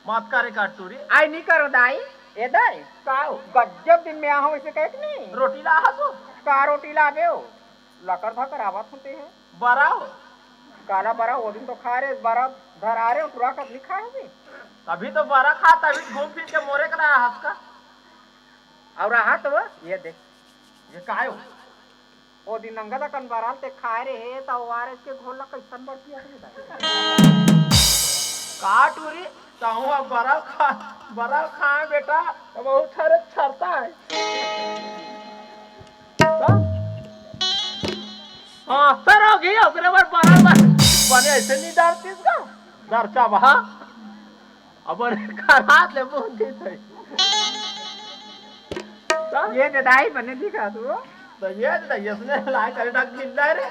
मत करे कर टूरी। आई नहीं करो दाई। ए दाई। का हो? गजब दिन में आहूँ इसे कहे कि नहीं? रोटी ला हा तू? का रोटी लाबे हो? लकर धकर आवत होते हैं। बरा हो? काला बरा, वो दिन तो खा रहे, बरा धर आ रहे हो, टुरा कब नहीं खाए होगे? तभी तो बरा खा, तभी घूम फिर के मोरे करा हंस का। और रहा तो वो, ये देख। ये काय हो? वो दिन नंगा दा कन बराल ते खाए रहे, त ओ आर एस के घोल ला कैसन बढ़ पिया रे दाई? का टूरी? कहूँ अब बराल खा, बराल खाए बेटा, त बहुत सारे छरता है। हाँ, सर हो गई, ओकरे बर बराबर बने ऐसे नहीं डालतीस का? दरचा बहा। अब खराब ले मुंह दी थे। ये दे दाई बने दिखा तू। तो ये दे दाई, इसने लाई करे डाक गिल्ला रे।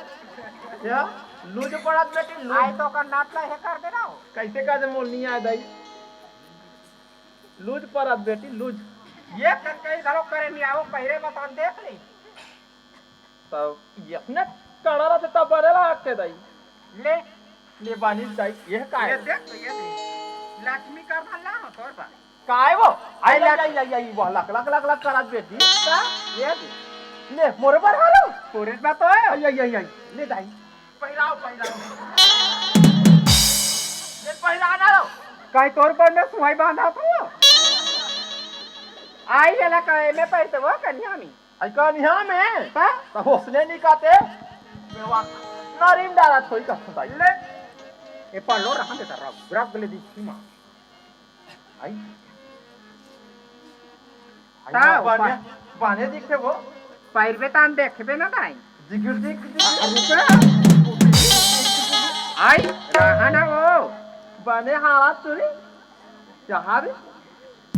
या, लूज पड़त बेटी, लूज। आई तो कर नाटला हे कर दे रहा हो। कैसे कर दे मोल नहीं आया दाई? लूज पड़त बेटी, लूज। ये कर कहीं घरो करे नहीं आओ, पहले बता देख ली। तब यखने कड़ा रथे तब बने लागथे दाई। ले। ले बानी दाई, ये काय? ये देख, ये देख। लक्ष्मी कर भला हो तोर बा। काय वो? आई, आई, लक- आई, आई, आई, वाह, लक, लक, लक, लक करत बेटी। का? ये देख। ले, मोरे बर हारो। तोरे बा तो है। आई, आई, आई, आई। ले दाई। पहिराओ, पहिराओ। ले पहिरा ना लो। कहीं तोर पर में सुहाई बांधा तो? आई हेला कहे में पैर से वो कन्या में। आई कन्या में? हाँ? तो होसने निकाते। बेवा, नरीम डाला थोई का सुताई। ले। ए पर लो रहा देता रब, रब गले दी सीमा। आई। आई ता ना ऊपर। बने, बने दिखे वो। पैर में तान देखबे ना दाई। जिगिर जिगिर। अरे रुक। आई, रहा ना वो। बने हालात चुरी। जहाँ भी।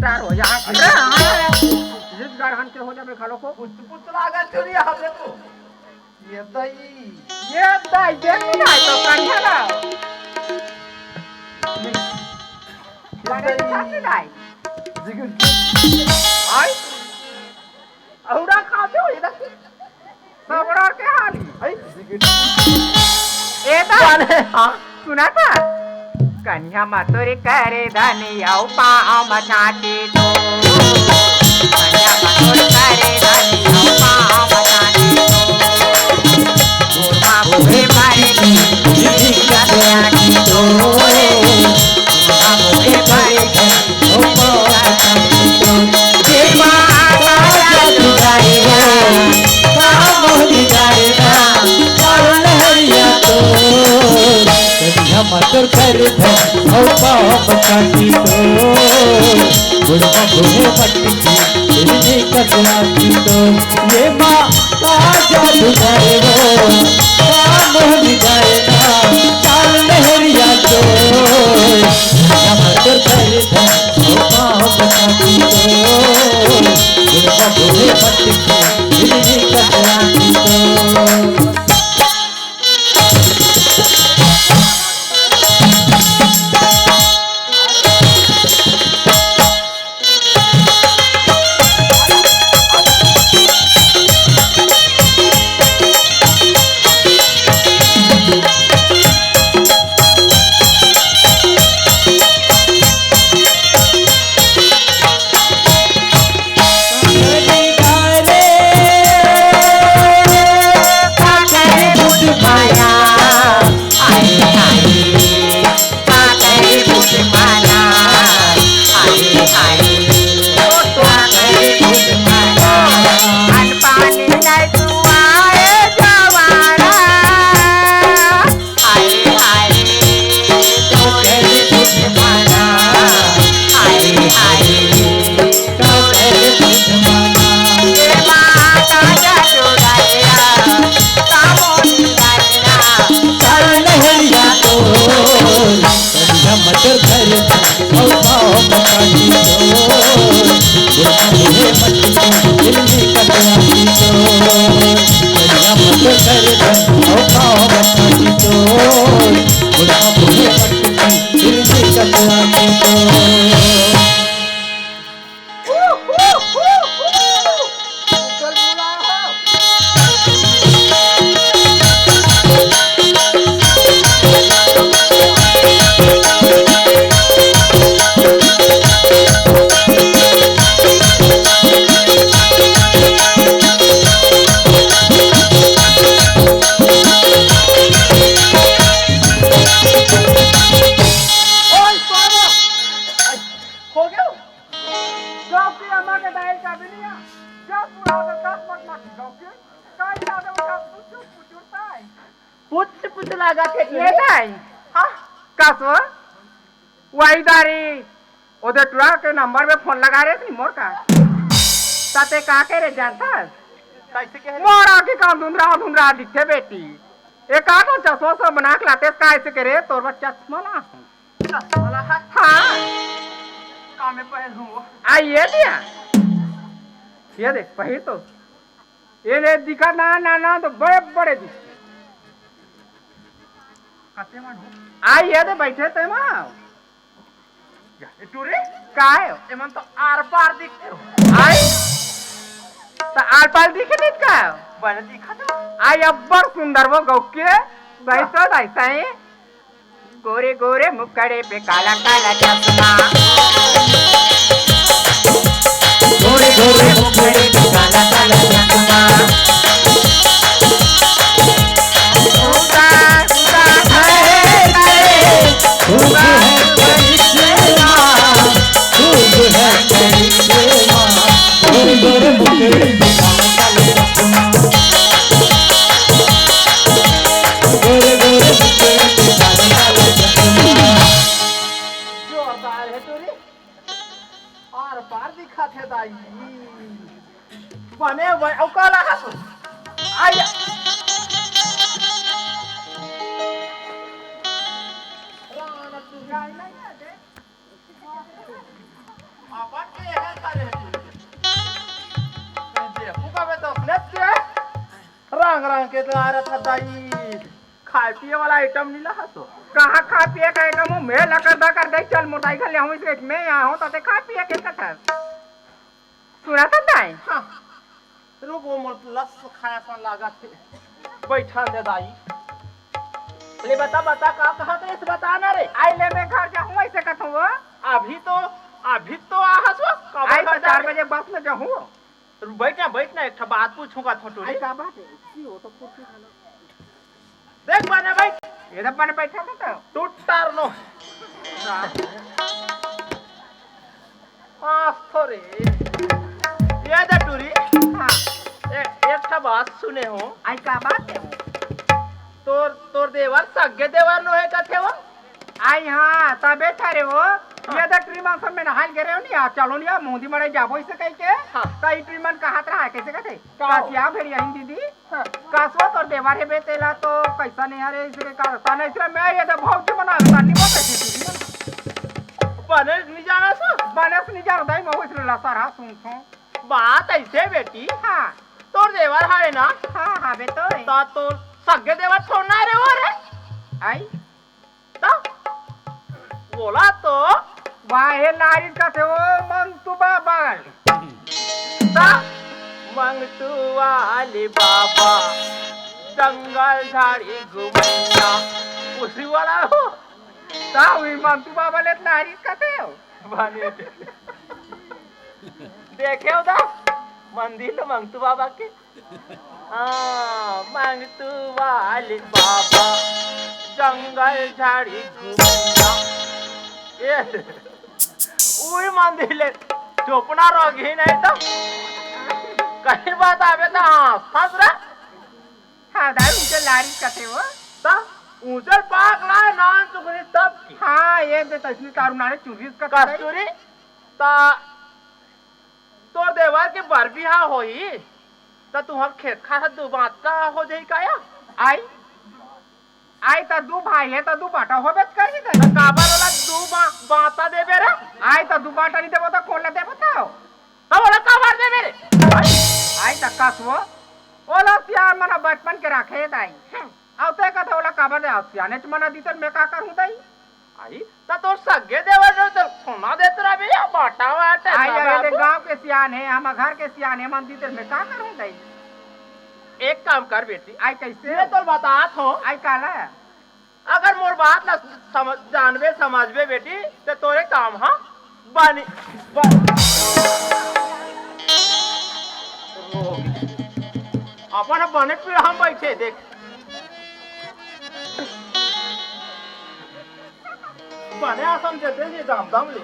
तार हो जा। अरे, हाँ। जिस गढ़हन के हो जाबे खालो को। पुत, पुत लागा चुरी यहाँ पे तो। ये दई। ये दई, देख ना, तो कन्या ना। ये लगे दई। साथ में दाई। जिगिर। आई। औरा खाते हो, ये दई। सबड़ा के हाली। आई, जिगिर। ए दाई। अरे, हाँ। सुना था? कन्या मतोर करे धनी अउ पाँव म छाती तो। कन्या मतोर करे धनी अउ पाँव म छाती तो। गोरमा बूढ़े मारे की, जिंदगी का त्यागी तो। गोरमा बूढ़े मारे की, ओ पाँव म छाती तो। ये माता का दुलारी है, का मोहनी जाएगा, का लहरिया तो। कन्या मतोर करे धनी अउ पाँव म छाती तो। गोरमा बूढ़े मटकी, हिरनी कटलाती तो। ये माँ का जादू करे वो, का मोहनी जाए ना, चाल लहरिया तो। कन्या मतोर करे धनी अउ पाँव म छाती तो। गोरमा बूढ़े मटकी, हिरनी कटलाती तो। ओए, बाबा! हो गया? गाँव की अम्मा के दाई का भी नहीं है। गाँव पूरा होता दस मत मत गाँव के। काई ज्यादा उठा पुचुर पुचुर ताई। पुच पुच लागा थे ये ताई। हाँ। का सो? वही दारी। ओदे टुरा के नंबर में फोन लगा रहे थी मोर का। ताते का के रे जानता? कैसे कह रहे? मोर आँखी काम धुंधरा धुंधरा दिखे बेटी। एक आध चश्मा सब बना के लाते का ऐसे करे तोर बच्चा चश्मा ला। चश्मा ला है? हाँ। का में पहन हूँ? आ ये दिया। ये दे, पहिर तो। ये दे दिखा ना, ना, ना, तो बड़े, बड़े दिखते। कते मन हो? आ ये दे बैठे ते माँ। या, ए टूरी? का है? एमन तो आर पार दिखते हो। आई? तो आर पार दिखे नहीं का? बने दिखा तो। आई अब्बड़ सुंदर वो गौ के। सही तो दाई सही। गोरे गोरे मुखड़े पे काला काला चश्मा। गोरे गोरे मुखड़े पे काला काला चश्मा। उदास, उदास है, है, है। उदास है। बने भाई, अउ काला हस? आइया। अपन के है करे। जे फुकावे तो अपने के। रंग रंग के तो आ रहा था दाई। खाए पिए वाला आइटम नहीं ला हसो। कहाँ खा पिए का आइटम हो? मैं लकर दा कर दे, चल मोटाई खा ले हूँ, इसके मैं यहाँ हूँ, तो ते खा पिए के कथा। सुना था दाई? हाँ। रुक, वो मोर लस खाया सा लागा थे। बैठा दे दाई। ले बता, बता, का कहा थे, इस बता ना रे। आई ले, मैं घर जाहूँ, ऐसे कथूँ वो। अभी तो, अभी तो आ हसो, कब आई तो घर चार जाबे? बजे बस में जाहूँ। बैठ ना, बैठ ना, एक ठो बात पूछूंगा थोड़ी। आई का बात है? की हो तो कुर्सी खाना। देख बने भाई, ये तो बने बैठा था तो। टूट टार नो। हाँ। माफ थोड़े। ये दे टूरी। हाँ। ए-, एक ठा बात सुने हो। आई का बात है? तोर, तोर देवर सग्गे देवर नो है कथे वो? आई हाँ, तबे थारे वो। हाँ। ये दे ट्री मांसन में नहाल गे रहे हो नहीं, आ चलो नहीं, आ मुंदी मड़े जाबो इसे कह के। हाँ। तो ई ट्री मन कहात रहा है, कैसे कहते? का हो? कसिया भेड़िया हिंदी दी। हाँ। कासवा तोर देवर हे बे, तेला तो कैसा नहीं हरे, इसरे का, ता नहीं इसरे मैं ये तो भौजी बना, ता नहीं बता दीदी। बने नहीं जाना सो? बने से नहीं जाना, दाई, मैं इसरे लसर हा, सुन, सुन। बात ऐसे बेटी। हाँ। तोर देवर है ना? हाँ, हाँ, बे तो है। ता तोर सगे देवर थोड़ा ना रे वो रे। आई? त बोला तो। वाहे नारी कथे वो मंगतू बाबा। त मंगतू वाले बाबा, जंगल झाड़ी घुमैया, उसी वाला हो। त वही मंगतू बाबा ले नारी कथे हो। बने। देखे हो दा, मंदिर लो मंगतू बाबा के। हाँ, मंगतू वाले बाबा, जंगल झाड़ी घूमना। ए, उही मंदिर ले, चोपना रोगी नहीं तो। कहीं बात आवे तो हाँ, हंस रहा। हाँ, दाई, उनके लारी कथे वो। ता, ऊंचल पाक लाए नान चुकनी तब की। हाँ, ये दे तसनी तारू नाने चुरिस कथे। कस्तूरी, ता तोर देवर के बर बिहा होही, त तुंहर खेत खार ह दू बांट का हो जाही का या? आई, आई त दू भाई हे त दू बांटा होबेच करही त। त काबर ओला दू बा-, बांटा देबे रे? आई त दू बांटा नहीं देबो त कोन ला देबो त? त ओला काबर देबे रे? आई, आई त कस वो, ओला सियान मन ह बचपन के राखे हे दाई। हम्म। अउ ते कथे ओला काबर दे, अउ सियानेच मन ह दीतन, मैं का करहूं दाई? आई, त तोर सगे देवर जो तो सोना देत रहिबे या बाटा वाटा आई, सब आई, ले बाबू। गांव के सियान हे, हम घर के सियान हे, मन दीते मैं का करहूं दाई? एक काम कर बेटी, आई, कैसे? मैं तोर बतात हूं। आई, काला? अगर मोर बात ला समझ, जानबे, समझबे बेटी, त तोरे काम हा बनी, बन-, रोगी। अपन बने पीड़ा हम बैठे, देख। बने आसन देते जी दाम दाम ले।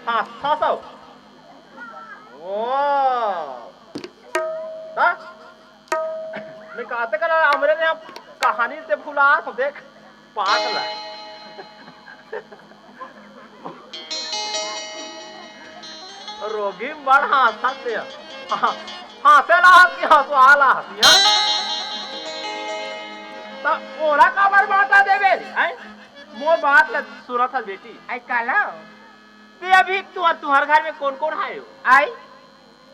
हाँ, हाँ, सब। ओ। हाँ? मैं कहते कला हमरे ने आप कहानी से भुला तो देख, पागल है। रोगी बड़ हाँसत हे। हाँ, हाँसे ला हँसी, हँसवा ला हँसी, हाँ? त ओला काबर बाँटा देबे रे, हैं? मोर बात ला सुनत हस बेटी। आई काला? ते अभी तुहर, तुहर घर में कौन-कौन हे हो? आई,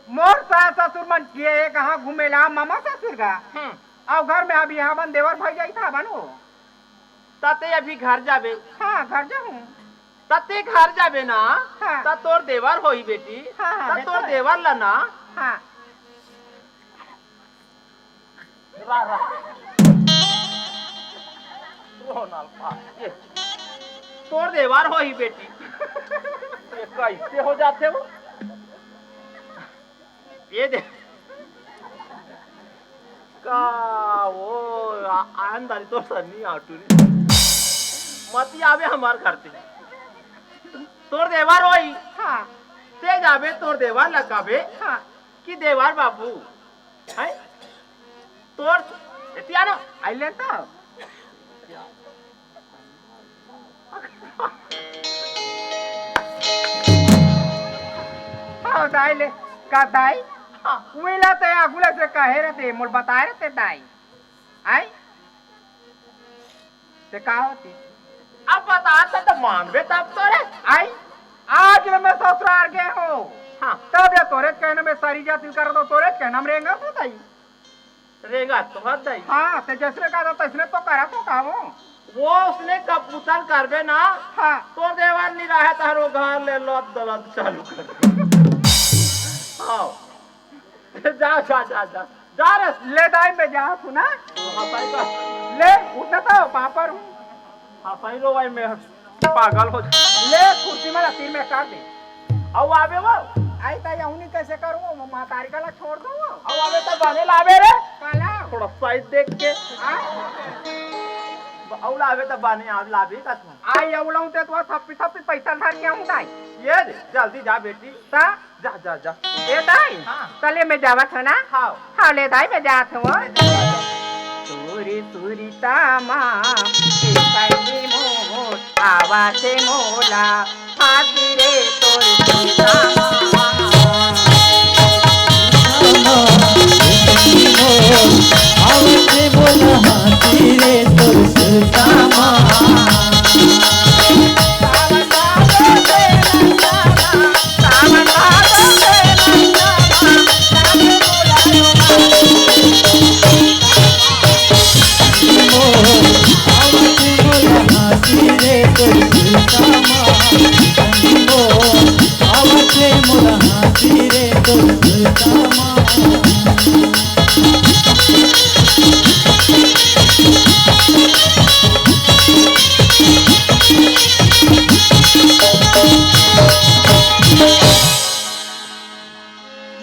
मोर सास ससुर मन गे हे कहाँ घूमे ला, मामा ससुर गा। हम्म। अउ घर में अभी हमन देवर भई जाई था बनो। त ते अभी घर जाबे? हाँ, घर जाहूँ। त ते घर जाबे ना, हाँ। त तोर देवर होही बेटी, हाँ, हाँ, त तोर बेटा। देवर ला ना। हाँ। रा, रा। रोनाल पा, ये। तोर देवर होही बेटी। ये कैसे हो जाथे वो? ये दे। का वो आ-, आन दारी तोर सन्नी आटू रे। मती आबे हमार घर ते। तोर देवर होही। हाँ। ते जाबे तोर देवर ला कबे। हाँ। कि देवर बाबू। हैं? तोर एती आनो। आइले तो। हाँ, दाई ले, का दाई? उही ला ते आगू ले से कहे रहते, मोला बताए रहते दाई। आई? ते का होती? अब बता, ते तो मानबे तब तो रे। आई? आज ले मैं ससुराल गे हों। हाँ। तब ले तोरे कहना में सारी जात इनकार तो तोरे कहना में रेंगा तो दाई। रेंगा तो हत दाई। हाँ, ते जैसने कहा था, तैसने तो करा तो का वो? वो उसने कपूतन करबे ना। हाँ। तो देवर नहीं रहे, तहरो घर ले लद दलद चालू कर दे। हाँ। जा, जा, जा, जा। जा रे। ले दाई, मैं जात हूँ ना। हाँ, सही बात। ले, उठना तो पापड़ हूँ। हाँ, सही लो भाई, मैं पागल हो जा। ले, कुर्सी में रख, तीन में काट दे। अउ आबे वो। आई त यहुनी कैसे करूँ? वो मातारी का ला छोड़ दूँ वो। अउ आबे त बने लाबे रे। काला। थोड़ा साइज देख के। हाँ? अउ लाबे त बने, आब लाबे का तू। आई अउ लाऊं ते तो थप्पी थप्पी पैसा धर के आऊं दाई। ये रे, जल्दी जा बेटी। ता? जा, जा, जा। ए दाई, हाँ। तले में जावत हो ना? हाँ। हाँ, ले दाई, मैं जात हूँ। ले जा, जा, जा। सूरी सूरी तामा, ए सैली मोर, आवा से मोला, फांसी रे तोर सुतामा।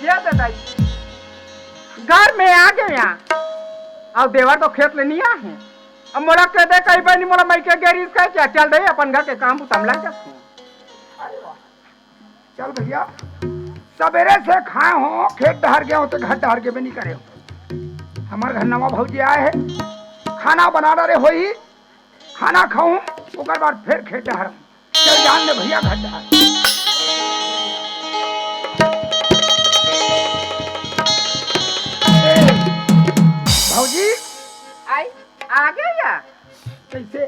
ये तो दाई, घर में आ गया। अब देवर तो खेत ले नहीं आ है। अब मोला कह दे कहीं बनी, मोला मइके गे रिहिस कह के, चल दे अपन घर के काम बुता में लग जात हूँ। अरे वाह। चल भैया, सबेरे से खाए हो, खेत डहर गए हो तो घर डहर गेबे नहीं करे हो। हमार घर नवा भौजी आए है, खाना बना डारे होई, खाना खाऊं, ओकर बाद फिर खेत डहर। चल जान दे भैया, घर डहर। ए, भौजी। आई, आ गया या? कैसे?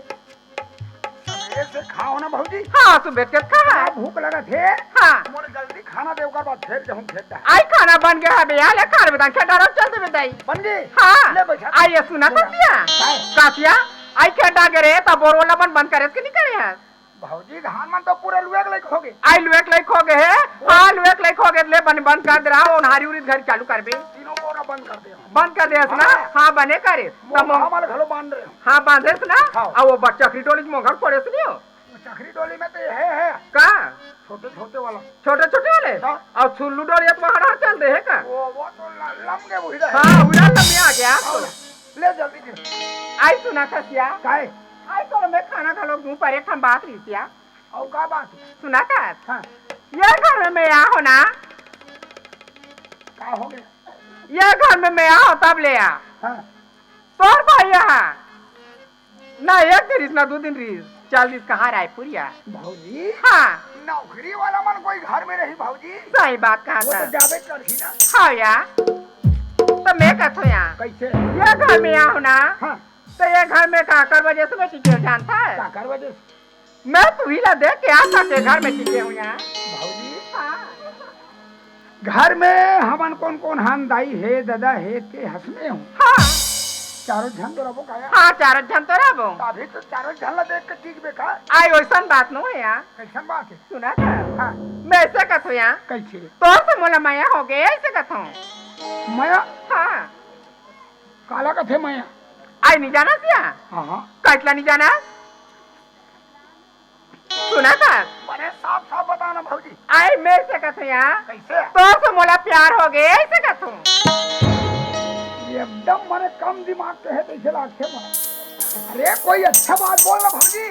सबेरे से खाओ ना भौजी। हाँ, सुबह के खा। बड़ा भूख लगत हे। हाँ। मोर जल्दी खाना दे, ओकर बाद फिर जाऊँ खेत डहर। आई खाना बन गया है भैया, ले खा ले बेटा, खेत डहर चल दे बेटा। बन गई? हाँ। ले बैठा। आई ये सुना ले। कसिया। काय? कसिया, आई खेत डहर गे रे, तब बोर वाला बन, बन करे कि नहीं करे है? भौजी, धान मन तो पूरा लुए के लायक हो गए। आई लुए के लायक हो गए है? हाँ, लुए के लायक हो गए, ले बन, बन कर दे रहा, ओन्हारी उरी घर चालू कर बे। तीनों बोरा बंद कर दे। बंद कर दे ना? हाँ। हाँ, बने करे। मोंघा तब मोंघा मन घलो बांध रहे हो। हाँ, बांधे से ना? हाँ। अब वो बच्चा चकरी डोली मोंघा फोड़े से नहीं हो? वो चकरी डोली में तो ये है, है। का? छोटे छोटे वाला। छोटे छोटे वाले? हाँ। और छुल्लू डोली तो हर हर चल दे है का? वो, वो तो ल-, लम के वही रहे। हाँ, उड़ा लम आ गया। हाँ, ले जल्दी दे। आई सुना कसिया। काय? आई तो मैं खाना खा लो दूं पर एक हम बात रही थी। और का बात है? सुना था? हाँ। ये घर में आ हो ना। का हो गया? ये घर में मैं आ हो तब ले आ। हाँ। तोर भाई यहाँ ना एक दिन रिस ना दो दिन रिस, चल दिस कहाँ रायपुर या? भौजी, हाँ। नौकरी वाला मन कोई घर में रही भौजी। सही बात कहा वो था। तो जाबे करही ना। हाँ या। तो मैं कहत हूँ या। कैसे? ये घर में आओ ना। हाँ। तो ये घर में काकर वजह से मैं टिके जानता है? काकर वजह से? मैं तुही ला देख के आ सके घर में टिके हूँ या। भौजी। हाँ। घर में हमन कौन कौन हन, दाई हे, ददा हे, ते हसने हूँ। हाँ। चारों झन तो रबो काया? हाँ, चारों झन तो रबो। अभी तो चारों झन ला देख के टिकबे का? आई, वैसन बात नो है यार। कैसन बात है? सुना था? हाँ। मैं ऐसे कथो यार। कैसे? तोर से मोला मया हो गया, ऐसे कथो। मया? हाँ। काला कथे मया? आई, नहीं जाना सिया? हाँ, हाँ। कैसला नहीं जाना? सुना था? बड़े साफ साफ बताना भौजी। आई, मैं से कथो यार। कैसे? तोर से मोला प्यार हो गए, ऐसे कथो। एकदम मने कम दिमाग के है, तैसे लागथे मने। अरे, कोई अच्छा बात बोल ना भौजी,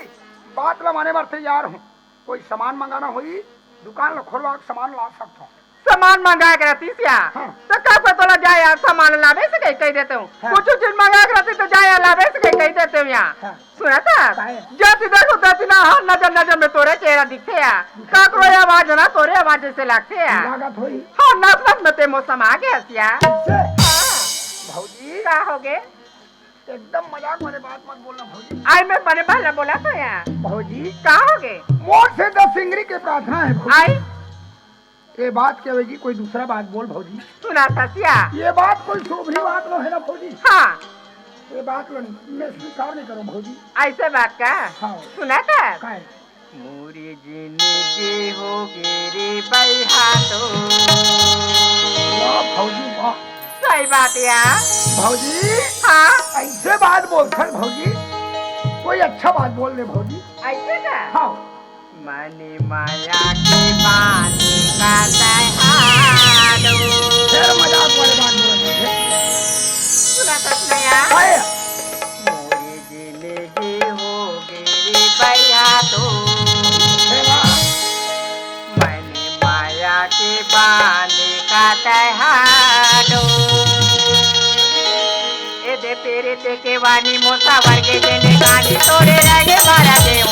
बात ला माने बर तैयार हूँ। कोई सामान मंगाना होई, दुकान ला खोलवा के सामान ला सकथो। सामान मंगाए के रहती सिया। हाँ। तो का पता तोला जाए यार, सामान लावे से कहीं कह देते हूँ। हाँ। कुछ चीज मंगाए के रहती तो जाए यार, लावे से कहीं कह देते हूँ। या। हाँ। सुना था? काहे? जति देखो तति ना, हर नजर नजर में तोरे चेहरा दिखथे या। काकरो आवाज ना तोरे आवाज जैसे लागथे या। लागत होही। हाँ, नस नस में ते मौसम आ गया सिया। कैसे? हाँ। भौजी। का होगे? एकदम मजाक वाले बात मत बोलना भौजी। आई मैं बने भला बोला था या। भौजी। का होगे? मोर से दस सिंगरी के प्रार्थना है भौजी। आई। ये बात के वजह कोई दूसरा बात बोल भौजी। सुना था सिया। ये बात कोई शोभनी बात नो है ना भौजी। हाँ। ये बात लो नहीं, मैं स्वीकार नहीं करूँ भौजी। ऐसे बात का? हाँ। सुना था? काय? मोरी जिंदगी हो गे रे बइहा तो। वाह भौजी, वाह। सही बात या। भौजी। हाँ। ऐसे बात बोलथन भौजी, कोई अच्छा बात बोल ले भौजी। ऐसे का? हाँ। मने माया के बांध का तैहारो। फिर मजाक वाले बात बोल रहे थे। सुना तो सुना या। काय? मोरी जिंदगी हो गे रे बइहा तो। हे वाह। मने माया के बांध का तैहारो। ए दे तेरे ते के वानी मोसा वर्गे देने गानी तोरे रंगे मारा के